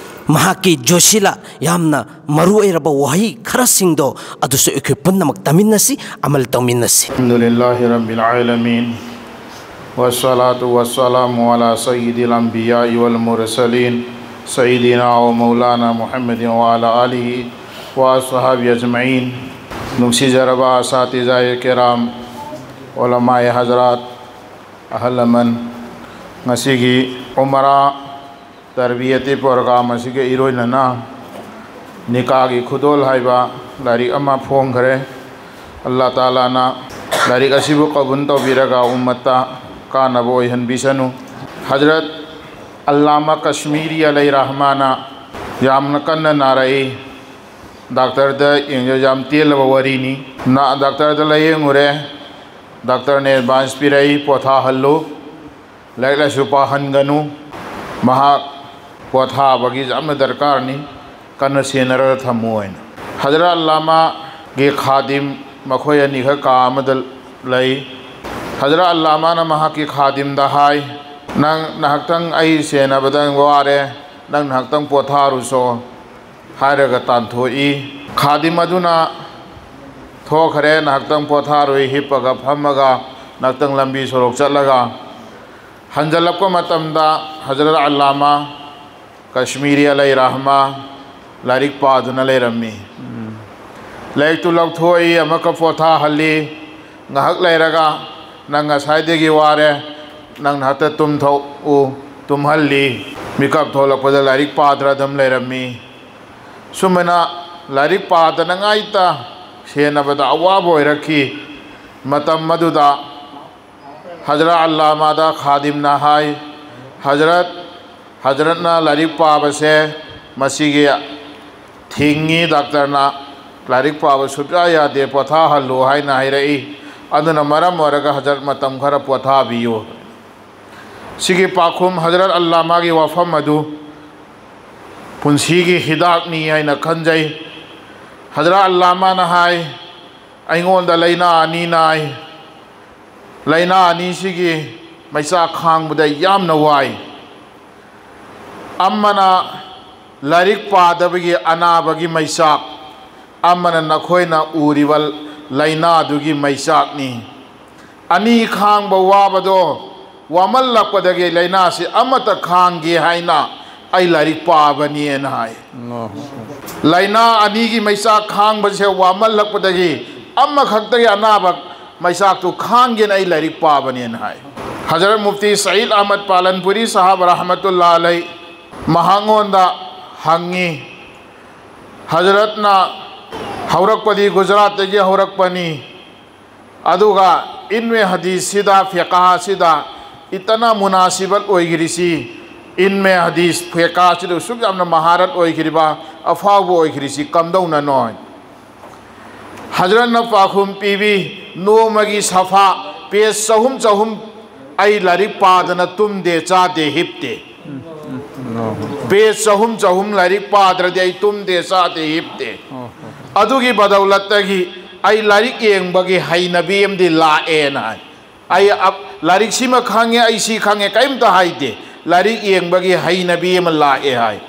ꯃꯍꯥꯛꯀꯤ ꯖꯣꯁꯤꯂꯥ ꯌꯥꯝꯅ ꯃꯔꯨ ꯑꯣꯏꯔꯕ ꯋꯥꯍꯩ ꯈꯔꯁꯤꯡꯗꯣ ꯑꯗꯨꯁꯨ ꯑꯩꯈꯣꯏ ꯄꯨꯝꯅꯃꯛ ꯇꯥꯃꯤꯟꯅꯁꯤ, ꯑꯃꯜ ꯇꯧꯃꯤꯟꯅꯁꯤ꯫ الحمد لله رب العالمين. والصلاة والسلام على سيد الأنبياء والمرسلين سيدنا ومولانا محمد وعلى آله وأصحابه أجمعين. ꯅꯨꯡꯁꯤꯖꯔꯕ ꯑꯁꯥꯇꯤꯖꯥꯏ ꯀꯦꯔꯥꯝ, ꯎꯂꯃꯥꯏ ꯍꯖꯔꯥꯠ, ꯑꯍꯜ ꯂꯃꯟ, ꯉꯁꯤꯒꯤ ꯎꯃꯔꯥ ꯇꯔꯕꯤꯌꯇꯤ ꯄ꯭ꯔꯣꯒ꯭ꯔꯥꯝ ꯑꯁꯤꯒ ꯏꯔꯣꯏꯅꯅ ꯅꯤꯀꯥꯒꯤ ꯈꯨꯗꯣꯜ ꯍꯥꯏꯕ ꯂꯥꯏꯔꯤꯛ ꯑꯃ ꯐꯣꯡꯈ꯭ꯔꯦ꯫ ꯑꯜꯂꯥ ꯇꯥꯂꯥꯅ ꯂꯥꯏꯔꯤꯛ ꯑꯁꯤꯕꯨ ꯀꯕꯨꯜ ꯇꯧꯕꯤꯔꯒ ꯎꯝꯃꯠꯇ ꯀꯥꯟꯅꯕ ꯑꯣꯏꯍꯟꯕꯤꯁꯅꯨ꯫ ꯍꯖꯔꯠ ꯑꯜꯂꯥꯃꯥ ꯀꯁꯃꯤꯔꯤ ꯑꯂꯩ ꯔꯍꯃꯥꯅ ꯌꯥꯝꯅ ꯀꯟꯅ ꯅꯥꯔꯛꯏ꯫ ꯗꯥꯛꯇꯔꯗ ꯌꯦꯡꯖ-, ꯌꯥꯝ ꯇꯦꯜꯂꯕ ꯋꯥꯔꯤꯅꯤ꯫ ꯅ-, ꯗꯥꯛꯇꯔꯗ ꯂꯥꯌꯦꯡꯉꯨꯔꯦ꯫ ꯗꯥꯛꯇꯔꯅ ꯑꯦꯗꯚꯥꯏꯁ ꯄꯤꯔꯛꯏ, "ꯄꯣꯊꯥꯍꯜꯂꯨ, ꯂꯥꯏꯔꯤꯛ ꯂꯥꯏꯁꯨ ꯄꯥꯍꯟꯒꯅꯨ, ꯃꯍꯥꯛ ꯄꯣꯊꯥꯕꯒꯤ ꯌꯥꯝꯅ ꯗꯔꯀꯥꯔꯅꯤ, ꯀꯟꯅ ꯁꯦꯟꯅꯔꯒ ꯊꯝꯃꯨ" ꯍꯥꯏꯅ꯫ ꯍꯖꯔꯠ ꯑꯜꯂꯥꯃꯥꯒꯤ ꯈꯥꯗꯤꯝ ꯃꯈꯣꯏ ꯑꯅꯤꯈꯛ ꯀꯥ ꯑꯃꯗ ꯂꯩ꯫ ꯍꯖꯔꯠ ꯑꯜꯂꯥꯃꯥꯅ ꯃꯍꯥꯛꯀꯤ ꯈꯥꯗꯤꯝꯗ ꯍꯥꯏ, "ꯅꯪ ꯉꯥꯏꯍꯥꯛꯇꯪ ꯑꯩ ꯁꯦꯟꯅꯕꯗ ꯋꯥꯔꯦ, ꯅꯪ ꯉꯥꯏꯍꯥꯛꯇꯪ ꯄꯣꯊꯥꯔꯨꯆꯣ" ꯍꯥꯏꯔꯒ ꯇꯥꯟꯊꯣꯛꯏ꯫ ꯈꯥꯗꯤꯝ ꯑꯗꯨꯅ ꯊꯣꯛꯈ꯭ꯔꯦ꯫ ꯉꯥꯏꯍꯥꯛꯇꯪ ꯄꯣꯊꯥꯔꯨꯏ, ꯍꯤꯞꯄꯒ ꯐꯝꯃꯒ ꯉꯥꯏꯍꯥꯛꯇꯪ ꯂꯝꯕꯤ ꯁꯣꯔꯣꯛ ꯆꯠꯂꯒ ꯍꯟꯖꯜꯂꯛꯄ ꯃꯇꯝꯗ ꯍꯖꯔꯠ ꯑꯜꯂꯥꯃꯥ ꯀꯁꯃꯤꯔꯤ ꯑꯂꯩ ꯔꯍꯃꯥ ꯂꯥꯏꯔꯤꯛ ꯄꯥꯗꯨꯅ ꯂꯩꯔꯝꯃꯤ꯫ ꯂꯥꯏꯔꯤꯛꯇꯨ ꯂꯧꯊꯣꯛꯏ, ꯑꯃꯨꯛꯀ ꯄꯣꯊꯥꯍꯜꯂꯤ꯫ ꯉꯥꯏꯍꯥꯛ ꯂꯩꯔꯒ, "ꯅꯪ ꯉꯁꯥꯏꯗꯒꯤ ꯋꯥꯔꯦ, ꯅꯪ ꯉꯥꯏꯍꯥꯛꯇ ꯇꯨꯝꯊꯣꯛꯎ", ꯇꯨꯝꯍꯜꯂꯤ꯫ ꯃꯤꯀꯞ ꯊꯣꯛꯂꯛꯄꯗ ꯂꯥꯏꯔꯤꯛ ꯄꯥꯗ꯭ꯔ ꯑꯗꯨꯝ ꯂꯩꯔꯝꯃꯤ꯫ ꯁꯨꯃꯥꯏꯅ ꯂꯥꯏꯔꯤꯛ ꯄꯥꯗꯅꯉꯥꯏꯇ ꯁꯦꯟꯅꯕꯗ ꯑꯋꯥꯕ ꯑꯣꯏꯔꯛꯈꯤ꯫ ꯃꯇꯝ ꯑꯗꯨꯗ ꯍꯖꯔꯠ ꯑꯜꯂꯥꯃꯥꯗ ꯈꯥꯗꯤꯝꯅ ꯍꯥꯏ, "ꯍꯖꯔꯠ, ꯍꯖꯔꯠꯅ ꯂꯥꯏꯔꯤꯛ ꯄꯥꯕꯁꯦ ꯃꯁꯤꯒꯤ ꯊꯤꯡꯉꯤ, ꯗꯥꯛꯇꯔꯅ ꯂꯥꯏꯔꯤꯛ ꯄꯥꯕ ꯁꯨꯡꯌꯥ ꯌꯥꯗꯦ, ꯄꯣꯊꯥꯍꯜꯂꯨ" ꯍꯥꯏꯅ ꯍꯥꯏꯔꯛꯏ꯫ ꯑꯗꯨꯅ ꯃꯔꯝ ꯑꯣꯏꯔꯒ ꯍꯖꯔꯠ ꯃꯇꯝ ꯈꯔ ꯄꯣꯊꯥꯕꯤꯌꯨ꯫ ꯁꯤꯒꯤ ꯄꯥꯎꯈꯨꯝ, ꯍꯖꯔꯠ ꯑꯜꯂꯥꯃꯥꯒꯤ ꯋꯥꯐꯝ ꯑꯗꯨ ꯄꯨꯟꯁꯤꯒꯤ ꯍꯤꯗꯥꯛꯅꯤ ꯍꯥꯏꯅ ꯈꯟꯖꯩ꯫ ꯍꯖꯔꯠ ꯑꯜꯂꯥꯃꯥꯅ ꯍꯥꯏ, "ꯑꯩꯉꯣꯟꯗ ꯂꯥꯏꯅꯥ ꯑꯅꯤ ꯅꯥꯏ꯫ ꯂꯥꯏꯅꯥ ꯑꯅꯤꯁꯤꯒꯤ ꯃꯩꯆꯥꯛ ꯈꯥꯡꯕꯗ ꯌꯥꯝꯅ ꯋꯥꯏ꯫ ꯑꯃꯅ ꯂꯥꯏꯔꯤꯛ ꯄꯥꯗꯕꯒꯤ ꯑꯅꯥꯕꯒꯤ ꯃꯩꯆꯥꯛ, ꯑꯃꯅ ꯅꯈꯣꯏꯅ ꯎꯔꯤꯕ ꯂꯥꯏꯅꯥꯗꯨꯒꯤ ꯃꯩꯆꯥꯛꯅꯤ"꯫ ꯑꯅꯤ ꯈꯥꯡꯕ ꯋꯥꯕꯗꯣ ꯋꯥꯃꯜꯂꯛꯄꯗꯒꯤ ꯂꯥꯏꯅꯥꯁꯤ ꯑꯃꯠꯇ ꯈꯥꯡꯒꯦ ꯍꯥꯏꯅ ꯑꯩ ꯂꯥꯏꯔꯤꯛ ꯄꯥꯕꯅꯦꯅ ꯍꯥꯏ꯫ ꯂꯥꯏꯅꯥ ꯑꯅꯤꯒꯤ ꯃꯩꯆꯥꯛ ꯈꯥꯡꯕꯁꯦ ꯋꯥꯃꯜꯂꯛꯄꯗꯒꯤ ꯑꯃꯈꯛꯇꯒꯤ ꯑꯅꯥꯕ ꯃꯩꯆꯥꯛꯇꯨ ꯈꯥꯡꯒꯦꯅ ꯑꯩ ꯂꯥꯏꯔꯤꯛ ꯄꯥꯕꯅꯦꯅ ꯍꯥꯏ꯫ ꯍꯖꯔꯠ ꯃꯨꯐꯇꯤ ꯁꯌꯤꯗ ꯑꯍꯃꯗ ꯄꯥꯂꯟꯄꯨꯔꯤ ꯁꯥꯍꯕ ꯔꯍꯃꯇꯨꯜꯂꯥ ꯑꯂꯩ ꯃꯍꯥꯛꯉꯣꯟꯗ ꯍꯪꯉꯤ, ꯍꯖꯔꯠꯅ ꯍꯧꯔꯛꯄꯗꯤ ꯒꯨꯖꯔꯥꯠꯇꯒꯤ ꯍꯧꯔꯛꯄꯅꯤ, ꯑꯗꯨꯒ ꯏꯟꯃꯦ ꯍꯗꯤꯁꯁꯤꯗ, ꯐꯦꯀꯥꯍꯁꯤꯗ ꯏꯇꯅ ꯃꯨꯅꯥꯁꯤꯕꯠ ꯑꯣꯏꯈ꯭ꯔꯤꯁꯤ, ꯏꯟꯃꯦ ꯍꯗꯤꯁ ꯐꯦꯀꯥꯍꯁꯤꯗ ꯑꯁꯨꯛ ꯌꯥꯝꯅ ꯃꯍꯥꯔꯠ ꯑꯣꯏꯈ꯭ꯔꯤꯕ, ꯑꯐꯥꯎꯕ ꯑꯣꯏꯈ꯭ꯔꯤꯁꯤ ꯀꯝꯗꯧꯅꯅꯣ? ꯍꯖꯔꯠꯅ ꯄꯥꯎꯈꯨꯝ ꯄꯤꯕꯤ, ꯅꯣꯡꯃꯒꯤ ꯁꯐꯥ ꯄꯦꯖ ꯆꯍꯨꯝ ꯆꯍꯨꯝ ꯑꯩ ꯂꯥꯏꯔꯤꯛ ꯄꯥꯗꯅ ꯇꯨꯝꯗꯦ, ꯆꯥꯗꯦ, ꯍꯤꯞꯇꯦ꯫ ꯄꯦꯖ ꯆꯍꯨꯝ ꯆꯍꯨꯝ ꯂꯥꯏꯔꯤꯛ ꯄꯥꯗ꯭ꯔꯗꯤ ꯑꯩ ꯇꯨꯝꯗꯦ, ꯆꯥꯗꯦ, ꯍꯤꯞꯇꯦ꯫ ꯑꯗꯨꯒꯤ ꯕꯗꯧꯂꯠꯇꯒꯤ ꯑꯩ ꯂꯥꯏꯔꯤꯛ ꯌꯦꯡꯕꯒꯤ ꯍꯩꯅꯕꯤ ꯑꯃꯗꯤ ꯂꯥꯛꯑꯦꯅ ꯍꯥꯏ꯫ ꯑꯩ ꯑꯞ-, ꯂꯥꯏꯔꯤꯛꯁꯤꯃ ꯈꯪꯉꯦ, ꯑꯩ ꯁꯤ ꯈꯪꯉꯦ, ꯀꯔꯤꯝꯇ ꯍꯥꯏꯗꯦ꯫ ꯂꯥꯏꯔꯤꯛ ꯌꯦꯡꯕꯒꯤ ꯍꯩꯅꯕꯤ ꯑꯃ ꯂꯥꯛꯑꯦ ꯍꯥꯏ꯫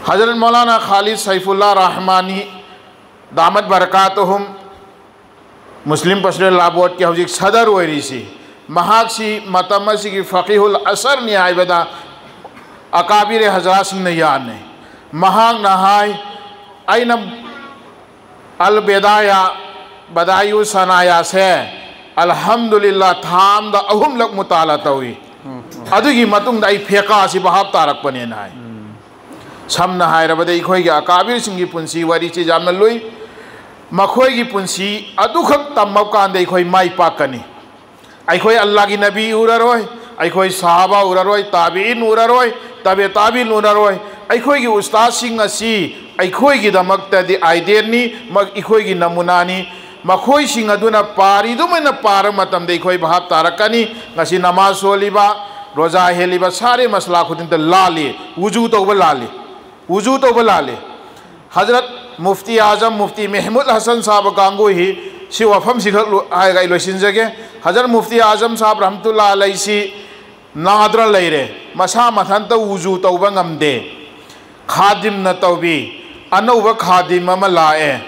ꯍꯖꯔꯠ ꯃꯧꯂꯥꯅꯥ ꯈꯥꯂꯤꯗ ꯁꯩꯐꯨꯜꯂꯥ ꯔꯍꯃꯥꯅꯤ ꯗꯥꯃꯠ ꯕꯔꯀꯥꯇꯨꯍꯨꯝ, ꯃꯨꯁꯂꯤꯝ ꯄꯔꯁꯅꯦꯜ ꯂꯥ ꯕꯣꯔꯗꯀꯤ ꯍꯧꯖꯤꯛ ꯁꯗꯔ ꯑꯣꯏꯔꯤꯁꯤ, ꯃꯍꯥꯛꯁꯤ ꯃꯇꯝ ꯑꯁꯤꯒꯤ ꯐꯀꯤꯍꯨꯜ ꯑꯁꯔꯅꯤ ꯍꯥꯏꯕꯗ ꯑꯀꯥꯕꯤꯔꯦ ꯍꯖꯔꯥꯁꯤꯡꯅ ꯌꯥꯅꯩ꯫ ꯃꯍꯥꯛꯅ ꯍꯥꯏ, ꯑꯩꯅ ꯑꯜ ꯕꯦꯗꯥꯌꯥ, ꯕꯗꯥꯌꯨ ꯁꯅꯥꯌꯥꯁꯦ ꯑꯜꯍꯝꯗꯨꯂꯤꯜꯂꯥ ꯊꯥ ꯑꯝꯗ ꯑꯍꯨꯝꯂꯛ ꯃꯨꯇꯥꯂꯥ ꯇꯧꯏ꯫ ꯑꯗꯨꯒꯤ ꯃꯇꯨꯡꯗ ꯑꯩ ꯐꯦꯀꯥꯁꯤ ꯚꯥꯞ ꯇꯥꯔꯛꯄꯅꯦꯅ ꯍꯥꯏ꯫ ꯁꯝꯅ ꯍꯥꯏꯔꯕꯗ ꯑꯩꯈꯣꯏꯒꯤ ꯑꯀꯥꯕꯤꯔꯁꯤꯡꯒꯤ ꯄꯨꯟꯁꯤ ꯋꯥꯔꯤꯁꯤ ꯌꯥꯝꯅ ꯂꯨꯏ꯫ ꯃꯈꯣꯏꯒꯤ ꯄꯨꯟꯁꯤ ꯑꯗꯨꯈꯛ ꯇꯝꯃ ꯀꯥꯟꯗ ꯑꯩꯈꯣꯏ ꯃꯥꯏ ꯄꯥꯛꯀꯅꯤ꯫ ꯑꯩꯈꯣꯏ ꯑꯜꯂꯥꯒꯤ ꯅꯕꯤ ꯎꯔꯔꯣꯏ, ꯑꯩꯈꯣꯏ ꯁꯍꯥꯕꯥ ꯎꯔꯔꯣꯏ, ꯇꯥꯕꯤꯏꯟ ꯎꯔꯔꯣꯏ, ꯇꯕꯦ ꯇꯥꯕꯤꯟ ꯎꯔꯔꯣꯏ꯫ ꯑꯩꯈꯣꯏꯒꯤ ꯎꯁꯇꯥꯗꯁꯤꯡ ꯑꯁꯤ ꯑꯩꯈꯣꯏꯒꯤꯗꯃꯛꯇꯗꯤ ꯑꯥꯏꯗꯦꯜꯅꯤ, ꯃ-, ꯑꯩꯈꯣꯏꯒꯤ ꯅꯃꯨꯅꯥꯅꯤ꯫ ꯃꯈꯣꯏꯁꯤꯡ ꯑꯗꯨꯅ ꯄꯥꯔꯤꯗꯨꯃꯥꯏꯅ ꯄꯥꯔ ꯃꯇꯝꯗ ꯑꯩꯈꯣꯏ ꯚꯥꯞ ꯇꯥꯔꯛꯀꯅꯤ꯫ ꯉꯁꯤ ꯅꯃꯥꯖ ꯁꯣꯜꯂꯤꯕ, ꯔꯣꯖꯥ ꯍꯦꯜꯂꯤꯕ, ꯁꯥꯔꯦ ꯃꯁꯂꯥ ꯈꯨꯗꯤꯡꯗ ꯂꯥꯜꯂꯤ, ꯋꯨꯖꯨ ꯇꯧꯕ ꯂꯥꯜꯂꯤ꯫ ꯋꯨꯖꯨ ꯇꯧꯕ ꯂꯥꯜꯂꯤ꯫ ꯍꯖꯔꯠ ꯃꯨꯐꯇꯤ ꯑꯥꯖꯝ ꯃꯨꯐꯇꯤ ꯃꯦꯍꯃꯨꯗ ꯍꯁꯟ ꯁꯥꯍꯕ ꯀꯥꯡꯒꯨꯍꯤ ꯁꯤ ꯋꯥꯐꯝꯁꯤꯈꯛ ꯂꯣ-, ꯍꯥꯏꯔꯒ ꯑꯩ ꯂꯣꯏꯁꯤꯟꯖꯒꯦ꯫ ꯍꯖꯔꯠ ꯃꯨꯐꯇꯤ ꯑꯥꯖꯝ ꯁꯥꯍꯕ ꯔꯍꯃꯇꯨꯜꯂꯥ ꯑꯂꯩꯁꯤ ꯅꯥꯗ꯭ꯔ ꯂꯩꯔꯦ, ꯃꯁꯥ ꯃꯊꯟꯇ ꯋꯨꯖꯨ ꯇꯧꯕ ꯉꯝꯗꯦ꯫ ꯈꯥꯗꯤꯝꯅ ꯇꯧꯕꯤ꯫ ꯑꯅꯧꯕ ꯈꯥꯗꯤꯝ ꯑꯃ ꯂꯥꯛꯑꯦ,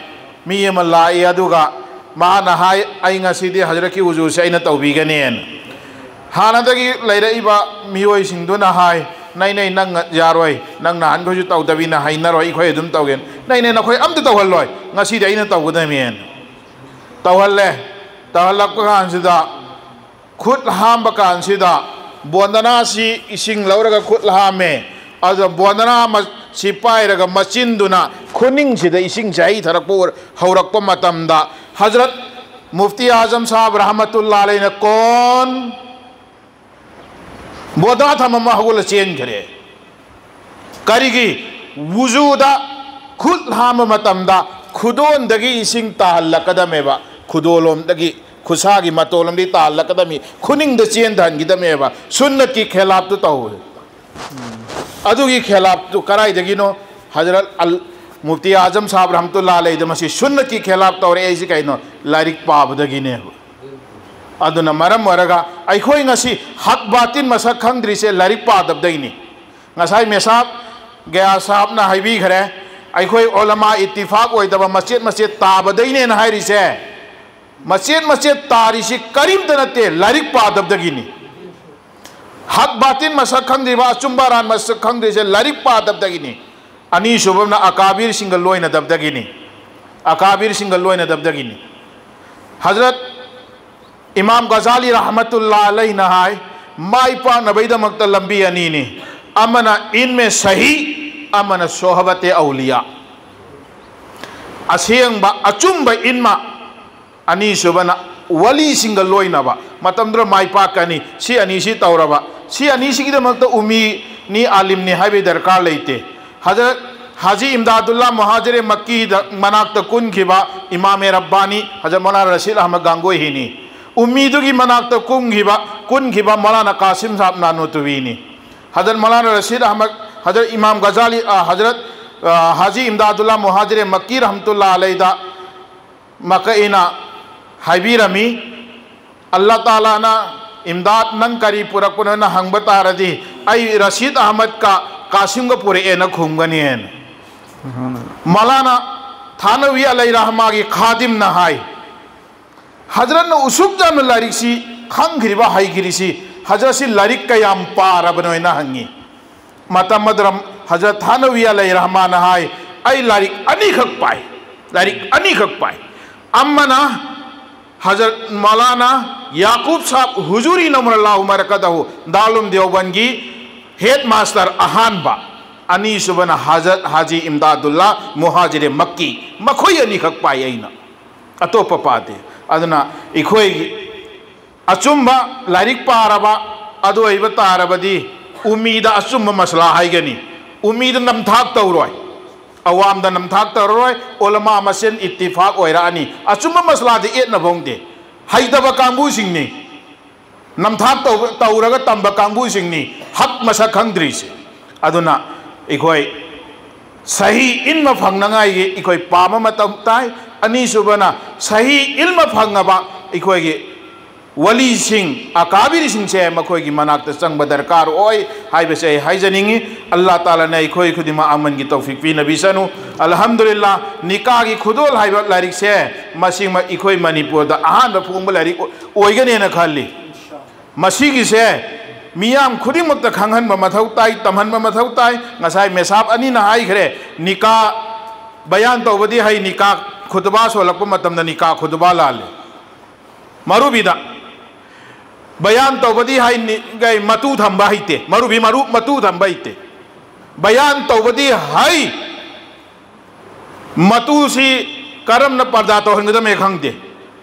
ꯃꯤ ꯑꯃ ꯂꯥꯛꯏ, ꯑꯗꯨꯒ ꯃꯥꯅ ꯍꯥꯏ, "ꯑꯩ ꯉꯁꯤꯗꯤ ꯍꯖꯔꯠꯀꯤ ꯎꯖꯨꯁꯦ ꯑꯩꯅ ꯇꯧꯕꯤꯒꯅꯦꯅ"꯫ ꯍꯥꯟꯅꯗꯒꯤ ꯂꯩꯔꯛꯏꯕ ꯃꯤꯑꯣꯏꯁꯤꯡꯗꯨꯅ ꯍꯥꯏ, "ꯅꯩ ꯅꯩ, ꯅꯪ ꯌꯥꯔꯣꯏ, ꯅꯪ ꯅꯍꯥꯟꯈꯣꯏꯁꯨ ꯇꯧꯗꯕꯤꯅ ꯍꯩꯅꯔꯣꯏ, ꯑꯩꯈꯣꯏ ꯑꯗꯨꯝ ꯇꯧꯒꯦ, ꯅꯩ ꯅꯩ, ꯅꯈꯣꯏ ꯑꯝꯇ ꯇꯧꯍꯜꯂꯣꯏ, ꯉꯁꯤꯗꯤ ꯑꯩꯅ ꯇꯧꯒꯗꯕꯅꯦꯅ"꯫ ꯇꯧꯍꯜꯂꯦ꯫ ꯇꯧꯍꯜꯂꯛꯄ ꯀꯥꯟꯁꯤꯗ ꯈꯨꯠ ꯍꯥꯝꯕ ꯀꯥꯟꯁꯤꯗ ꯕꯣꯟꯗꯅꯥꯁꯤ ꯏꯁꯤꯡ ꯂꯧꯔꯒ ꯈꯨꯠ ꯍꯥꯝꯃꯦ꯫ ꯑꯗꯨꯗ ꯕꯣꯟꯗꯅꯥ ꯑꯃ ꯁꯤ ꯄꯥꯏꯔꯒ ꯃꯆꯤꯟꯗꯨꯅ ꯈꯨꯅꯤꯡꯁꯤꯗ ꯏꯁꯤꯡꯁꯦ ꯍꯩꯊꯔꯛꯄ ꯑꯣꯏꯔ-, ꯍꯧꯔꯛꯄ ꯃꯇꯝꯗ ꯍꯖꯔꯠ ꯃꯨꯐꯇꯤ ꯑꯥꯖꯝ ꯁꯥꯍꯕ ꯔꯍꯃꯇꯨꯜꯂꯥ ꯑꯂꯩꯅ ꯀꯣꯟ ꯕꯣꯟꯗꯅꯥ ꯊꯝꯃꯝꯃ ꯍꯧꯒꯠꯂ ꯆꯦꯟꯈ꯭ꯔꯦ꯫ ꯀꯔꯤꯒꯤ? ꯋꯨꯖꯨꯗ ꯈꯨꯠ ꯍꯥꯝꯕ ꯃꯇꯝꯗ ꯈꯨꯗꯣꯟꯗꯒꯤ ꯏꯁꯤꯡ ꯇꯥꯍꯜꯂꯛꯀꯗꯃꯦꯕ, ꯈꯨꯗꯣꯜꯂꯣꯝꯗꯒꯤ, ꯈꯨꯠꯁꯥꯒꯤ ꯃꯇꯣꯜꯂꯣꯝꯗꯒꯤ ꯇꯥꯍꯜꯂꯛꯀꯗꯃꯤ, ꯈꯨꯅꯤꯡꯗ ꯆꯦꯟꯊꯍꯟꯈꯤꯗꯃꯦꯕ꯫ ꯁꯨꯟꯅꯠꯀꯤ ꯈꯦꯂꯥꯞꯇꯨ ꯇꯧꯋꯦ꯫ ꯑꯗꯨꯒꯤ ꯈꯦꯂꯥꯞꯇꯨ ꯀꯗꯥꯏꯗꯒꯤꯅꯣ? ꯍꯖꯔꯠ ꯑꯜ ꯃꯨꯐꯇꯤ ꯑꯥꯖꯝ ꯁꯥꯍꯕ ꯔꯍꯃꯇꯨꯜꯂꯥ ꯑꯂꯩꯗ ꯃꯁꯤ ꯁꯨꯟꯅꯠꯀꯤ ꯈꯦꯂꯥꯞ ꯇꯧꯔꯛꯑꯦ ꯍꯥꯏꯁꯤ ꯀꯩꯅꯣ? ꯂꯥꯏꯔꯤꯛ ꯄꯥꯕꯗꯒꯤꯅꯦꯕ꯫ ꯑꯗꯨꯅ ꯃꯔꯝ ꯑꯣꯏꯔꯒ ꯑꯩꯈꯣꯏ ꯉꯁꯤ ꯍꯛ ꯕꯥꯇꯤꯟ ꯃꯁꯛ ꯈꯪꯗ꯭ꯔꯤꯁꯦ ꯂꯥꯏꯔꯤꯛ ꯄꯥꯗꯕꯗꯒꯤꯅꯤ꯫ ꯉꯁꯥꯏ ꯃꯦꯁꯥꯞ ꯒꯌꯥ ꯁꯥꯍꯕꯅ ꯍꯥꯏꯕꯤꯈ꯭ꯔꯦ, ꯑꯩꯈꯣꯏ ꯑꯣꯂꯃꯥ ꯏꯠꯇꯤꯐꯥꯛ ꯑꯣꯏꯗꯕ ꯃꯆꯦꯠ ꯃꯆꯦꯠ ꯇꯥꯕꯗꯩꯅꯦꯅ ꯍꯥꯏꯔꯤꯁꯦ꯫ ꯃꯆꯦꯠ ꯃꯆꯦꯠ ꯇꯥꯔꯤꯁꯤ ꯀꯔꯤꯝꯇ ꯅꯠꯇꯦ, ꯂꯥꯏꯔꯤꯛ ꯄꯥꯗꯕꯗꯒꯤꯅꯤ꯫ ꯍꯛ ꯕꯥꯇꯤꯟ ꯃꯁꯛ ꯈꯪꯗ꯭ꯔꯤꯕ, ꯑꯆꯨꯝꯕ ꯑꯔꯥꯟ ꯃꯁꯛ ꯈꯪꯗ꯭ꯔꯤꯁꯦ ꯂꯥꯏꯔꯤꯛ ꯄꯥꯗꯕꯗꯒꯤꯅꯤ꯫ ꯑꯅꯤꯁꯨꯕ ꯑꯃꯅ ꯑꯀꯥꯕꯤꯔꯁꯤꯡꯒ ꯂꯣꯏꯅꯗꯕꯗꯒꯤꯅꯤ꯫ ꯑꯀꯥꯕꯤꯔꯁꯤꯡꯒ ꯂꯣꯏꯅꯗꯕꯗꯒꯤꯅꯤ꯫ ꯍꯖꯔꯠ ꯏꯃꯥꯝ ꯒꯖꯥꯂꯤ ꯔꯍꯃꯇꯨꯜꯂꯥ ꯑꯂꯩꯅ ꯍꯥꯏ, ꯃꯥꯏ ꯄꯥꯛꯅꯕꯒꯤꯗꯃꯛꯇ ꯂꯝꯕꯤ ꯑꯅꯤꯅꯤ, ꯑꯃꯅ ꯏꯟꯃꯦ ꯁꯍꯤ, ꯑꯃꯅ ꯁꯣꯍꯕꯇꯦ ꯑꯧꯂꯤꯌꯥ꯫ ꯑꯁꯦꯡꯕ ꯑꯆꯨꯝꯕ ꯏꯟꯃ, ꯑꯅꯤꯁꯨꯕꯅ ꯋꯥꯂꯤꯁꯤꯡꯒ ꯂꯣꯏꯅꯕ꯫ ꯃꯇꯝꯗꯨꯗ ꯃꯥꯏ ꯄꯥꯛꯀꯅꯤ꯫ ꯁꯤ ꯑꯅꯤꯁꯤ ꯇꯧꯔꯕ, ꯁꯤ ꯑꯅꯤꯁꯤꯒꯤꯗꯃꯛꯇ ꯎꯃꯤꯅꯤ, ꯑꯥꯂꯤꯝꯅꯤ ꯍꯥꯏꯕꯒꯤ ꯗꯔꯀꯥꯔ ꯂꯩꯇꯦ꯫ ꯍꯖꯔꯠ ꯍꯥꯖꯤ ꯏꯝꯗꯥꯗꯨꯜꯂꯥ ꯃꯨꯍꯥꯖꯤꯔꯦ ꯃꯛꯀꯤꯗ ꯃꯅꯥꯛꯇ ꯀꯨꯟꯈꯤꯕ ꯏꯃꯥꯃꯦ ꯔꯕ꯭ꯕꯥꯅꯤ, ꯍꯖꯔꯠ ꯃꯧꯂꯥꯅꯥ ꯔꯁꯤꯗ ꯑꯍꯃꯗ ꯒꯥꯡꯒꯣꯍꯤꯅꯤ꯫ ꯎꯝꯃꯤꯗꯨꯒꯤ ꯃꯅꯥꯛꯇ ꯀꯨꯝꯈꯤꯕ, ꯀꯨꯟꯈꯤꯕ ꯃꯧꯂꯥꯅꯥ ꯀꯥꯁꯤꯝ ꯁꯥꯍꯕ ꯅꯥꯅꯨꯇꯨꯕꯤꯅꯤ꯫ ꯍꯖꯔꯠ ꯃꯧꯂꯥꯅꯥ ꯔꯁꯤꯗ ꯑꯍꯃꯗ, ꯍꯖꯔꯠ ꯏꯃꯥꯝ ꯒꯖꯥꯂꯤ, ꯑ, ꯍꯖꯔꯠ, ꯑ, ꯍꯥꯖꯤ ꯏꯝꯗꯥꯗꯨꯜꯂꯥ ꯃꯨꯍꯥꯖꯤꯔꯦ ꯃꯛꯀꯤ ꯔꯍꯃꯇꯨꯜꯂꯥ ꯑꯂꯩꯗ ꯃꯀꯛꯏꯅ ꯍꯥꯏꯕꯤꯔꯝꯃꯤ, "ꯑꯜꯂꯥ ꯇꯥꯂꯥꯅ ꯏꯝꯗꯥꯗ ꯅꯪ ꯀꯔꯤ ꯄꯨꯔꯛꯄꯅꯣꯅ ꯍꯪꯕ ꯇꯥꯔꯗꯤ, ꯑꯩ ꯔꯁꯤꯗ ꯑꯍꯃꯗꯀ ꯀꯥꯁꯤꯝꯒ ꯄꯨꯔꯛꯑꯦꯅ ꯈꯨꯝꯒꯅꯤꯅ"꯫ ꯃꯧꯂꯥꯅꯥ ꯊꯥꯅꯋꯤ ꯑꯂꯩ ꯔꯍꯃꯥꯒꯤ ꯈꯥꯗꯤꯝꯅ ꯍꯥꯏ, ꯍꯖꯔꯠꯅ ꯎꯁꯨꯛ ꯌꯥꯝꯅ ꯂꯥꯏꯔꯤꯛꯁꯤ ꯈꯪꯈ꯭ꯔꯤꯕ, ꯍꯩꯈ꯭ꯔꯤꯁꯤ, ꯍꯖꯔꯠꯁꯤ ꯂꯥꯏꯔꯤꯛ ꯀꯌꯥꯝ ꯄꯥꯔꯕꯅꯣ ꯍꯥꯏꯅ ꯍꯪꯉꯤ꯫ ꯃꯇꯝ ꯑꯗꯨꯗ ꯍꯖꯔꯠ ꯊꯥꯅꯋꯤ ꯑꯂꯩ ꯔꯍꯃꯥꯟꯅ ꯍꯥꯏ, "ꯑꯩ ꯂꯥꯏꯔꯤꯛ ꯑꯅꯤꯈꯛ ꯄꯥꯏ, ꯂꯥꯏꯔꯤꯛ ꯑꯅꯤꯈꯛ ꯄꯥꯏ"꯫ ꯑꯃꯅ ꯍꯖꯔꯠ ꯃꯧꯂꯥꯅꯥ ꯌꯥꯀꯨꯕ ꯁꯥꯍꯕ ꯍꯨꯖꯨꯔꯤ ꯅꯧꯃꯔ ꯂꯥꯍꯨ ꯃꯔꯀꯗꯍꯨ, ꯗꯥꯔꯨꯜ ꯎꯂꯨꯝ ꯗꯤꯑꯣꯕꯟꯒꯤ ꯍꯦꯗ ꯃꯥꯁꯇꯔ ꯑꯍꯥꯟꯕ, ꯑꯅꯤꯁꯨꯕꯅ ꯍꯖꯔꯠ ꯍꯥꯖꯤ ꯏꯝꯗꯥꯗꯨꯜꯂꯥ ꯃꯨꯍꯥꯖꯤꯔꯦ ꯃꯛꯀꯤ, ꯃꯈꯣꯏ ꯑꯅꯤꯈꯛ ꯄꯥꯏ ꯑꯩꯅ꯫ ꯑꯇꯣꯞꯄ ꯄꯥꯗꯦ꯫ ꯑꯗꯨꯅ ꯑꯩꯈꯣꯏꯒꯤ ꯑꯆꯨꯝꯕ ꯂꯥꯏꯔꯤꯛ ꯄꯥꯔꯕ ꯑꯗꯨ ꯑꯣꯏꯕ ꯇꯥꯔꯕꯗꯤ ꯎꯃꯤꯗ ꯑꯆꯨꯝꯕ ꯃꯁꯂꯥ ꯍꯥꯏꯒꯅꯤ꯫ ꯎꯃꯤꯗ ꯅꯝꯊꯥꯛ ꯇꯧꯔꯣꯏ꯫ ꯑꯋꯥꯝꯗ ꯅꯝꯊꯥꯛ ꯇꯧꯔꯔꯣꯏ꯫ ꯎꯂꯃꯥ ꯃꯁꯦꯟ ꯏꯠꯇꯤꯐꯥꯛ ꯑꯣꯏꯔꯛꯑꯅꯤ꯫ ꯑꯆꯨꯝꯕ ꯃꯁꯂꯥꯗꯤ ꯌꯦꯠꯅꯕ ꯍꯧꯗꯦ꯫ ꯍꯩꯇꯕ ꯀꯥꯡꯕꯨꯁꯤꯡꯅꯤ꯫ ꯅꯝꯊꯥꯛ ꯇꯧ-, ꯇꯧꯔꯒ ꯇꯝꯕ ꯀꯥꯡꯕꯨꯁꯤꯡꯅꯤ ꯍꯛ ꯃꯁꯛ ꯈꯪꯗ꯭ꯔꯤꯁꯦ꯫ ꯑꯗꯨꯅ ꯑꯩꯈꯣꯏ ꯁꯍꯤ ꯏꯜꯃ ꯐꯪꯅꯉꯥꯏꯒꯤ ꯑꯩꯈꯣꯏ ꯄꯥꯝꯕ ꯃꯇꯝ ꯇꯥꯏ꯫ ꯑꯅꯤꯁꯨꯕꯅ, ꯁꯍꯤ ꯏꯜꯃ ꯐꯪꯉꯕ ꯑꯩꯈꯣꯏꯒꯤ ꯋꯥꯂꯤꯁꯤꯡ, ꯑꯀꯥꯕꯤꯔꯁꯤꯡꯁꯦ ꯃꯈꯣꯏꯒꯤ ꯃꯅꯥꯛꯇ ꯆꯪꯕ ꯗꯔꯀꯥꯔ ꯑꯣꯏ ꯍꯥꯏꯕꯁꯦ ꯑꯩ ꯍꯥꯏꯖꯅꯤꯡꯉꯤ꯫ ꯑꯜꯂꯥꯍ ꯇꯥꯂꯥꯅ ꯑꯩꯈꯣꯏ ꯈꯨꯗꯤꯡꯃꯛ ꯑꯃꯟꯒꯤ ꯇꯧꯐꯤꯛ ꯄꯤꯅꯕꯤꯁꯅꯨ꯫ ꯑꯜꯍꯝꯗꯨꯂꯤꯜꯂꯥꯍ, ꯅꯤꯀꯥꯒꯤ ꯈꯨꯗꯣꯜ ꯍꯥꯏꯕ ꯂꯥꯏꯔꯤꯛꯁꯦ ꯃꯁꯤꯃꯛ ꯑꯩꯈꯣꯏ ꯃꯅꯤꯄꯨꯔꯗ ꯑꯍꯥꯟꯕ ꯐꯣꯡꯕ ꯂꯥꯏꯔꯤꯛ ꯑꯣꯏꯒꯅꯦꯅ ꯈꯜꯂꯤ꯫ ꯃꯁꯤꯒꯤꯁꯦ ꯃꯤꯌꯥꯝ ꯈꯨꯗꯤꯡꯃꯛꯇ ꯈꯪꯍꯟꯕ ꯃꯊꯧ ꯇꯥꯏ, ꯇꯝꯍꯟꯕ ꯃꯊꯧ ꯇꯥꯏ꯫ ꯉꯁꯥꯏ ꯃꯦꯁꯥꯕ ꯑꯅꯤꯅ ꯍꯥꯏꯈ꯭ꯔꯦ, ꯅꯤꯀꯥ ꯕꯌꯥꯟ ꯇꯧꯕꯗꯤ ꯍꯩ, ꯅꯤꯀꯥ ꯈꯨꯇꯕꯥ ꯁꯣꯜꯂꯛꯄ ꯃꯇꯝꯗ ꯅꯤꯀꯥ ꯈꯨꯇꯕꯥ ꯂꯥꯜꯂꯦ꯫ ꯃꯔꯨꯕꯤꯗ ꯕꯌꯥꯟ ꯇꯧꯕꯗꯤ ꯍꯩ, ꯅꯤ-, ꯀꯩ, ꯃꯇꯨ ꯊꯝꯕ ꯍꯩꯇꯦ꯫ ꯃꯔꯨꯕꯤ ꯃꯔꯨ, ꯃꯇꯨ ꯊꯝꯕ ꯍꯩꯇꯦ꯫ ꯕꯌꯥꯟ ꯇꯧꯕꯗꯤ ꯍꯩ, ꯃꯇꯨꯁꯤ ꯀꯔꯝꯅ ꯄꯔꯗꯥ ꯇꯧꯍꯟꯒꯗꯕꯅꯦ ꯈꯪꯗꯦ꯫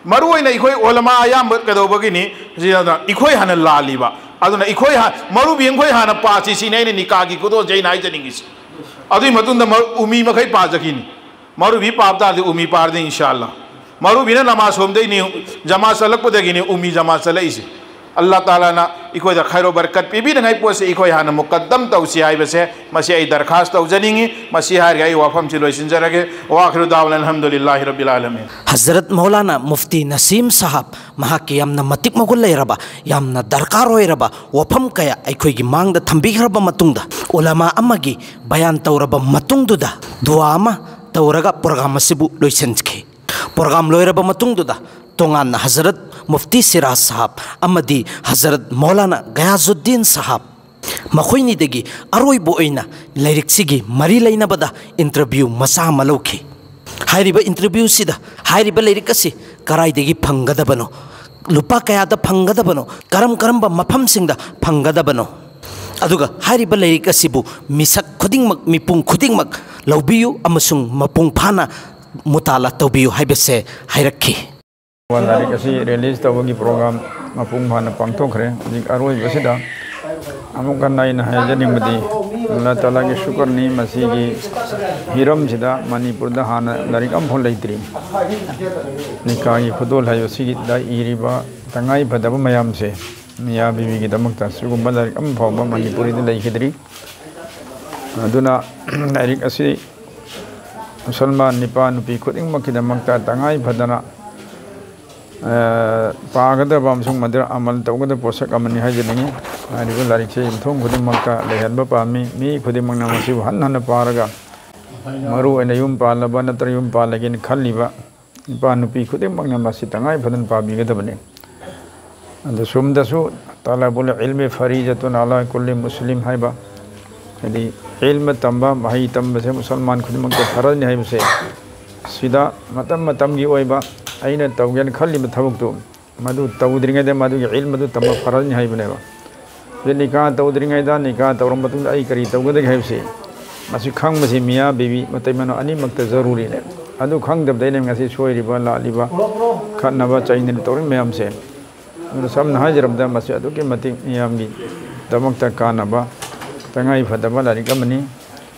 ꯃꯔꯨ ꯑꯣꯏꯅ ꯑꯩꯈꯣꯏ ꯎꯂꯃꯥ ꯑꯌꯥꯝꯕ ꯀꯩꯗꯧꯕꯒꯤꯅꯤ? ꯁꯤꯗ ꯑꯩꯈꯣꯏ ꯍꯥꯟꯅ ꯂꯥꯜꯂꯤꯕ꯫ ꯑꯗꯨꯅ ꯑꯩꯈꯣꯏ ꯍꯥ-, ꯃꯔꯨꯕꯤ ꯑꯩꯈꯣꯏ ꯍꯥꯟꯅ ꯄꯥꯁꯤ ꯁꯤꯅꯤ ꯑꯩꯅ ꯅꯤꯀꯥꯒꯤ ꯈꯨꯗꯣꯜꯁꯦ ꯑꯩꯅ ꯍꯥꯏꯖꯅꯤꯡꯉꯤꯁꯤ꯫ ꯑꯗꯨꯒꯤ ꯃꯇꯨꯡꯗ ꯃꯔꯨ-, ꯎꯃꯤ ꯃꯈꯩ ꯄꯥꯖꯈꯤꯅꯤ꯫ ꯃꯔꯨꯕꯤ ꯄꯥꯕ ꯇꯥꯔꯗꯤ ꯎꯃꯤ ꯄꯥꯔꯗꯤ ꯏꯟꯁꯥ ꯑꯜꯂꯥ꯫ ꯃꯔꯨꯕꯤꯅ ꯅꯃꯥꯖ ꯁꯣꯝꯗꯩꯅꯤ, ꯖꯃꯥ ꯆꯠꯂꯛꯄꯗꯒꯤꯅꯤ ꯎꯃꯤ ꯖꯃꯥ ꯆꯠꯂꯛꯏꯁꯦ꯫ ꯑꯜꯂꯥꯍ ꯇꯥꯂꯥꯅ ꯑꯩꯈꯣꯏꯗ ꯈꯥꯏꯔꯣ ꯕꯔꯀꯠ ꯄꯤꯕꯤꯅꯉꯥꯏ ꯄꯣꯠꯁꯦ ꯑꯩꯈꯣꯏ ꯍꯥꯟꯅ ꯃꯨꯀꯠꯗꯝ ꯇꯧꯁꯤ ꯍꯥꯏꯕꯁꯦ, ꯃꯁꯤ ꯑꯩ ꯗꯔꯈꯥꯁ ꯇꯧꯖꯅꯤꯡꯉꯤ꯫ ꯃꯁꯤ ꯍꯥꯏꯔꯒ ꯑꯩ ꯋꯥꯐꯝꯁꯤ ꯂꯣꯏꯁꯤꯟꯖꯔꯒꯦ꯫ ꯋꯥꯈꯤꯔꯨ ꯗꯥꯎꯂꯥ ꯑꯜꯍꯝꯗꯨꯂꯤꯜꯂꯥꯍꯤ ꯔꯕꯤꯜ ꯑꯥꯂꯃꯤꯟ꯫ ꯍꯖꯔꯠ ꯃꯧꯂꯥꯅꯥ ꯃꯨꯐꯇꯤ ꯅꯁꯤꯝ ꯁꯥꯍꯕ ꯃꯍꯥꯛꯀꯤ ꯌꯥꯝꯅ ꯃꯇꯤꯛ ꯃꯒꯨꯟ ꯂꯩꯔꯕ, ꯌꯥꯝꯅ ꯗꯔꯀꯥꯔ ꯑꯣꯏꯔꯕ ꯋꯥꯐꯝ ꯀꯌꯥ ꯑꯩꯈꯣꯏꯒꯤ ꯃꯥꯡꯗ ꯊꯝꯕꯤꯈ꯭ꯔꯕ ꯃꯇꯨꯡꯗ, ꯎꯂꯃꯥ ꯑꯃꯒꯤ ꯕꯌꯥꯟ ꯇꯧꯔꯕ ꯃꯇꯨꯡꯗꯨꯗ, ꯗꯨꯋꯥ ꯑꯃ ꯇꯧꯔꯒ ꯄ꯭ꯔꯣꯒ꯭ꯔꯥꯝ ꯑꯁꯤꯕꯨ ꯂꯣꯏꯁꯤꯟꯈꯤ꯫ ꯄ꯭ꯔꯣꯒ꯭ꯔꯥꯝ ꯂꯣꯏꯔꯕ ꯃꯇꯨꯡꯗꯨꯗ, ꯇꯣꯉꯥꯟꯅ ꯍꯖꯔꯠ ꯃꯨꯐꯇꯤ ꯁꯤꯔꯥꯖ ꯁꯥꯍꯥꯕ ꯑꯃꯗꯤ ꯍꯖꯔꯠ ꯃꯧꯂꯥꯅꯥ ꯒꯌꯥꯖꯨꯗꯗꯤꯟ ꯁꯥꯍꯥꯕ, ꯃꯈꯣꯏꯅꯤꯗꯒꯤ ꯑꯔꯣꯏꯕ ꯑꯣꯏꯅ ꯂꯥꯏꯔꯤꯛꯁꯤꯒꯤ ꯃꯔꯤ ꯂꯩꯅꯕꯗ ꯏꯟꯇꯔꯚ꯭ꯌꯨ ꯃꯆꯥ ꯑꯃ ꯂꯧꯈꯤ꯫ ꯍꯥꯏꯔꯤꯕ ꯏꯟꯇꯔꯚ꯭ꯌꯨꯁꯤꯗ ꯍꯥꯏꯔꯤꯕ ꯂꯥꯏꯔꯤꯛ ꯑꯁꯤ ꯀꯔꯥꯏꯗꯒꯤ ꯐꯪꯒꯗꯕꯅꯣ, ꯂꯨꯄꯥ ꯀꯌꯥꯗ ꯐꯪꯒꯗꯕꯅꯣ, ꯀꯔꯝ ꯀꯔꯝꯕ ꯃꯐꯝꯁꯤꯡꯗ ꯐꯪꯒꯗꯕꯅꯣ, ꯑꯗꯨꯒ ꯍꯥꯏꯔꯤꯕ ꯂꯥꯏꯔꯤꯛ ꯑꯁꯤꯕꯨ ꯃꯤꯁꯛ ꯈꯨꯗꯤꯡꯃꯛ, ꯃꯤꯄꯨꯝ ꯈꯨꯗꯤꯡꯃꯛ ꯂꯧꯕꯤꯌꯨ ꯑꯃꯁꯨꯡ ꯃꯄꯨꯡ ꯐꯥꯅ ꯃꯨꯇꯥꯂꯥ ꯇꯧꯕꯤꯌꯨ ꯍꯥꯏꯕꯁꯦ ꯍꯥꯏꯔꯛꯈꯤ꯫ ꯂꯥꯏꯔꯤꯛ ꯑꯁꯤ ꯔꯤꯂꯤꯖ ꯇꯧꯕꯒꯤ ꯄ꯭ꯔꯣꯒ꯭ꯔꯥꯝ ꯃꯄꯨꯡ ꯐꯥꯅ ꯄꯥꯡꯊꯣꯛꯈ꯭ꯔꯦ꯫ ꯍꯧꯖꯤꯛ ꯑꯔꯣꯏꯕꯁꯤꯗ ꯑꯃꯨꯛ ꯍꯟꯅ ꯑꯩꯅ ꯍꯥꯏꯖꯅꯤꯡꯕꯗꯤ, ꯑꯜꯂꯥ ꯇꯥꯂꯥꯒꯤ ꯁꯨꯀꯔꯅꯤ, ꯃꯁꯤꯒꯤ ꯍꯤꯔꯝꯁꯤꯗ ꯃꯅꯤꯄꯨꯔꯗ ꯍꯥꯟꯅ ꯂꯥꯏꯔꯤꯛ ꯑꯃꯐꯥꯎ ꯂꯩꯇ꯭ꯔꯤ꯫ ꯅꯤꯀꯥꯒꯤ ꯈꯨꯗꯣꯜ ꯍꯥꯏꯕꯁꯤꯗ ꯏꯔꯤꯕ ꯇꯉꯥꯏ ꯐꯗꯕ ꯃꯌꯥꯝꯁꯦ, ꯃꯤꯌꯥ ꯕꯤꯕꯤꯒꯤꯗꯃꯛꯇ ꯁꯤꯒꯨꯝꯕ ꯂꯥꯏꯔꯤꯛ ꯑꯃ ꯐꯥꯎꯕ ꯃꯅꯤꯄꯨꯔꯤꯗ ꯂꯩꯈꯤꯗ꯭ꯔꯤ꯫ ꯑꯗꯨꯅ ꯂꯥꯏꯔꯤꯛ ꯑꯁꯤ ꯃꯨꯁꯜꯃꯥꯟ ꯅꯨꯄꯥ ꯅꯨꯄꯤ ꯈꯨꯗꯤꯡꯃꯛꯀꯤꯗꯃꯛꯇ ꯇꯉꯥꯏ ꯐꯗꯅ, ꯑ, ꯄꯥꯒꯗꯕ ꯑꯃꯁꯨꯡ ꯃꯗꯨꯗ ꯑꯃꯜ ꯇꯧꯒꯗꯕ ꯄꯣꯠꯁꯛ ꯑꯃꯅꯤ ꯍꯥꯏꯖꯅꯤꯡꯏ꯫ ꯍꯥꯏꯔꯤꯕ ꯂꯥꯏꯔꯤꯛꯁꯤ ꯌꯨꯝꯊꯣꯡ ꯈꯨꯗꯤꯡꯃꯛꯇ ꯂꯩꯍꯟꯕ ꯄꯥꯝꯃꯤ꯫ ꯃꯤ ꯈꯨꯗꯤꯡꯃꯛꯅ ꯃꯁꯤꯕꯨ ꯍꯟꯅ ꯍꯟꯅ ꯄꯥꯔꯒ ꯃꯔꯨ ꯑꯣꯏꯅ ꯌꯨꯝ ꯄꯥꯜꯂꯕ ꯅꯠꯇ꯭ꯔꯒ ꯌꯨꯝ ꯄꯥꯜꯂꯒꯦꯅ ꯈꯜꯂꯤꯕ ꯅꯨꯄꯥ ꯅꯨꯄꯤ ꯈꯨꯗꯤꯡꯃꯛꯅ ꯃꯁꯤ ꯇꯉꯥꯏ ꯐꯗꯅ ꯄꯥꯕꯤꯒꯗꯕꯅꯤ꯫ ꯑꯗꯨ ꯁꯣꯝꯗꯁꯨ "ꯇꯂꯕꯨꯜ ꯏꯜꯃꯤ ꯐꯔꯤꯖꯇꯨꯟ ꯑꯂꯥ ꯀꯨꯜꯂꯤ ꯃꯨꯁꯂꯤꯝ" ꯍꯥꯏꯕ, ꯍꯥꯏꯗꯤ ꯏꯜꯃ ꯇꯝꯕ, ꯃꯍꯩ ꯇꯝꯕꯁꯦ ꯃꯨꯁꯜꯃꯥꯟ ꯈꯨꯗꯤꯡꯃꯛꯇ ꯐꯔꯖꯅꯤ ꯍꯥꯏꯕꯁꯦ, ꯁꯤꯗ ꯃꯇꯝ ꯃꯇꯝꯒꯤ ꯑꯣꯏꯕ ꯑꯩꯅ ꯇꯧꯒꯦꯅ ꯈꯜꯂꯤꯕ ꯊꯕꯛꯇꯨ ꯃꯗꯨ ꯇꯧꯗ꯭ꯔꯤꯉꯩꯗ ꯃꯗꯨꯒꯤ ꯏꯜꯃ ꯑꯗꯨ ꯇꯝꯕ ꯐꯔꯖꯅꯤ ꯍꯥꯏꯕꯅꯦꯕ꯫ ꯑꯗꯨ ꯅꯤꯀꯥ ꯇꯧꯗ꯭ꯔꯤꯉꯩꯗ, ꯅꯤꯀꯥ ꯇꯧꯔꯕ ꯃꯇꯨꯡꯗ ꯑꯩ ꯀꯔꯤ ꯇꯧꯒꯗꯒꯦ ꯍꯥꯏꯕꯁꯤ, ꯃꯁꯤ ꯈꯪꯕꯁꯤ ꯃꯤꯌꯥ ꯕꯤꯕꯤ ꯃꯇꯩ ꯃꯅꯥꯎ ꯑꯅꯤꯃꯛꯇ ꯖꯔꯨꯔꯤꯅꯦ꯫ ꯑꯗꯨ ꯈꯪꯗꯕꯗꯩꯅꯦ ꯉꯁꯤ ꯁꯣꯏꯔꯤꯕ, ꯂꯥꯛꯂꯤꯕ, ꯈꯠꯅꯕ ꯆꯩꯅꯗꯅ ꯇꯧꯔꯤꯕ ꯃꯌꯥꯝꯁꯦ꯫ ꯑꯗꯨꯅ ꯁꯝꯅ ꯍꯥꯏꯖꯔꯕꯗ, ꯃꯁꯤ ꯑꯗꯨꯛꯀꯤ ꯃꯇꯤꯛ ꯃꯤꯌꯥꯝꯒꯤꯗꯃꯛꯇ ꯀꯥꯟꯅꯕ, ꯇꯉꯥꯏ ꯐꯗꯕ ꯂꯥꯏꯔꯤꯛ ꯑꯃꯅꯤ꯫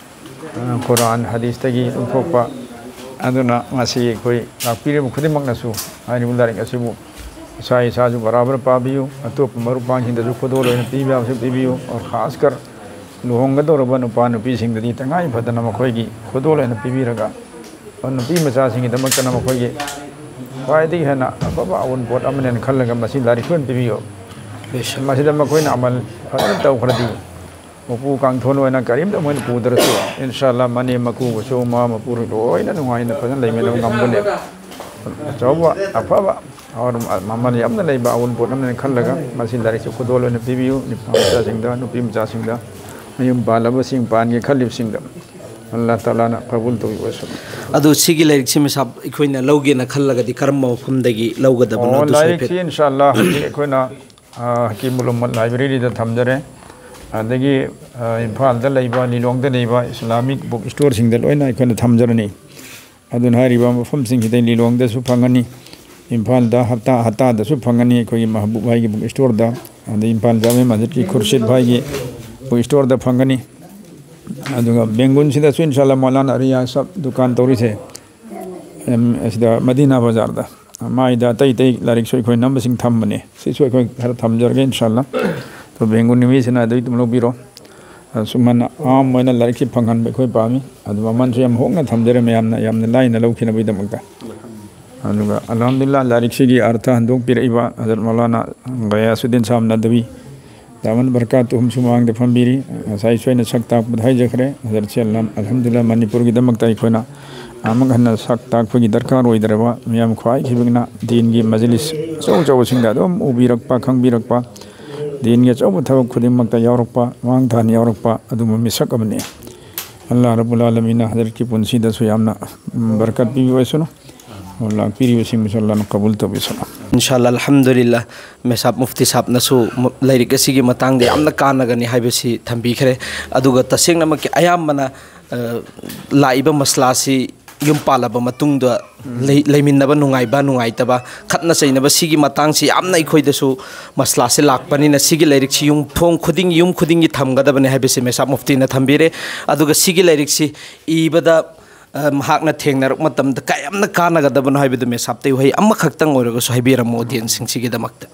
ꯑ, ꯀꯨꯔꯥꯟ, ꯍꯗꯤꯁꯇꯒꯤ ꯂꯧꯊꯣꯛꯄ꯫ ꯑꯗꯨꯅ ꯉꯁꯤ ꯑꯩꯈꯣꯏ ꯂꯥꯛꯄꯤꯔꯤꯕ ꯈꯨꯗꯤꯡꯃꯛꯅꯁꯨ ꯍꯥꯏꯔꯤꯕ ꯂꯥꯏꯔꯤꯛ ꯑꯁꯤꯕꯨ ꯏꯁꯥ ꯏꯁꯥꯁꯨ ꯕꯔꯥꯕꯔ ꯄꯥꯕꯤꯌꯨ, ꯑꯇꯣꯞꯄ ꯃꯔꯨꯞ ꯃꯄꯥꯡꯁꯤꯡꯗꯁꯨ ꯈꯨꯗꯣꯜ ꯑꯣꯏꯅ ꯄꯤꯕ ꯌꯥꯕꯁꯨ ꯄꯤꯕꯤꯌꯨ꯫ ꯑꯣꯔ ꯈꯥꯁꯀꯔ ꯂꯨꯍꯣꯡꯒꯗꯧꯔꯕ ꯅꯨꯄꯥ ꯅꯨꯄꯤꯁꯤꯡꯗꯗꯤ ꯇꯉꯥꯏ ꯐꯗꯅ ꯃꯈꯣꯏꯒꯤ ꯈꯨꯗꯣꯜ ꯑꯣꯏꯅ ꯄꯤꯕꯤꯔꯒ, ꯅꯨꯄꯤ ꯃꯆꯥꯁꯤꯡꯒꯤꯗꯃꯛꯇꯅ ꯃꯈꯣꯏꯒꯤ ꯈ꯭ꯋꯥꯏꯗꯒꯤ ꯍꯦꯟꯅ ꯑꯐꯕ ꯑꯎꯟꯄꯣꯠ ꯑꯃꯅꯦꯅ ꯈꯜꯂꯒ ꯃꯁꯤ ꯂꯥꯏꯔꯤꯛꯁꯨ ꯑꯣꯏꯅ ꯄꯤꯕꯤꯌꯨ꯫ ꯃꯁꯤꯗ ꯃꯈꯣꯏꯅ ꯑꯃꯜ ꯐꯖꯅ ꯇꯧꯈ꯭ꯔꯗꯤ, ꯃꯄꯨ ꯀꯥꯡꯊꯣꯟ ꯑꯣꯏꯅ ꯀꯔꯤꯝꯇ ꯃꯣꯏꯅ ꯄꯨꯗ꯭ꯔꯁꯨ, ꯏꯟꯁꯥ ꯑꯜꯂꯥ, ꯃꯅꯦꯝ ꯃꯀꯨꯕꯁꯨ, ꯃꯃꯥ ꯃꯄꯨ ꯂꯣꯏꯅ ꯅꯨꯡꯉꯥꯏꯅ ꯐꯖꯅ ꯂꯩꯃꯤꯟꯅꯕ ꯉꯝꯒꯅꯤ꯫ ꯑꯆꯧꯕ ꯑꯐꯕ ꯃꯃꯜ ꯌꯥꯝꯅ ꯂꯩꯕ ꯑꯎꯟꯄꯣꯠ ꯑꯃꯅꯦꯅ ꯈꯜꯂꯒ ꯃꯁꯤ ꯂꯥꯏꯔꯤꯛꯁꯨ ꯈꯨꯗꯣꯜ ꯑꯣꯏꯅ ꯄꯤꯕꯤꯌꯨ, ꯅꯨꯄꯥ ꯃꯆꯥꯁꯤꯡꯗ, ꯅꯨꯄꯤ ꯃꯆꯥꯁꯤꯡꯗ, ꯃꯌꯨꯝ ꯄꯥꯜꯂꯕꯁꯤꯡ, ꯄꯥꯟꯒꯦ ꯈꯜꯂꯤꯕꯁꯤꯡꯗ ꯑꯜꯂꯥꯍ ꯇꯥꯂꯥꯅ ꯀꯕꯨꯜ ꯇꯧꯕꯤꯕ ꯑꯣꯏꯁꯅꯨ꯫ ꯑꯗꯨ ꯁꯤꯒꯤ ꯂꯥꯏꯔꯤꯛꯁꯤ ꯃꯦꯁꯥꯞ ꯑꯩꯈꯣꯏꯅ ꯂꯧꯒꯦꯅ ꯈꯜꯂꯒꯗꯤ ꯀꯔꯝꯕ ꯃꯐꯝꯗꯒꯤ ꯂꯧꯒꯗꯕꯅꯣ? ꯑꯣ, ꯑꯗꯨꯁꯨ ꯍꯥꯏꯐꯦꯠ꯫ ꯂꯥꯏꯔꯤꯛꯁꯤ ꯏꯟꯁꯥ ꯑꯜꯂꯥꯍ ꯍꯧꯖꯤꯛ ꯑꯩꯈꯣꯏꯅ, ꯑ, ꯍꯀꯤꯃꯨꯜ ꯎꯝꯃꯠ ꯂꯥꯏꯕ꯭ꯔꯦꯔꯤꯗ ꯊꯝꯖꯔꯦ꯫ ꯑꯗꯒꯤ, ꯑ, ꯏꯝꯐꯥꯜꯗ ꯂꯩꯕ, ꯂꯤꯂꯣꯡꯗ ꯂꯩꯕ ꯏꯁꯂꯥꯃꯤꯛ ꯕꯨꯛ ꯁ꯭ꯇꯣꯔꯁꯤꯡꯗ ꯂꯣꯏꯅ ꯑꯩꯈꯣꯏꯅ ꯊꯝꯖꯔꯅꯤ꯫ ꯑꯗꯨꯅ ꯍꯥꯏꯔꯤꯕ ꯃꯐꯝꯁꯤꯡꯁꯤꯗ ꯂꯤꯂꯣꯡꯗꯁꯨ ꯐꯪꯒꯅꯤ, ꯏꯝꯐꯥꯜꯗ ꯍꯞꯇꯥ ꯍꯞꯇꯥꯗꯁꯨ ꯐꯪꯒꯅꯤ ꯑꯩꯈꯣꯏꯒꯤ ꯃꯍꯕꯨꯕ ꯚꯥꯏꯒꯤ ꯕꯨꯛ ꯁ꯭ꯇꯣꯔꯗ, ꯑꯗꯩ ꯏꯝꯐꯥꯜ ꯖꯥꯃꯦ ꯃꯁꯖꯤꯗꯀꯤ ꯈꯨꯔꯁꯤꯗ ꯚꯥꯏꯒꯤ ꯕꯨꯛ ꯁ꯭ꯇꯣꯔꯗ ꯐꯪꯒꯅꯤ꯫ ꯑꯗꯨꯒ ꯕꯦꯡꯒꯨꯜꯁꯤꯗꯁꯨ ꯏꯟꯁꯥ ꯑꯜꯂꯥꯍ ꯃꯧꯂꯥꯅꯥ ꯔꯤꯌꯥꯖ ꯁꯥꯍꯕ ꯗꯨꯀꯥꯟ ꯇꯧꯔꯤꯁꯦ, ꯑꯦꯝ, ꯑꯁꯤꯗ ꯃꯗꯤꯅꯥ ꯕꯖꯥꯔꯗ꯫ ꯃꯥꯏꯗ ꯑꯇꯩ ꯑꯇꯩ ꯂꯥꯏꯔꯤꯛꯁꯨ ꯑꯩꯈꯣꯏ ꯅꯝꯕꯁꯤꯡ ꯊꯝꯕꯅꯦ꯫ ꯁꯤꯁꯨ ꯑꯩꯈꯣꯏ ꯈꯔ ꯊꯝꯖꯔꯒꯦ ꯏꯟꯁꯥ ꯑꯜꯂꯥꯍ꯫ ꯑꯗꯣ ꯕꯦꯡꯒꯨꯜ ꯅꯤꯃꯤꯁꯤꯅ ꯑꯗꯨꯒꯤ ꯑꯗꯨꯝ ꯂꯧꯕꯤꯔꯣ꯫ ꯑꯁꯨꯃꯥꯏꯅ ꯑꯥꯝ ꯑꯣꯏꯅ ꯂꯥꯏꯔꯤꯛꯁꯤ ꯐꯪꯍꯟꯕ ꯑꯩꯈꯣꯏ ꯄꯥꯝꯃꯤ꯫ ꯑꯗꯨ ꯃꯃꯜꯁꯨ ꯌꯥꯝ ꯍꯣꯡꯅ ꯊꯝꯖꯔꯦ ꯃꯌꯥꯝꯅ ꯌꯥꯝꯅ ꯂꯥꯏꯅ ꯂꯧꯈꯤꯅꯕꯒꯤꯗꯃꯛꯇ꯫ ꯑꯗꯨꯒ ꯑꯜꯍꯝꯗꯨꯂꯤꯜꯂꯥꯍ ꯂꯥꯏꯔꯤꯛꯁꯤꯒꯤ ꯑꯔꯊ ꯍꯟꯗꯣꯛꯄꯤꯔꯛꯏꯕ ꯍꯖꯔꯠ ꯃꯧꯂꯥꯅꯥ ꯒꯌꯥꯁꯨꯗꯤꯟ ꯁꯥꯍꯕ ꯅꯗꯋꯤ ꯗꯥꯃꯟ ꯕꯔꯀꯥꯇꯨꯍꯨꯝꯁꯨ ꯃꯃꯥꯡꯗ ꯐꯝꯕꯤꯔꯤ꯫ ꯉꯁꯥꯏꯁꯨ ꯑꯩꯅ ꯁꯛ ꯇꯥꯛꯄꯗ ꯍꯥꯏꯖꯈ꯭ꯔꯦ, ꯍꯖꯔꯠꯁꯤ ꯑꯜꯍꯝ-, ꯑꯜꯍꯝꯗꯨꯂꯤꯜꯂꯥꯍ ꯃꯅꯤꯄꯨꯔꯒꯤꯗꯃꯛꯇ ꯑꯩꯈꯣꯏꯅ ꯑꯃꯨꯛ ꯍꯟꯅ ꯁꯛ ꯇꯥꯛꯄꯒꯤ ꯗꯔꯀꯥꯔ ꯑꯣꯏꯗ꯭ꯔꯕ ꯃꯌꯥꯝ ꯈ꯭ꯋꯥꯏ ꯈꯤꯕꯒꯤꯅ ꯗꯤꯟꯒꯤ ꯃꯖꯂꯤꯁ ꯑꯆꯧ ꯑꯆꯧꯕꯁꯤꯡꯗ ꯑꯗꯨꯝ ꯎꯕꯤꯔꯛꯄ, ꯈꯪꯕꯤꯔꯛꯄ, ꯗꯤꯟꯒꯤ ꯑꯆꯧꯕ ꯊꯕꯛ ꯈꯨꯗꯤꯡꯃꯛꯇ ꯌꯥꯎꯔꯛꯄ, ꯃꯥꯡ ꯊꯥꯅ ꯌꯥꯎꯔꯛꯄ ꯑꯗꯨꯒꯨꯝꯕ ꯃꯤꯁꯛ ꯑꯃꯅꯤ꯫ ꯑꯜꯂꯥꯍ ꯔꯕꯨꯜ ꯑꯥꯂꯃꯤꯟꯅ ꯍꯖꯔꯠꯀꯤ ꯄꯨꯟꯁꯤꯗꯁꯨ ꯌꯥꯝꯅ, ꯎꯝ, ꯕꯔꯀꯠ ꯄꯤꯕꯤꯕ ꯑꯣꯏꯁꯅꯨ꯫ ꯂꯥꯛꯄꯤꯔꯤꯕꯁꯤꯡꯕꯨꯁꯨ ꯑꯜꯂꯥꯍꯅ ꯀꯕꯨꯜ ꯇꯧꯕꯤꯁꯅꯨ꯫ ꯏꯟꯁꯥ ꯑꯜꯂꯥꯍ, ꯑꯜꯍꯝꯗꯨꯂꯤꯜꯂꯥꯍ, ꯃꯦꯁꯥꯞ ꯃꯨꯐꯇꯤ ꯁꯥꯍꯕꯅꯁꯨ ꯃ-, ꯂꯥꯏꯔꯤꯛ ꯑꯁꯤꯒꯤ ꯃꯇꯥꯡꯗ ꯌꯥꯝꯅ ꯀꯥꯟꯅꯒꯅꯤ ꯍꯥꯏꯕꯁꯤ ꯊꯝꯕꯤꯈ꯭ꯔꯦ꯫ ꯑꯗꯨꯒ ꯇꯁꯦꯡꯅꯃꯛꯀꯤ ꯑꯌꯥꯝꯕꯅ, ꯑ, ꯂꯥꯛꯏꯕ ꯃꯁꯂꯥꯁꯤ ꯌꯨꯝ ꯄꯥꯜꯂꯕ ꯃꯇꯨꯡꯗ ꯂꯩ-, ꯂꯩꯃꯤꯟꯅꯕ ꯅꯨꯡꯉꯥꯏꯕ, ꯅꯨꯡꯉꯥꯏꯇꯕ, ꯈꯠꯅ ꯆꯩꯅꯕ, ꯁꯤꯒꯤ ꯃꯇꯥꯡꯁꯤ ꯌꯥꯝꯅ ꯑꯩꯈꯣꯏꯗꯁꯨ ꯃꯁꯂꯥꯁꯤ ꯂꯥꯛꯄꯅꯤꯅ ꯁꯤꯒꯤ ꯂꯥꯏꯔꯤꯛꯁꯤ ꯌꯨꯝꯊꯣꯡ ꯈꯨꯗꯤꯡ, ꯌꯨꯝ ꯈꯨꯗꯤꯡꯒꯤ ꯊꯝꯒꯗꯕꯅꯤ ꯍꯥꯏꯕꯁꯤ ꯃꯦꯁꯥꯞ ꯃꯨꯐꯇꯤꯅ ꯊꯝꯕꯤꯔꯦ꯫ ꯑꯗꯨꯒ ꯁꯤꯒꯤ ꯂꯥꯏꯔꯤꯛꯁꯤ ꯏꯕꯗ ꯑ, ꯃꯍꯥꯛꯅ ꯊꯦꯡꯅꯔꯛꯄ ꯃꯇꯝꯗ ꯀꯌꯥꯝꯅ ꯀꯥꯟꯅꯒꯗꯕꯅꯣ ꯍꯥꯏꯕꯗꯨ ꯃꯦꯁꯥꯞꯇꯩ ꯋꯥꯍꯩ ꯑꯃꯈꯛꯇꯪ ꯑꯣꯏꯔꯒꯁꯨ ꯍꯥꯏꯕꯤꯔꯝꯃꯣ ꯑꯣꯗꯤꯌꯦꯟꯁꯁꯤꯡꯁꯤꯒꯤꯗꯃꯛꯇ꯫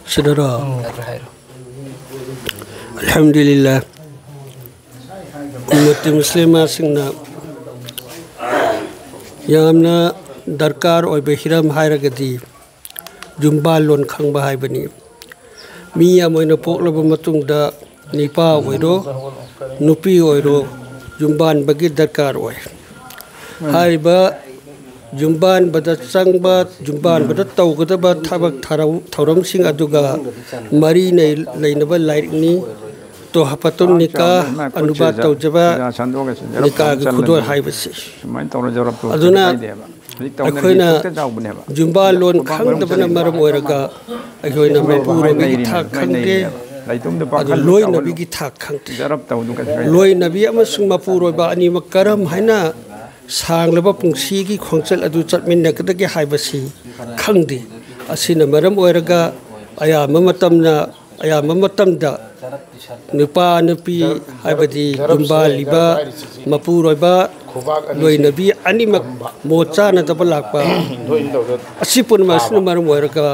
ꯁꯤꯗꯔꯣ? ꯎꯝ, ꯑꯗꯨ ꯍꯥꯏꯔꯣ꯫ ꯑꯜꯍꯝꯗꯨꯂꯤꯜꯂꯥꯍ꯫ ꯎꯝꯃꯠꯇꯤ ꯃꯨꯁꯂꯤꯃꯥꯁꯤꯡꯅ ꯌꯥꯝꯅ ꯗꯔꯀꯥꯔ ꯑꯣꯏꯕ ꯍꯤꯔꯝ ꯍꯥꯏꯔꯒꯗꯤ ꯌꯨꯝꯕꯥꯜꯂꯣꯟ ꯈꯪꯕ ꯍꯥꯏꯕꯅꯤ꯫ ꯃꯤ ꯑꯃ ꯑꯣꯏꯅ ꯄꯣꯛꯂꯕ ꯃꯇꯨꯡꯗ ꯅꯤꯄꯥ ꯑꯣꯏꯔꯣ, ꯅꯨꯄꯤ ꯑꯣꯏꯔꯣ, ꯌꯨꯝꯕꯥꯟꯕꯒꯤ ꯗꯔꯀꯥꯔ ꯑꯣꯏ꯫ ꯍꯥꯏꯔꯤꯕ ꯌꯨꯝꯕꯥꯟꯕꯗ ꯆꯪꯕ, ꯌꯨꯝꯕꯥꯟꯕꯗ ꯇꯧꯒꯗꯕ ꯊꯕꯛ ꯊꯧꯔꯝꯁꯤꯡ ꯑꯗꯨꯒ ꯃꯔꯤ ꯂꯩꯅꯕ ꯂꯥꯏꯔꯤꯛꯅꯤ꯫ ꯇꯣꯍꯐꯇꯨꯟ ꯅꯤꯀꯥ, ꯑꯅꯨꯕꯥ ꯇꯧꯖꯕ, ꯅꯤꯀꯥꯒꯤ ꯈꯨꯗꯣꯜ ꯍꯥꯏꯕꯁꯤ꯫ ꯑꯗꯨꯅ ꯑꯩꯈꯣꯏꯅ ꯌꯨꯝꯕꯥꯜꯂꯣꯟ ꯈꯪꯗꯕꯅ ꯃꯔꯝ ꯑꯣꯏꯔꯒ ꯑꯩꯈꯣꯏꯅ ꯃꯄꯨꯔꯣꯏꯕꯒꯤ ꯊꯥꯛ ꯈꯪꯗꯦ, ꯑꯗꯨ ꯂꯣꯏꯅꯕꯤꯒꯤ ꯊꯥꯛ ꯈꯪꯗꯦ꯫ ꯂꯣꯏꯅꯕꯤ ꯑꯃꯁꯨꯡ ꯃꯄꯨꯔꯣꯏꯕ ꯑꯅꯤꯃꯛ ꯀꯔꯝ ꯍꯥꯏꯅ ꯁꯥꯡꯂꯕ ꯄꯨꯟꯁꯤꯒꯤ ꯈꯣꯡꯆꯠ ꯑꯗꯨ ꯆꯠꯃꯤꯟꯅꯒꯗꯒꯦ ꯍꯥꯏꯕꯁꯤ ꯈꯪꯗꯦ꯫ ꯑꯁꯤꯅ ꯃꯔꯝ ꯑꯣꯏꯔꯒ ꯑꯌꯥꯝꯕ ꯃꯇꯝꯅ, ꯑꯌꯥꯝꯕ ꯃꯇꯝꯗ ꯅꯨꯄꯥ ꯅꯨꯄꯤ ꯍꯥꯏꯕꯗꯤ ꯌꯨꯝꯕꯥꯜꯂꯤꯕ, ꯃꯄꯨꯔꯣꯏꯕ, ꯂꯣꯏꯅꯕꯤ ꯑꯅꯤꯃꯛ ꯃꯣꯠ ꯆꯥꯅꯗꯕ ꯂꯥꯛꯄ, ꯑꯁꯤ ꯄꯨꯝꯅꯃꯛ ꯑꯁꯤꯅ ꯃꯔꯝ ꯑꯣꯏꯔꯒ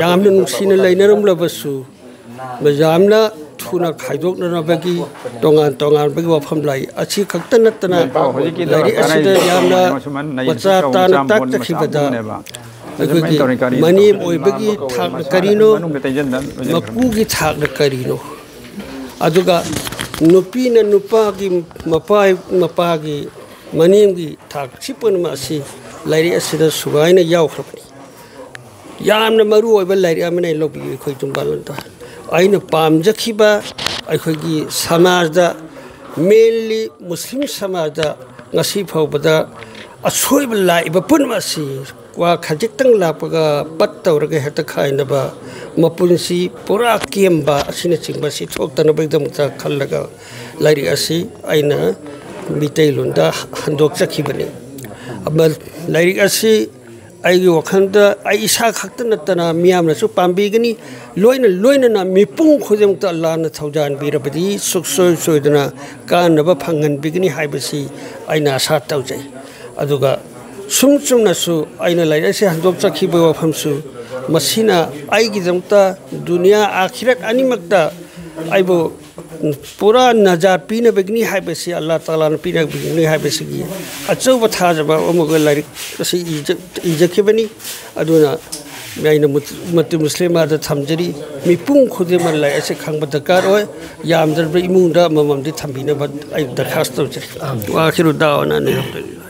ꯌꯥꯝꯅ ꯅꯨꯡꯁꯤꯅ ꯂꯩꯅꯔꯝꯂꯕꯁꯨ ꯌꯥꯝꯅ ꯊꯨꯅ ꯈꯥꯏꯗꯣꯛꯅꯅꯕꯒꯤ ꯇꯣꯉꯥꯟ ꯇꯣꯉꯥꯟꯕꯒꯤ ꯋꯥꯐꯝ ꯂꯥꯛꯏ꯫ ꯑꯁꯤ ꯈꯛꯇ ꯅꯠꯇꯅ ꯂꯥꯏꯔꯤꯛ ꯑꯁꯤꯗ ꯌꯥꯝꯅ ꯃꯆꯥ ꯇꯥꯅ ꯇꯥꯛꯆꯈꯤꯕꯗ ꯑꯩꯈꯣꯏꯒꯤ ꯃꯅꯦꯝ ꯑꯣꯏꯕꯒꯤ ꯊꯥꯛꯅ ꯀꯔꯤꯅꯣ, ꯃꯄꯨꯒꯤ ꯊꯥꯛꯅ ꯀꯔꯤꯅꯣ, ꯑꯗꯨꯒ ꯅꯨꯄꯤꯅ ꯅꯨꯄꯥꯒꯤ ꯃꯄꯥ-, ꯃꯄꯥꯒꯤ ꯃꯅꯦꯝꯒꯤ ꯊꯥꯛ ꯁꯤ ꯄꯨꯝꯅꯃꯛ ꯑꯁꯤ ꯂꯥꯏꯔꯤꯛ ꯑꯁꯤꯗ ꯁꯨꯒꯥꯏꯅ ꯌꯥꯎꯈ꯭ꯔꯕꯅꯤ꯫ ꯌꯥꯝꯅ ꯃꯔꯨ ꯑꯣꯏꯕ ꯂꯥꯏꯔꯤꯛ ꯑꯃꯅ ꯑꯩ ꯂꯧꯕꯤꯌꯨ ꯑꯩꯈꯣꯏ ꯌꯨꯝꯕꯥꯜꯂꯣꯟꯗ꯫ ꯑꯩꯅ ꯄꯥꯝꯖꯈꯤꯕ ꯑꯩꯈꯣꯏꯒꯤ ꯁꯃꯥꯖꯗ, mainly ꯃꯨꯁꯂꯤꯝ ꯁꯃꯥꯖꯗ ꯉꯁꯤ ꯐꯥꯎꯕꯗ ꯑꯁꯣꯏꯕ ꯂꯥꯛꯏꯕ ꯄꯨꯝꯅꯃꯛ ꯑꯁꯤ ꯀ꯭ꯋꯥ ꯈꯖꯤꯛꯇꯪ ꯂꯥꯛꯄꯒ ꯄꯠ ꯇꯧꯔꯒ ꯍꯦꯛꯇ ꯈꯥꯏꯅꯕ, ꯃꯄꯨꯟꯁꯤ ꯄꯨꯔꯥ ꯀꯦꯝꯕ ꯑꯁꯤꯅꯆꯤꯡꯕ ꯑꯁꯤ ꯊꯣꯛꯇꯅꯕꯒꯤꯗꯃꯛꯇ ꯈꯜꯂꯒ ꯂꯥꯏꯔꯤꯛ ꯑꯁꯤ ꯑꯩꯅ ꯃꯤꯇꯩꯂꯣꯟꯗ ꯍꯟꯗꯣꯛꯆꯈꯤꯕꯅꯤ꯫ ꯑꯃ-, ꯂꯥꯏꯔꯤꯛ ꯑꯁꯤ ꯑꯩꯒꯤ ꯋꯥꯈꯜꯗ ꯑꯩ ꯏꯁꯥ ꯈꯛꯇ ꯅꯠꯇꯅ ꯃꯤꯌꯥꯝꯅꯁꯨ ꯄꯥꯝꯕꯤꯒꯅꯤ, ꯂꯣꯏꯅ ꯂꯣꯏꯅꯅ ꯃꯤꯄꯨꯝ ꯈꯨꯗꯤꯡꯃꯛꯇ ꯑꯜꯂꯥꯅ ꯊꯧꯖꯥꯟꯕꯤꯔꯕꯗꯤ ꯁꯨꯡꯁꯣꯏ ꯁꯣꯏꯗꯅ ꯀꯥꯟꯅꯕ ꯐꯪꯍꯟꯕꯤꯒꯅꯤ ꯍꯥꯏꯕꯁꯤ ꯑꯩꯅ ꯑꯁꯥ ꯇꯧꯖꯩ꯫ ꯑꯗꯨꯒ ꯁꯨꯝ ꯆꯨꯝꯅꯁꯨ ꯑꯩꯅ ꯂꯥꯏꯔꯤꯛ ꯑꯁꯤ ꯍꯟꯗꯣꯛꯆꯈꯤꯕ ꯋꯥꯐꯝꯁꯨ, ꯃꯁꯤꯅ ꯑꯩꯒꯤꯗꯃꯛꯇ ꯗꯨꯅꯤꯌꯥ ꯑꯥꯈꯤꯔꯠ ꯑꯅꯤꯃꯛꯇ ꯑꯩꯕꯨ ꯄꯨꯔꯥ ꯅꯖꯥꯠ ꯄꯤꯅꯕꯒꯤꯅꯤ ꯍꯥꯏꯕꯁꯤ, ꯑꯜꯂꯥ ꯇꯥꯂꯥꯅ ꯄꯤꯅꯕꯒꯤꯅꯤ ꯍꯥꯏꯕꯁꯤꯒꯤ ꯑꯆꯧꯕ ꯊꯥꯖꯕ ꯑꯃꯒ ꯂꯥꯏꯔꯤꯛ ꯑꯁꯤ ꯏꯖ-, ꯏꯖꯈꯤꯕꯅꯤ꯫ ꯑꯗꯨꯅ ꯑꯩꯅ ꯃꯨꯠ-, ꯃꯨꯠꯇꯨ ꯃꯨꯁꯂꯤꯃꯥꯗ ꯊꯝꯖꯔꯤ, ꯃꯤꯄꯨꯝ ꯈꯨꯗꯤꯡꯃꯛ ꯂꯥꯏꯔꯤꯛ ꯑꯁꯤ ꯈꯪꯕ ꯗꯔꯀꯥꯔ ꯑꯣꯏ꯫ ꯌꯥꯝꯗ꯭ꯔꯕ ꯏꯃꯨꯡꯗ ꯑꯃꯃꯝꯗꯤ ꯊꯝꯕꯤꯅꯕ ꯑꯩ ꯗꯔꯈꯥꯁ ꯇꯧꯖꯔꯤ꯫ ꯋꯥ ꯑꯥꯈꯤꯔꯨ ꯗꯥꯋꯥꯅꯥ ꯑꯅꯤꯜ ꯍꯝꯗꯨꯂꯤꯜꯂꯥꯍ꯫